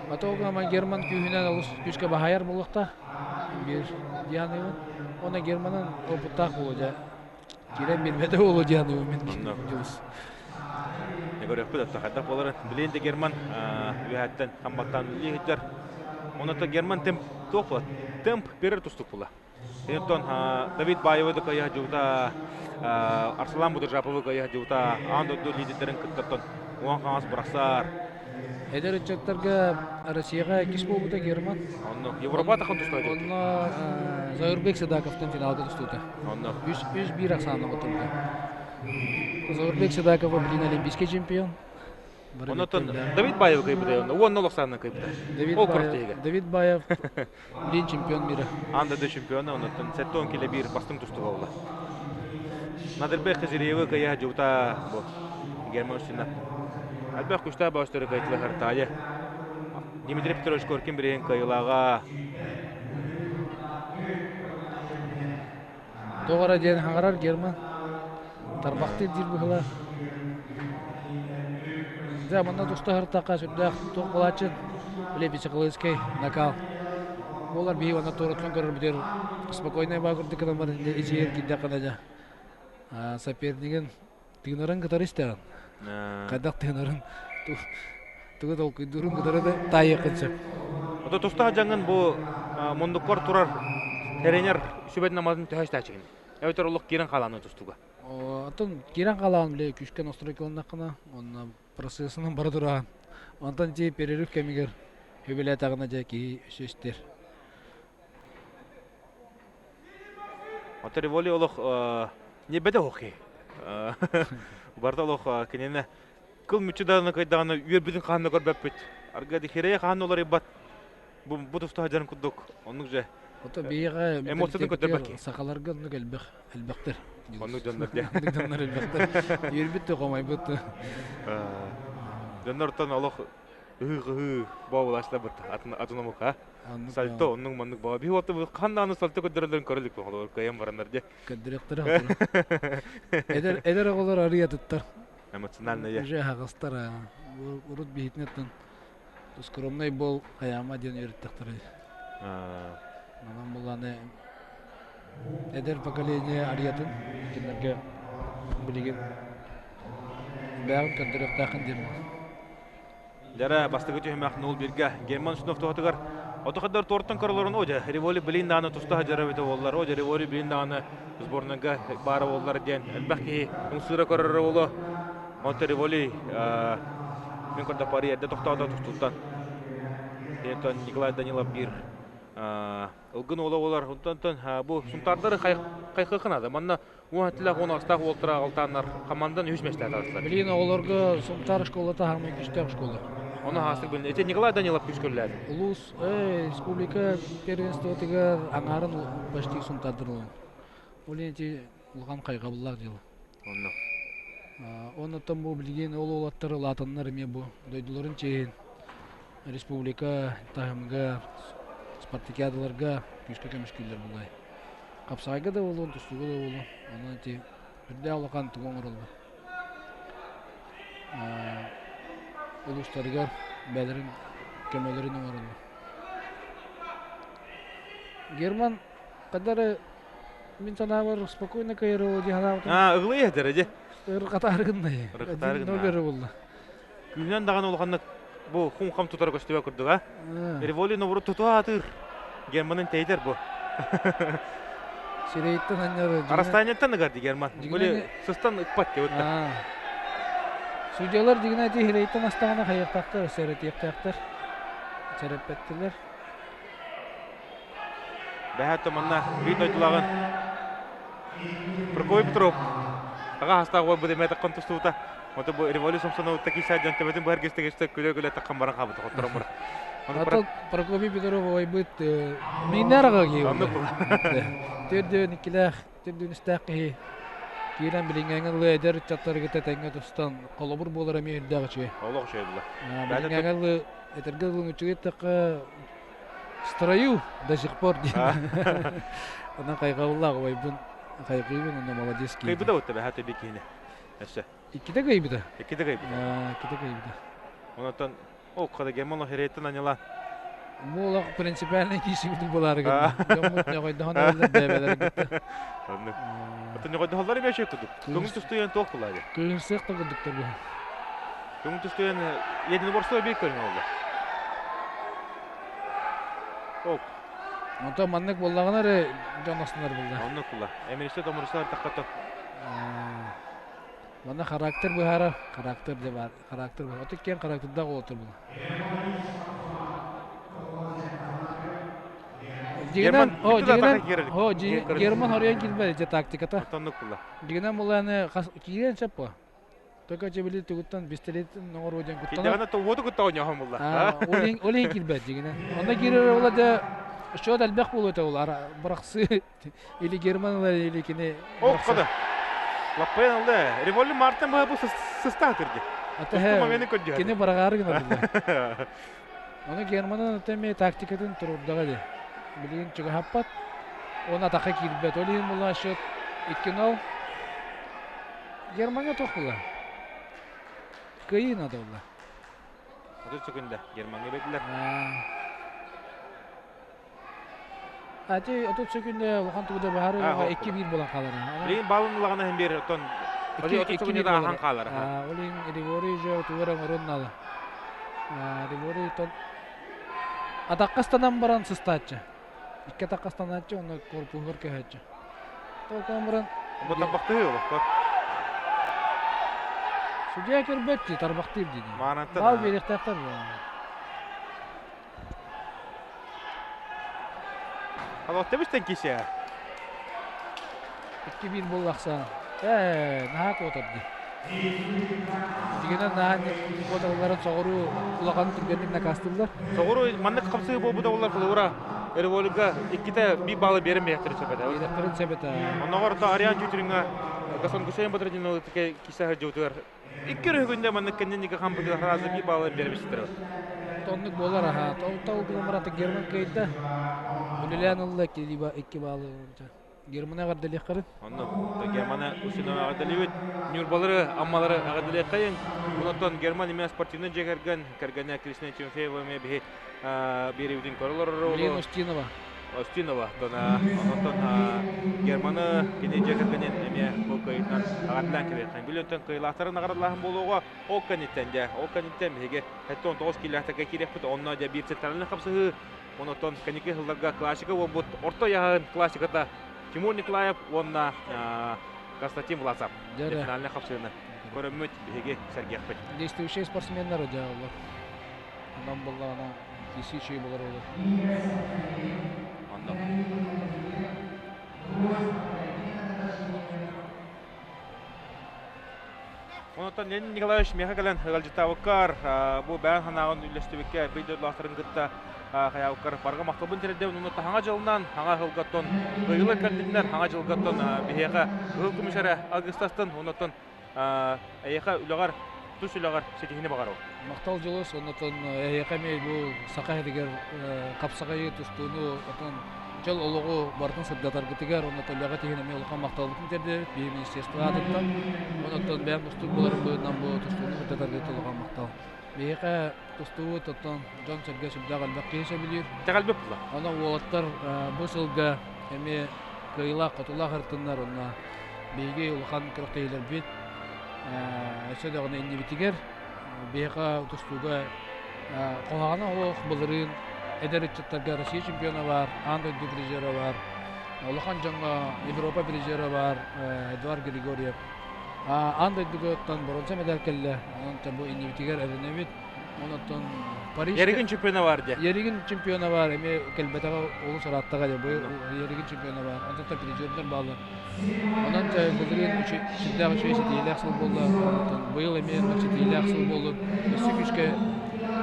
Потом Герман күүһүнэн олус күүскэ баһайар буолуохтаах. Биир дианыбын. Уонна Германын опыттаах буолуо дьэ. Киирэн биэрбэтэ буолуо дианыбын мин дьулус. Көрүөхпүт отто хайдах буоларын. Билин де Герман үөһэттэн хамбаттаан үлэлии сылдьар. Онон Герман темп туох була? Темп берер тустук була. Онтон Давид Баевы да кыайа дьута Арслан Будыржаповы кыайа дьута аан дойду лидердэрин кыттартан уон хаҥас бырахсар. Эдэр ыччаттарга Россияҕа иккис буолбута Герман. Онно Европа тахан тустааччы. Онно Заурбек Седаковтан финалга тустуута. Онно. 3-1 ахсаанна хотурда. Заурбек Седаков блин олимпийский чемпион. Оннотон Давид Баев кыйбыта онно уонна олохсаанна кыйбыта. Давид Ол Баев, Давид Баев блин чемпион мира. Анда да чемпиона оннотон 70 кило биир бастыҥ тустуга буолла. Надырбек Хазиреевы кыйа жута бу Герман Устинов. Элбэх күстээх бөҕөстөрү кыайтылар таайы. Дмитрий Петрович Коркин бириһин кыайылааҕа. Тоҕо эрэ диэн хаҥарар Герман. Тарбахтыыр диир быһыылаах. Дьэ, манна туста сырыттахха сүрдээх туох буолааччы, били психологическай накал. Буолар биһиги онно туораттан көрөрбүтүгэр спокойнай баа курдук гынан баран ичиһэр киирдэххинэ дьэ сопернигин тыынарын кытары истэҕин. Хайдах тыынарын тугу толкуйдуурун кытары да таайыаххын сөп. Ото тустаах дьаҥын бу мундуккар турар тренер сүбэтин аматын төһө истээччигин? Эбэтэр олох киирэн хаалааны тустууга? Оттон киирэн хаалаан бile күүскэ настройкаланнаххына, онно процессынан бара тураан. Онтон ти перерыв кэмигэр үбүлээтэҕинэ дьэ киһи өссө истэр. Ото револи олох небете хоккей. Барда олох кинини кыл мүччү даҕаны кыйдаҕына үөрбүтүн хаанна көрбөппүт. Арга дихирее хаан олар бу бу туста дьарын курдук оннук же Ото биһиэхэ эмоциятын көрдөрбөккө. Сахаларга оннук элбэх элбэхтэр. Оннук дьоннор дьэ. Оннук дьоннор элбэхтэр. Үөрбүт да хомойбут. Дьоннортон олох ыһыы-кыһыы бообулааччылар атын атын омук а. Сальто оннук маннык боо. Биһи уотта ханнааны сальто көрдөрөллөрүн көрө илик холобур кыайан бараннар дьэ. Көрдөрүөхтэрэ Эдэр эдэр оҕолор арыйа туттар. Эмоциональная. Уже аһаҕастар урут биһитинеттен скромный бол хайаама диэн үөрэттэхтэрэ. Онон булланы эдэр поколение арыйатын кинилэргэ билигин бэйэҕин көрдөрүөхтээххин диэн Дьара бастакы түһүмэх 0-1-гэ Герман Сунов туһатыгар отоходор туортан көрөлөрүн о Револи билин дааны туста дьара эбитэ буоллар о Револи билин дааны сборныйга баара буоллар диэн элбэх киһи ымсыыра көрөрө буолуо онто Револи мин көрдө пари эрдэ тохтоото тустууттан Николай Данилов биир ылгын уола буолар онтон бу сунтаардары хайхыахха наада манна Уон этилээх, уон аҕыстаах уолтара алтааннар хамандан үһүс миэстэҕэ таҕыстылар. Билигин оҕолорго Сунтаар школата хаамай күүстээх школа. Ону хаастык билин. Ити Николай Данилов күүс көрүлээт. Улуус, республика первенствотыгар аҥаарын почти Сунтаардар ылан. Ол ити улахан хайҕабыллаах дьыала. Онно. Оннуттан бу билигин ол уолаттар улаатаннар эмиэ бу дойдуларын чиэһин республика таһымыгар. Спартакиадаларга күүскэ көмүскүүллэр булай. Хапсаҕайга да буолуон, тустууга да буолуон. Онон ити үрдээх улахан тугу оҥороллор. Улуустарыгар бэйэлэрин көмөлөрүн оҥороллор. Герман хадары мин санаабар спокойно кыайар дии санаабытым. Аа, ыгылый этэр дьэ. Ырҕатаары гыннай. Ырҕатаары Один гынна. булла. Күүһүнэн даҕаны улаханнык бу хум-хам тутара көстүбэ курдук, а? Револи нобуру тутуа атыыр. Германын тэйдер бу. Сирэйиттэн анньар. Арастаниаттан ыгар ди Герман. Были сыстан ыкпат деп. Судьялар дигинэ ити хирэйиттэн астаҕына хайыахтаахтар, сэрэтиэхтээхтэр. Сэрэппэттилэр. Бэһэт манна биир дойдулааҕын Прокопий Петров аҕа хастаах уол бу таххан тустубута. Ото бу революция Самсоновытта киисаа дьон төбөтүн быһар кистэ күлэ-күлэ таххан баран хаалбыта хотторон бара. Ото Прокопий Петров ойбыт мииннэр аҕа киһи. Төрдүөн иккилээх, төрдүөн үстээх киһи киирэн билиҥҥээҥҥэ дылы эдэр ыччаттары кытта тэҥҥэ тустан холобур буолар эмиэ үрдээх үчүгэй. Олох үчүгэй була. Билиҥҥээҥҥэ дылы этэргэ дылы үчүгэй эттэххэ строю до сих пор диэн. Онон хайҕабыллаах убайбын хайҕыыбын уонна молодец киһи. Кыйбыта бутта бэһэ төбө киһини. Өссө. Иккитэ кыйбыта. Иккитэ кыйбыта. Иккитэ кыйбыта. Онотон ол хада гемон херейтен аняла. Бу олох принципиальный киисибит булары гынна. Дьоммут ньоҕойдоһон эрэллэр бэйбэлэр гытта. Оннук. Ото ньоҕойдоһоллор эмиэ үчүгэй курдук. Көҥүл тустуйан туох булаады? Кыырсыах да курдуктар бу. Көҥүл тустуйан единоборство биир көрүҥ олла. Ок. Онтон маннык буоллаҕына эрэ дьон астынар булла. Оннук була. Эмиристе томурустар таххато. Манна характер быһаарар, характер де бар, характер быһаарар. Отут киэн характердаах уолаттар була. Герман, о, дигинен, о, Герман хоруйан киирбэт ити тактиката. Оннук була. Дигинен буланы киирэн сөп по. Только чебили тугуттан пистолеттин оҥоруо диэн куттанар. Кидэҕинэ уоту кытта оонньоһон булла. Ол иһин киирбэт дигинен. Онно киирэр була да счет элбэх буолуо этэ ол бырахсы или Герман ылар или кини Ол кода. Лаппайан ылла. Револю Мартын бу бу сыстаах түрдү. Ата кини барагаары гына Оны Германын ата тактикатын турурдаҕа дии. Билигин чугаһаппат. Он атака киирбэт. Ол иһин була счет 2-0. Гермаҥҥа туох була? Кыайыы наада буолла. 30 секунда Гермаҥҥа бэрдилэр. Ати 30 секунда улахан тугу да баһары 2-1 буолан хаалар. Билигин балын ылаҕына иһин биэр оттон 30 секунда аахан хаалар. Ол иһин Ригори же тугу эрэ оҥорон наада. Ригори тон атахха баран сыстааччы. Икки атахха ыстанааччы уонна корпуһугар көһөөччү. Толкуйан баран Бу тарбахтыы олохтор. Судья көрбөт дии, тарбахтыыр дии. Маанаттан. Баал биэриэхтээхтэр. Алотта бистен кисе. 2-1 буоллахса. Ээ, наһаа куотар дии. Дигинэн наһаа куоталларын соҕуруу улахан түргэнник накаастыыллар. Соҕуруу маннык хапсыы буолбута буоллар холобура Революга иккитэ биир баалы биэрэн биэхтэрин сөп этэ. Биэрэхтэрин сөп этэ. Онноҕор то Ариан Чучуриҥҥа Гасан Гусейн Батрадиновы кисе сылдьыбытыгар икки өрүһүгүндэ маннык кэнниннигэ хампытыгар сразу биир баалы биэрбиттэр. Тоннук буолар аха. Тол гынан баран Герман кыайда. Үлэлээн ылла икки баалы. Германы эҕэрдэлиэххэрин. Онно Германы Устинова эҕэрдэлиибит. Ньурбалары, Аммалары эҕэрдэлиэххэйиҥ. Онтон Герман эмиэ спортивнай дьиэ кэргэн, кэргэнэ Кристина Тимофеева эмиэ биһи биэриибитин көрө олорор. Лена Устинова. Устинова. Онтон Германы кини дьиэ кэргэнин эмиэ бу кыайыытынан эҕэрдэлээн кэбиэххин. Билиэнтэн кыайыылаахтарын наҕараадалааһын буолуоҕа. Ол кэнниттэн дьэ, ол кэнниттэн биһиги 79 киилээхтэргэ киириэхпит. Онно дьэ биир центральнай хапсыһыы Онтон кэнники сылларга классика буолбут орто ыйааһын классиката Тимур Николаев уонна Константин Власов финальнай хапсыыны көрөммүт биһиги сэргиэхпит. Действующие спортсменнар дьааллар. Онон буллаҕына киси үчүгэй болар olur. Онно. Онтон Леонид Николаевич миэхэ кэлэн ыалдьыттаабыккар, бу бэйэҥ санааҕын үллэстибиккэ, биир дойдулаахтарын кытта хайаабыккар барҕа махталбын тириэрдэбин уонна хаҥа дьылынан, хаҥа сылгаттан кыайыылар кэллиннэр, хаҥа дьылгаттан биһиэхэ кыһыл көмүс эрэ алгыстастын, оннуттан эйиэхэ үлэҕэр Тус үлэҕэр ситиһини баҕарабын. Махтал дьолос, оннотон эһиэхэ эмиэ бу саха сиригэр хапсаҕайы тустууну, отон дьол олоҕу барытын сырдатаргытыгар, оннотон үлэҕэ тиһин эмиэ улахан махталбытын тиэрдэбит биһи министерство аатыттан. Оннотон бэйэм тустуук буоларым быһыытынан бу тустууну сырдатаргыт улахан махтал. Биһиэхэ тустуубут оттон дьон-сэргэ сүрдээх элбэх киһи сөбүлүүр. Итэҕэлбит була. Онон уолаттар бу сылга эмиэ кыайыылаах-хотуулаах ырытыннар уонна биһиги улахан күрэхтэһиилэрбит өссө даҕаны иннибитигэр биһиэхэ тустууга куһаҕана олох былырыын эдэр ыччаттарга Россия чемпиона бар, аан дойду призера бар, улахан дьоҥҥо Европа призера бар Эдуард Григорьев. Аан дойдугуттан боруонса медаль кэллэ, онон бу иннибитигэр эрэнэбит. Онон Париж Яригин чемпиона бар дии. Яригин чемпиона бар, эмиэ кэлбэтэҕэ олус ырааттаҕа дии. Бу Яригин чемпиона бар. Онтон призердэр бааллар. Онон былырыын сүрдээх үчүгэй ситиһиилээх сыл буолла. Онтон быйыл эмиэ ситиһиилээх сыл буоллун. Өссө күүскэ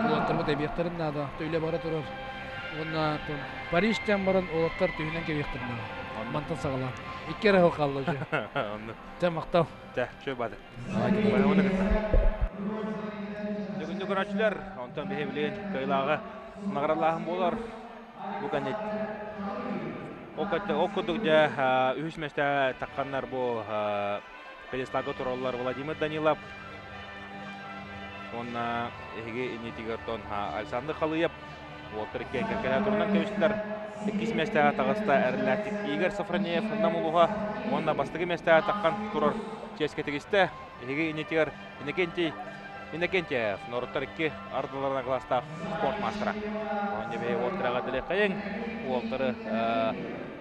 уолаттарбыт эбиэхтэрин наада. Үлэ бара турар. Уонна Парижтан баран уолаттар түһүнэн кэбиэхтэрин наада. Мантан саҕалаан. Икки эрэ сыл хаалла уже. Дьэ, махтал. Дьэ, үчүгэй баады. Бүгүннү көрөөччүлэр, онтон биһи билигин кыайылааҕы наҕаралааһын буолар. Бу кэннит ол курдук дьэ үһүс миэстэ тахханнар бу пьедесталга тураллар Владимир Данилов уонна эһиги иннитигэр тон Александр Халыев уолтар иккиэн кэккэлэһэ турунан кэбистилэр. Иккис миэстэҕэ таҕыста эрэллээхтик Игорь Софронеев Нам улууһа уонна бастакы миэстэҕэ таххан турар чиэскэ тигистэ. Эһиги иннитигэр Иннокентий Иннокентьев норуттар икки ардыларына кылаастаах спорт маастара. Оонньо бэйэ уолтараҕа дэлэххэйиҥ. Уолтары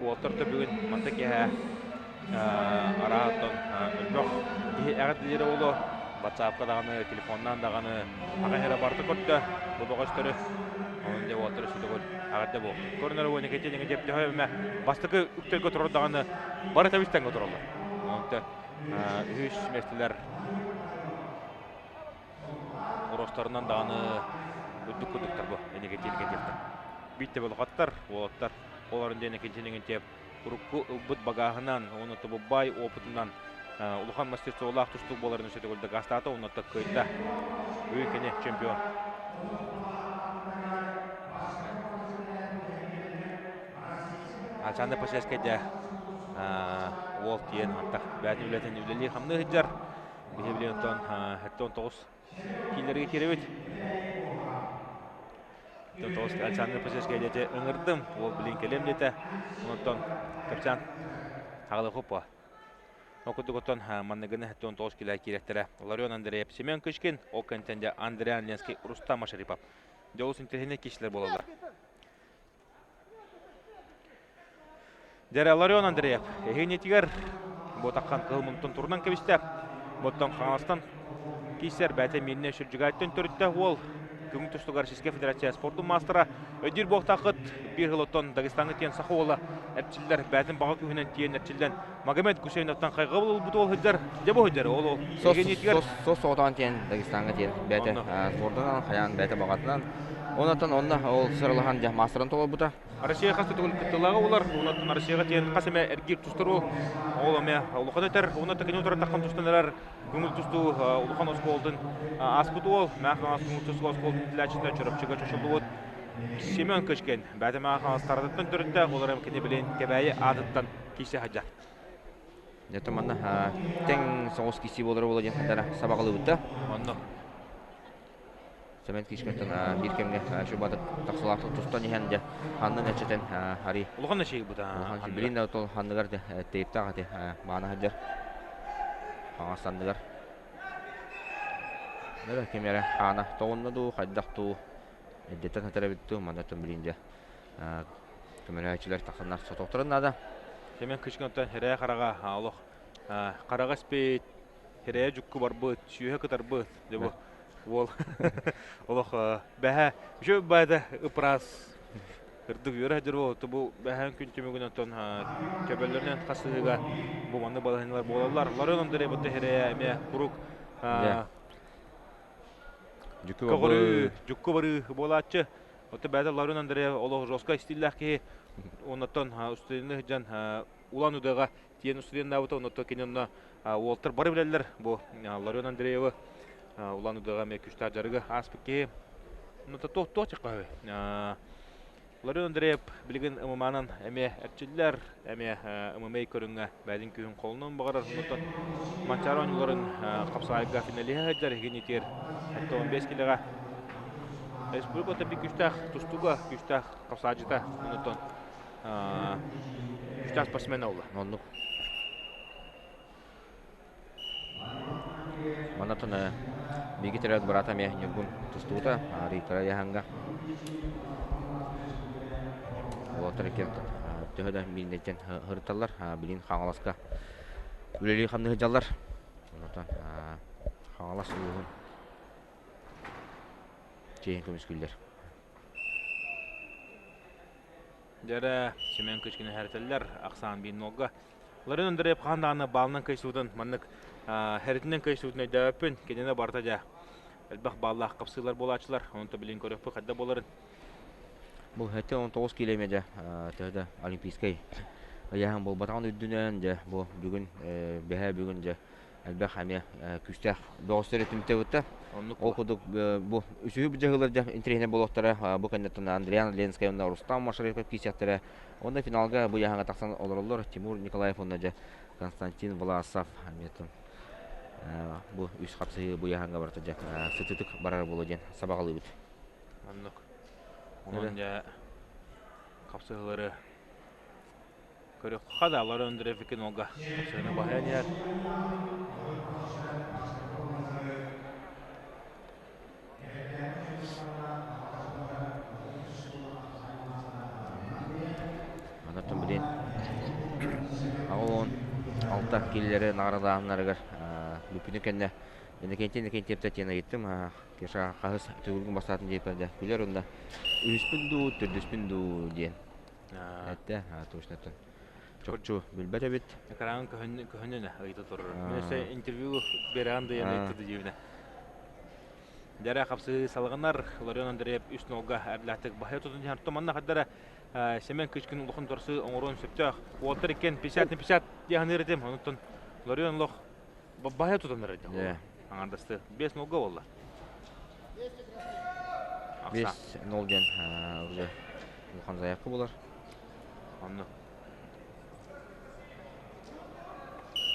уолтар төбүгүн манта киэһэ арааттан өлбөх киһи эҕэрдэлиирэ буолуо. Ватсапка даҕаны, телефоннаан даҕаны аҕай эрэ барыта көрдө бу бөҕөстөрү. Онон дьэ уолтары сүтүгүл эҕэрдэ буол. Көрүнэр уон икки дьиҥэ дьэп төһө эмэ бастакы үктэлгэ турар даҕаны бары тэбис-тэҥҥэ тураллар. Онон үһүс миэстэлэр Оростарынан даҕаны үрдүк курдуктар бу Энигэтиэнигэтиэптэр. Биир тэбэлохаттар, уолаттар олорун диэн экинчиниҥинтиэп урукку ылбыт багааһынан уонна тобуббай опытынан улахан мастерстволаах тустуук буоларын өссө төгүл дакаастаата уонна кыайда. Бүгүн кини чемпион. Александр Посельскайда уол тиийэн антах бэйэтин үлэтин үлэлии-хамныы сылдьар. Биһи билигин оттон 79 киилэргэ киирэбит. 9 Александр Посельскай диэти ыҥырдым. Уол билин кэлиэм диэтэ. Онтон капитан аҕалыы хоппо. Ол курдук оттон манныгыны 79 килэ киирэттэрэ. Ларион Андреев, Семен Кычкин, ол кэнтэн дьэ Андриан Ленский, Рустам Машарипов. Дьолус интэриэһинэй киһилэр буолаллар. Дьэрэ Ларион Андреев эһиинитигэр Ботаххан кыһыл мунтун турунан кэбистэ. Боттон Хаҥаластан киирсэр бэйэтэ мииннэ сүрдьүгээттэн төрүттэ уол күҥ тустугар Российскай Федерация спордун маастара өйдүүр буолтааххыт биир сыл оттон Дагестаҥҥа тиийэн саха уола эрчиллэр бэйэтин баҕа күүһүнэн тиийэн эрчиллэн Магомед Гусейновтан хайҕабыл ылбыт уол сылдьар дьэ бу сылдьар ол ол эһигинитигэр сос соҕотоон тиэн Дагестаҥҥа тиэн бэйэтэ спордунан хайаан бэйэтэ баҕатынан онон онно ол сыралаһан дьэ маастарын толорбута Россия хас да төгүл кыттыылааҕа буолар онон Россияҕа тиэн хас эмэ эргиир тустар уол ол эмэ улахан өтөр уонна кини утары таххан тустан эрэр көҥүл тустуу улахан оскуолатын ааспыт уол Мээх Хаҥалас көҥүл тустуу оскуолатын иитиллээччитэ Чурапчыга чочуллубут Семен Кычкин бэйэтэ Мээх Хаҥалас таратыттан төрүттээх ол эрэн кини билин Кэбээйи аатыттан киирсэ сылдьар. Дьэ манна тэҥ соҕус киирсии буолара буолуо диэн хантара сабаҕалыыбыт да. Онно. Семен Кишкинтэн биир кэмҥэ шубатык тахсалаахтык тустан иһэн дьэ ханнын эчэтэн ари улахан эчэйбит улахан билин да тол ханныгар дьэ тейптаах ати маана сылдьар хаҥас санныгар Нөрө ким эрэ хаана тоҕунна дуу хайдах дуу эрдэттэн сытар эбит дуу манна билин дьэ көмөлөһөөччүлэр тахсаннар сотуохтарын наада. Семен Кычкинтан хэрээ хараҕа олох хараҕа испит, хэрээ дьукку барбыт, сүүһэ кытарбыт. Дьэ бу уол олох бэһэ үчүгэй баайда ыпраас кырдык үөрэ сылдьар уол бу бэһээн күн түмүгүнэн оттон төбөлөрүнэн хасыһыыга бу маннык балаһыанньалар буолаллар. Ларыан Андрей бутта хэрээ эмиэ куруук көҕөрүү, дьукку барыы буолааччы. Оттон бэйэтэ Ларин Андреев олох жесткай стиллээх киһи. Оннуттан устудьуоннуу сылдьан Улан-Удэҕа тиийэн устудьуоннаабыта. Оннуттан кини онно уолаттар бары билэллэр бу Ларион Андреевы. Улан-Удэҕэ эмиэ күстээх дьарыгы ааспыт киһи. Ну, туох туох чаххаһы. Ларин Андреев билигин ММА-нан эмиэ эрчиллэр, эмиэ ММА көрүҥҥэ бэйэтин күүһүн холонуон баҕарар. Онтон Манчаары оонньууларын хапсаҕайга финалиһа сылдьар иһигин итиэр 75 килэҕэ. Республика биир күүстээх тустууга, күүстээх хапсаҕайдьыта. Онтон күүстээх спортсмен буолла. Оннук. Манатан биһиги төрөөбүт быраата эмиэ Ньургун тустуута Рита Яһанга. Уолаттар иккиэн төһө да мииннэйтэн һырытталлар, билин Хаҥаласка үлэлии хамныы сылдьаллар. Онтон Хаҥалас улууһун чиэһин көмүскүүллэр. Дьэрэ Семен Кычкины хэрэтэллэр ахсаан биин нолга. Ларин Андреев хаһан даҕаны баалынан кыайсыбытын маннык хэритинэн кыайсыбытын өйдөөбөппүн. Кинини барыта дьэ элбэх бааллаах хапсыылар буолааччылар. Онон билин көрүөхпүт хайда буоларын. Бу 79 киилэ эмиэ дьэ төһө да олимпийскай ыйааһын буолбатаҕын үрдүнэн дьэ бу бүгүн бэһээ бүгүн дьэ элбэх эмиэ күүстээх бөҕөстөрү түмтэбиттэ. Оннук Ол курдук бу үсүһү дьаһыылар дьэ интэриэһинэй буолуохтара. Бу кэнниттэн Андриан Ленскэй уонна Рустам Машарипов киирсиэхтэрэ. Уонна финалга бу ыйааһыҥҥа тахсан олороллор Тимур Николаев уонна дьэ Константин Власов эмиэ бу үс хапсыһыы бу ыйааһыҥҥа барыта дьэ сытыытык барар буолуо диэн сабаҕалыыбыт. Оннук. Онон дьэ хапсыһыылары көрүөххэ да Ларин Андреевикин Олга хапсыһыыны баһыйан иһэр. Онтон билин 86 киилэлэри наҕараадалааһыннарыгар бүппүтүн кэннэ Иннокентий Иннокентьевтан диэн ыйыттым Кеша хаһыс төгүлгүн бастаатын диэппэр дьэ күлэр уонна үһүспүн дуу төрдүспүн дуу диэн эттэ точно чопчу билбэт эбит Экран көһүннүнэ ыйыта турар. Мен өссө интервью бераан дыйан ыйытты дьиибинэ. Дьэрэ хапсыы салгынар Ларион Андреев үс нолга эрлэхтик баһы тутун иһэр туманна хаддара Семен Кычкин улахан торсы оҥоруон сөптөөх. Уолтар иккен 50 на 50 диэханыыр этим. Онуттан Ларион лох баһы тутанар этим. Аңардасты 5 нолга болла. 5-0 диэн уже улахан заявка болар. Онно.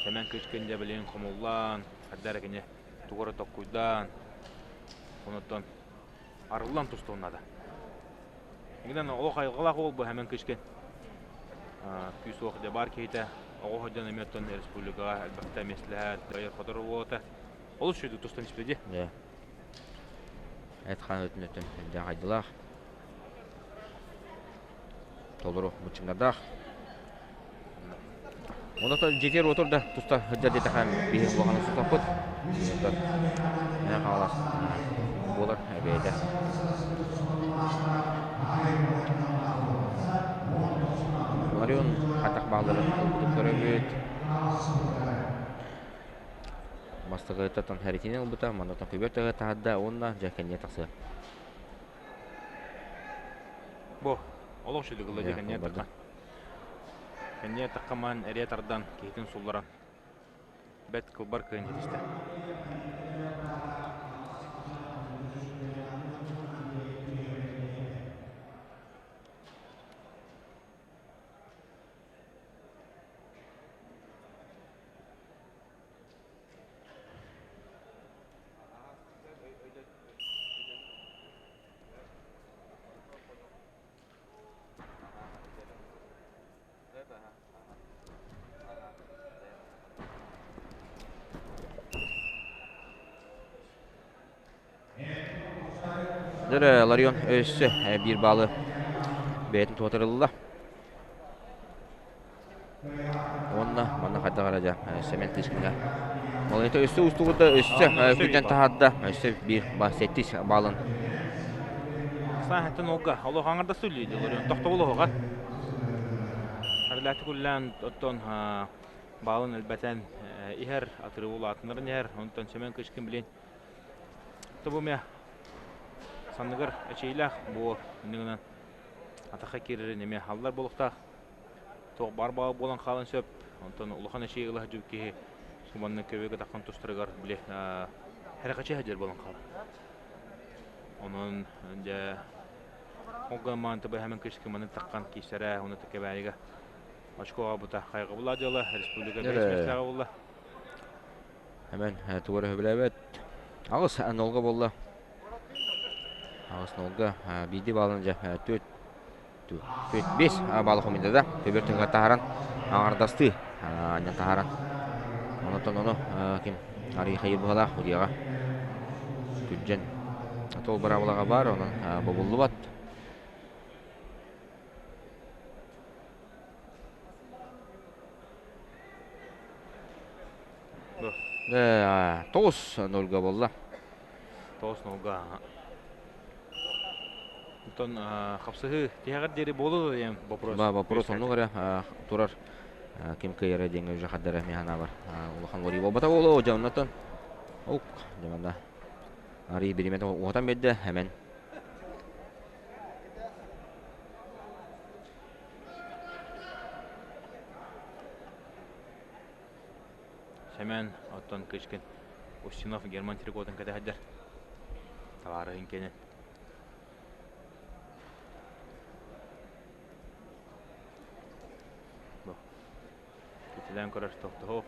Семен Кычкин дьэ билигин хомуллан, хаддара кини тугу эрэ токкуйдаан, онуттан арыллан тустуон наада. Гынан олох айылҕалаах уол бу Семен Кычкин. Күүс-уох дьэ баар киһитэ, оҕо сылдьан эмиэ оттон республикаҕа элбэхтэ миэстэлэһэр, кыайар-хотор уота. Олус үчүгэй тустан испит дии. Дьэ. Эт-хаан өтүн өттүн элбэх айдылаах. Толору быччыҥнардаах. Онон дьиэтигэр отур да туста сылдьар диэтэхэ биһи улаханы сутаппыт. Онтон мэ хаалас буолар бэйэтэ. Ларион хатах баалларын ылбытын көрөбүт. Бастакыттан хэритинэн ылбыта, маннатан көбүөр тыһа таһарда уонна дьэ кэнниэ тахсыа. Бу олох үчүгэй ылла дии кэнниэ тахха. Кэнниэ тахха маан эриэ тардан киһитин сулларан бэт кылбар кыайан ситистэ. Дөрө Ларион өссө биир баалы бэйэтин туотарылла. Уонна манна хайдах эрэ дьэ Семен Тышкиҥҥа ол это өссө уустугурда өссө күнтэн таһаарда өссө биир сэттис баалын Сааһыттан олга олох аҥардас үллүйдү олорон тохтобул оһоҕа Арылааты күллээн оттон баалын элбэтэн иһэр атырыы улаатыннаран иһэр онтон Семен Кычкин билин тобумя санныгар эчэйлээх буо иннигинэн атахха киирэрин эмиэ халлар буолуохтаах туох баар баҕа буолан хаалан сөп. Онтон улахан эчэйии ыла сылдьыбыт киһи субанны көбүө кытаххан тустарыгар били Хэрэхэчи сылдьар буолан хаалар. Онон дьэ ол гынан тыбыһамын кышкы маны таххан киирсэрэ уонна Кэбээйигэ очкоҕа бута хайҕабыла дьыала республика бэһис миэстэҕэ буолла. Hemen тугу эрэ сөбүлээбэт. Аҕыс нолга буолла. Аҕыс нолга биирдии баалын дьэ түөрт түөрт биэс баалы хомуйда да көбүөр тыһыгар таһааран аҥардастыы анньан таһааран онтон ону ким арый хайыр быһалаах удьуоҕа күрдьэн тол быраабылаҕа баар онон бобуллубат. Тоҕус нолга буолла. Тоҕус нолга. Онтон хапсыһыы тиһэҕэр диэри буолуо диэн вопрос. Ба вопрос оннук эрэ турар ким кыайара диэҥҥэ уже хардара мин санаабар улахан уории буолбата буолуо дьэ оннотон ук дьэ манна арый биримэтэ уһатан биэрдэ эмэн. Сэмэн, оттон Кычкин Устинов Герман трикотын кэтэһэрдэр. Табаарыһын кэнин. Бу. Китилээн көрөр тохтоһу.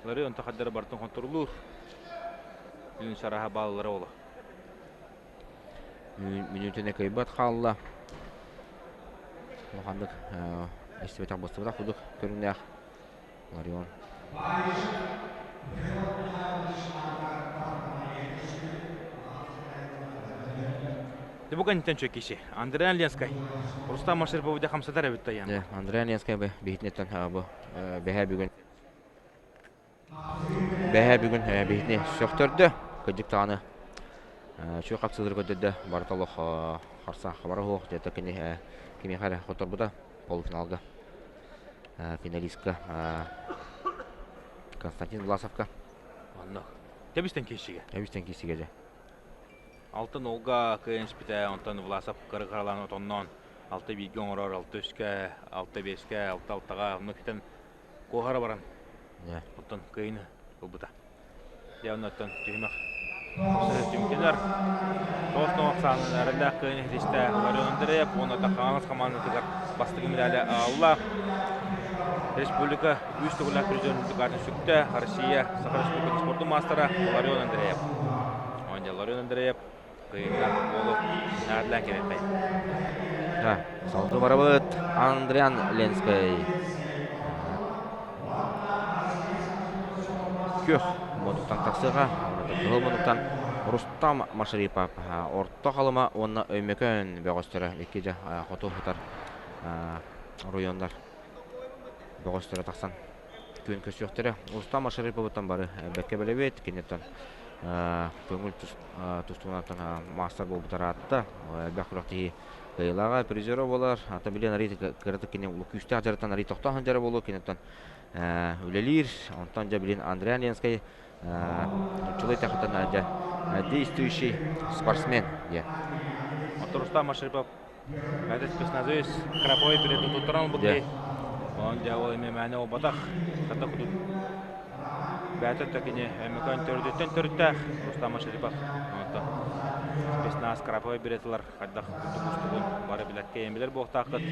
Лары онто хардары бартын хонторулуур. Күн сараһа бааллара оло. Мүнүүтүнэ кыайбат хаалла. Улаханнык истибэтэх быстыбатах курдук көрүҥнээх Ларион. Бу кэнниттэн чөккиши. Андреан Ленскай. Рустам Машерпову хамсатар эбит тайан. Андреан Ленскай биһитинеттен бу бэһэ бүгүн Бэһээ бүгүн биһитини сөхтөрдө, кырдьык даҕаны үчүгэй хапсыылары көрдөрдө, барыта олох харса хабара суох, дьэ кини кимиэхэ эрэ хотторбута полуфиналга финалистка Константин Власовка. Онно. Тэбистэн киирсигэ. Тэбистэн киирсигэ дьэ. Алтын Олга кыайан испитэ, онтон Власов кыры-кыралаан отонноон алта бииргэ оҥорор, алта үскэ, алта биэскэ, алта алтаҕа, онно китэн куоһара баран оттон кыайыны ылбыта. Дьэ оннуттан түһүмэх түмүктэнэр. Тоҕус ахсаанын эрэллээх кыайыны ситистэ Ларион Андреев уонна Хаҥалас хамаандатыгар бастакы медали аалла. Республика үс төгүллээх призер үрдүк сүктэ Россия Саха Республикатын спордун маастара Ларион Андреев. Онде Ларион Андреев кыайыылаах уолу наҕардаан кэлиэххэй. Салгыы барабыт Андриан Ленскэй. Күөх муннуктан тахсыаҕа. Кыһыл муннуктан Рустам Машарипов Орто Халыма уонна Өймөкөөн бөҕөстөрө икки дьэ хоту сытар оройуоннар бөҕөстөрө тахсан күөн көрсүөхтэрэ. Рустам Машариповыттан бары бэркэ билэбит. Киниттэн көҥүл тустуунаттан маастар буолбута ыраатта. Элбэх күрэхтэһии кыайыылааҕа, призера буолар. Ата билэн арый кыратык кини күүстээх дьарыктан арый тохтоон сылдьара буолуо. Киниттэн үлэлиир. Онтон дьэ билин Андриан Ленскэй нууччалыы эттэххэ дьэ действующий спортсмен диэн. Оттон Рустам Машарипов Бэйэтэ спецназовец Краповой билет туттаран ылбыт киһи. Онон дьэ ол эмиэ мээнэ буолбатах. Хата кудук бэйэтэ да кини Өймөкөөн төрүтүттэн төрүттээх Рустам Машарипов. Онтон спецназ Краповой билет ылар хайдах курдук устугун бары билэр кэйэн билэр буолуохтааххыт.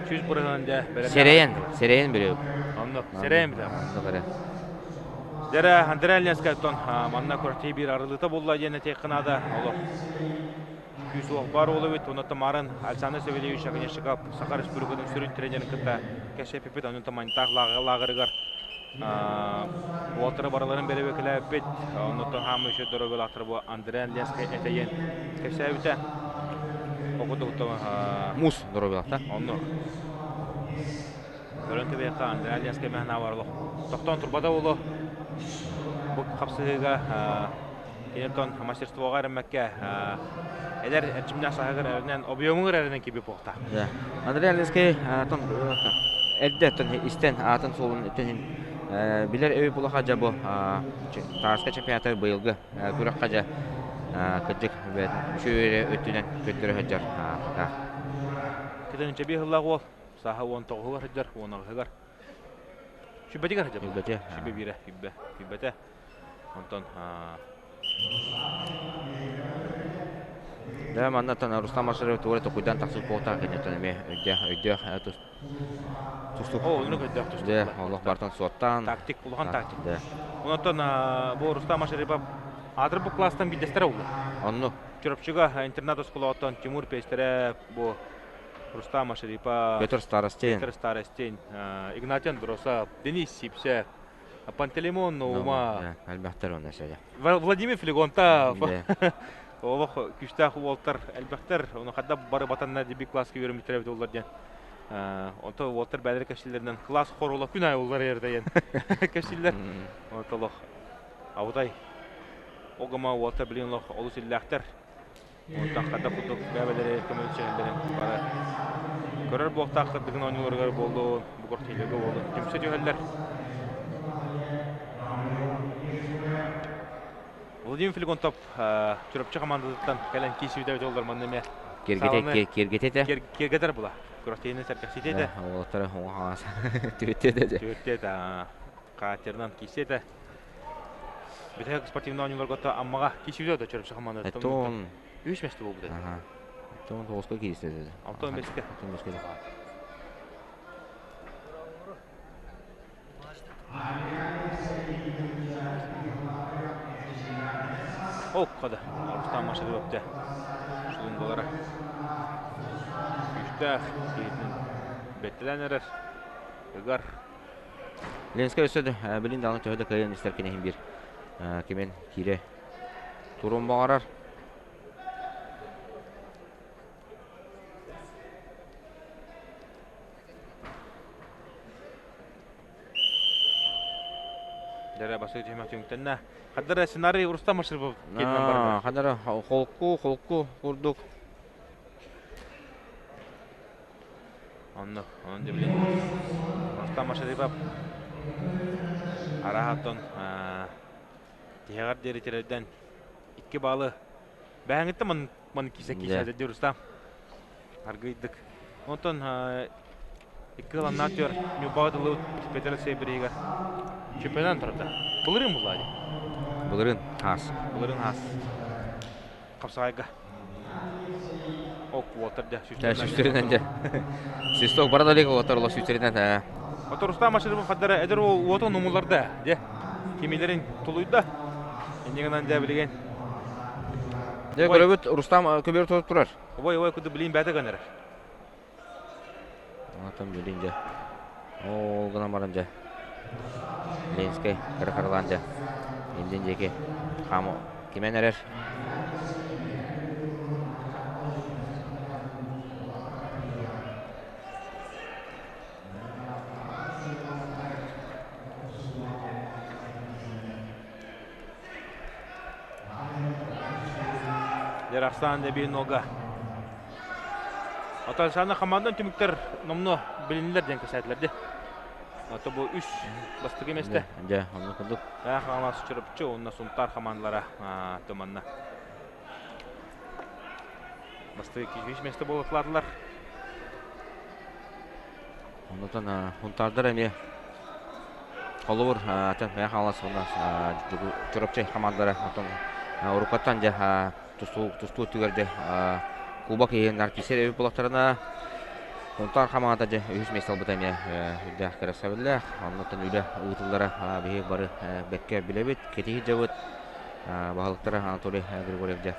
100% дьэ бэлэмнээх. Сэрэйэн, сэрэйэн билэбит. Оннук, сэрэйэн билэбит. Оннук эрэ. Дьэрэ Андрей Ленскай оттон манна квартира биир арылыыта буолла диэн этиэххэ наада. Олох күүс-уох баар уол эбит. Онно Тамаран Александр Савельевич Огнешников Саха Республикатын сүрүн тренерин кытта кэпсэппиппит. Онон Тамантаах лааҕырыгар уолаттары барыларын бэрэбиэркэлээбиппит. Оннуттан хаамыы үчүгэй доруобуйалаахтар бу Андреан Ленскэй этэйэн кэпсээбитэ. Ол курдук Муус доруобуйалаахтар. Оннук. Көрөн кэбиһиэххэ Андреан Ленскэй мэһэн бар олох тохтоон турбата буолуо. Бу хапсыһыыга Киниттэн мастерствоҕа эрэммэккэ эдэр эрчимнээх саһыгар эрэнэн объемугар эрэнэн киби буохта. Андрей Ленскэй эрдэ истэн аатын суолун иттэн билэр өй булаха дьа бу Тааска чемпионаты быйылгы күрэххэ дьэ кырдьык үчүгэй өттүнэн көрдөрө сылдьар пока. Кытынча биир сыллаах уол сааһа 19-угар сылдьар, 18-ыгар. Сүбэтигэр сылдьар. Сүбэтэ. Сүбэ биирэ, сүбэ, сүбэтэ. Онтон Дьэ, маннаттан Рустам Машаров туора токуйдан тахсыбыт буолтаах кэнниттэн эмиэ өйдөөх өйдөөх тустук. О, оннук өйдөөх тустук. Дьэ, олох бартан суоттаан. Тактик, улахан тактик. Онтон бу Рустам Машарипов аатырбыт класстан биирдэстэрэ буолла. Оннук. Чурапчыга интернат оскуолаттан Тимур Пестерев, бу Рустам Машарипов, Петр Старостин, Петр Старостин, Игнатий Андросов, Денис Сипсев, Пантелеймон Наума. Элбэхтэр онно сәдэ. Владимир Флегонтов. Олох күстээх уолтар элбэхтэр. Оны хадда бары батанна деби класска үөрэммиттэр эбит олар диэн. Онто уолтар бээлер кэпсииллэринэн класс хорула күн аайы улар эрдэйэн кэпсииллэр. Онто олох абытай огама уолтар билин олох олус иллээхтэр. Онтон хадда курдук бэбэлэри көмөлөсөһөллөрүн бары көрөр буолтаах кырдыгын оонньууларыгар буоллун, бу кортийлерге буоллун түмсэ түһэллэр. Владимир Филигонтов Чурапчы командатыттан кэлэн киисибитэ эбит оллар манна эмиэ Киргетете. Киргетер була. Күрэхтэһиини сэргэхситиэтэ. Уолаттары оҥоһаас түбүттүөтэ. Түбүттүөтэ. Катерынан киисиэтэ. Бүтэһик спортивный оонньууларга Аммаҕа киирсибитэ да Чурапчы хамаандатыттан. Тон Үс месте буолбут этэ. Тон тоҕуска киирсэ. Алтан бэске. Алтан бэске. Оккада. Рустам машина өптө. Шулунгалара. Күүстээх киһитин бэттэлэн эрэр. Ыгар. Ленскэй өссө да билин даҕаны төһө да кыайан истэр киниһин биир кимин киирэ туруон баҕарар. Дэрэ басы түһүмэх түмүктэннэ. Хаддара сценарий Рустам Маширбов киэнинэн барда. Хадара холку холку курдук. Онно, онон дьэ билин Рустам Машарипов араһаттан тиһэҕэр диэри тирэрдэн икки баалы бэһэҥиттэн ман ман киисэ киисэ дии Рустам аргыйдык. Онтон икки ыланнаах түөр Ньурбаҕа дылы Петр Сибиригэр чемпионат турда. Былырыын булла дии. Былырыын хаас. Былырыын хаас. Хапсаҕайга. Ок, уолтар дьэ, сүүстэринэн. Сүүстэринэн дьэ. Свисток бара да илик уолаттар олох сүүстэринэн ээ. Оттон Рустам Машарипов хаддара эдэр уол уотун умулларда дьэ. Кимилэрин тулуйда. Инньэ гынан дьэ билигин. Дьэ көрөбүт Рустам көбүөр турар. Ой, ой, куду билин бэйэтэ гынар. Отон билин дьэ. Ол гынан баран дьэ. Ленскэй кыра-кыралаан дьэ. Индин диэки хаамы кимэн эрэр. Ярахсан Дебин нога. Оттон саана хамаандан түмүктэр номнуо билиннилэр диэн кэпсээтилэр дии. Ото бу үс бастакы миэстэ. Дьэ, онно курдук. Хаҥалас Чурапчы уонна Сунтаар хамаандалара туманна. Бастакы үс миэстэ буолутлаатылар. Оннотон Сунтаардар эмиэ холобур атын Мэҥэ Хаҥалас уонна Чурапчы хамаандалара оттон уруккаттан дьэ тустуу тустуу өттүгэр дьэ кубок иһин артистер эбит буоллахтарына Сунтаар хамаанда дьэ үһүс миэстэ ылбыта эмиэ үрдээх кэрэхсэбиллээх. Оннуттан үлэ ыытыллара биһиги бары бэркэ билэбит, кэтиһи дьабыт. Баһылыктара Анатолий Григорьев дьэ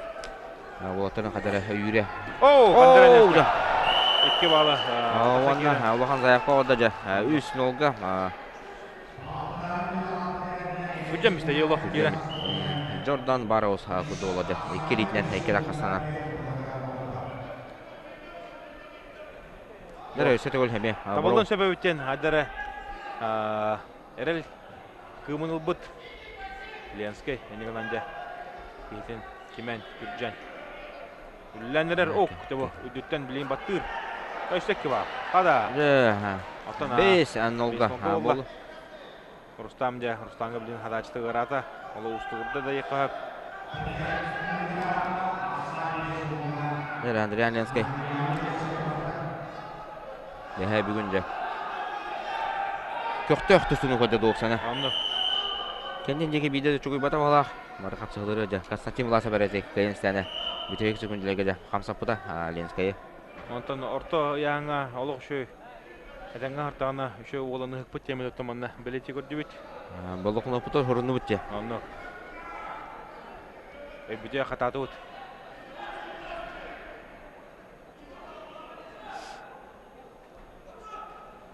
уолаттарын хадара өйүүрэ. Оо, Икки баалы. Уонна улахан заявка оҕо дьэ үс нолга. Күдьэм истэ ело киирэн. Джордан Барроуз кудуола дьэ икки илиитинэн икки ракасана. Дөрө өссө төгүл эмиэ. Табыллан сөбөбүттен адара эрэл кыымын ылбыт Ленскэй энигынан дьэ киһитин кимэн күрдьэн үллэн эрэр ок тобу үрдүттэн билин баттыыр өссө киба хада оттон бес нолга бол Рустам дьэ Рустамга билин хадаачыты ыараата оло устугурда да йыккаһап Андриан Ленскэй Эһээ бүгүн дьэ көхтөөх тустууну көрдө дуоксана. Онно. Кэннин диэки биирдэ да чугуйбата баҕалаах. Бары хапсыһылары дьэ Константин Власов эрэ кыайан истээнэ бүтэһик секундэлэргэ дьэ хамсаппыта Ленскэйи. Онтон орто ыйааҥҥа олох үчүгэй этэҥҥэ аһартаҕына үчүгэй уолан ыһыкпыт диэммит оттон манна бэлиэтии көрдүбүт. Боллохуноппутугар хоруннубут дьэ. Онно өйбүтүгэр хатаатыбыт.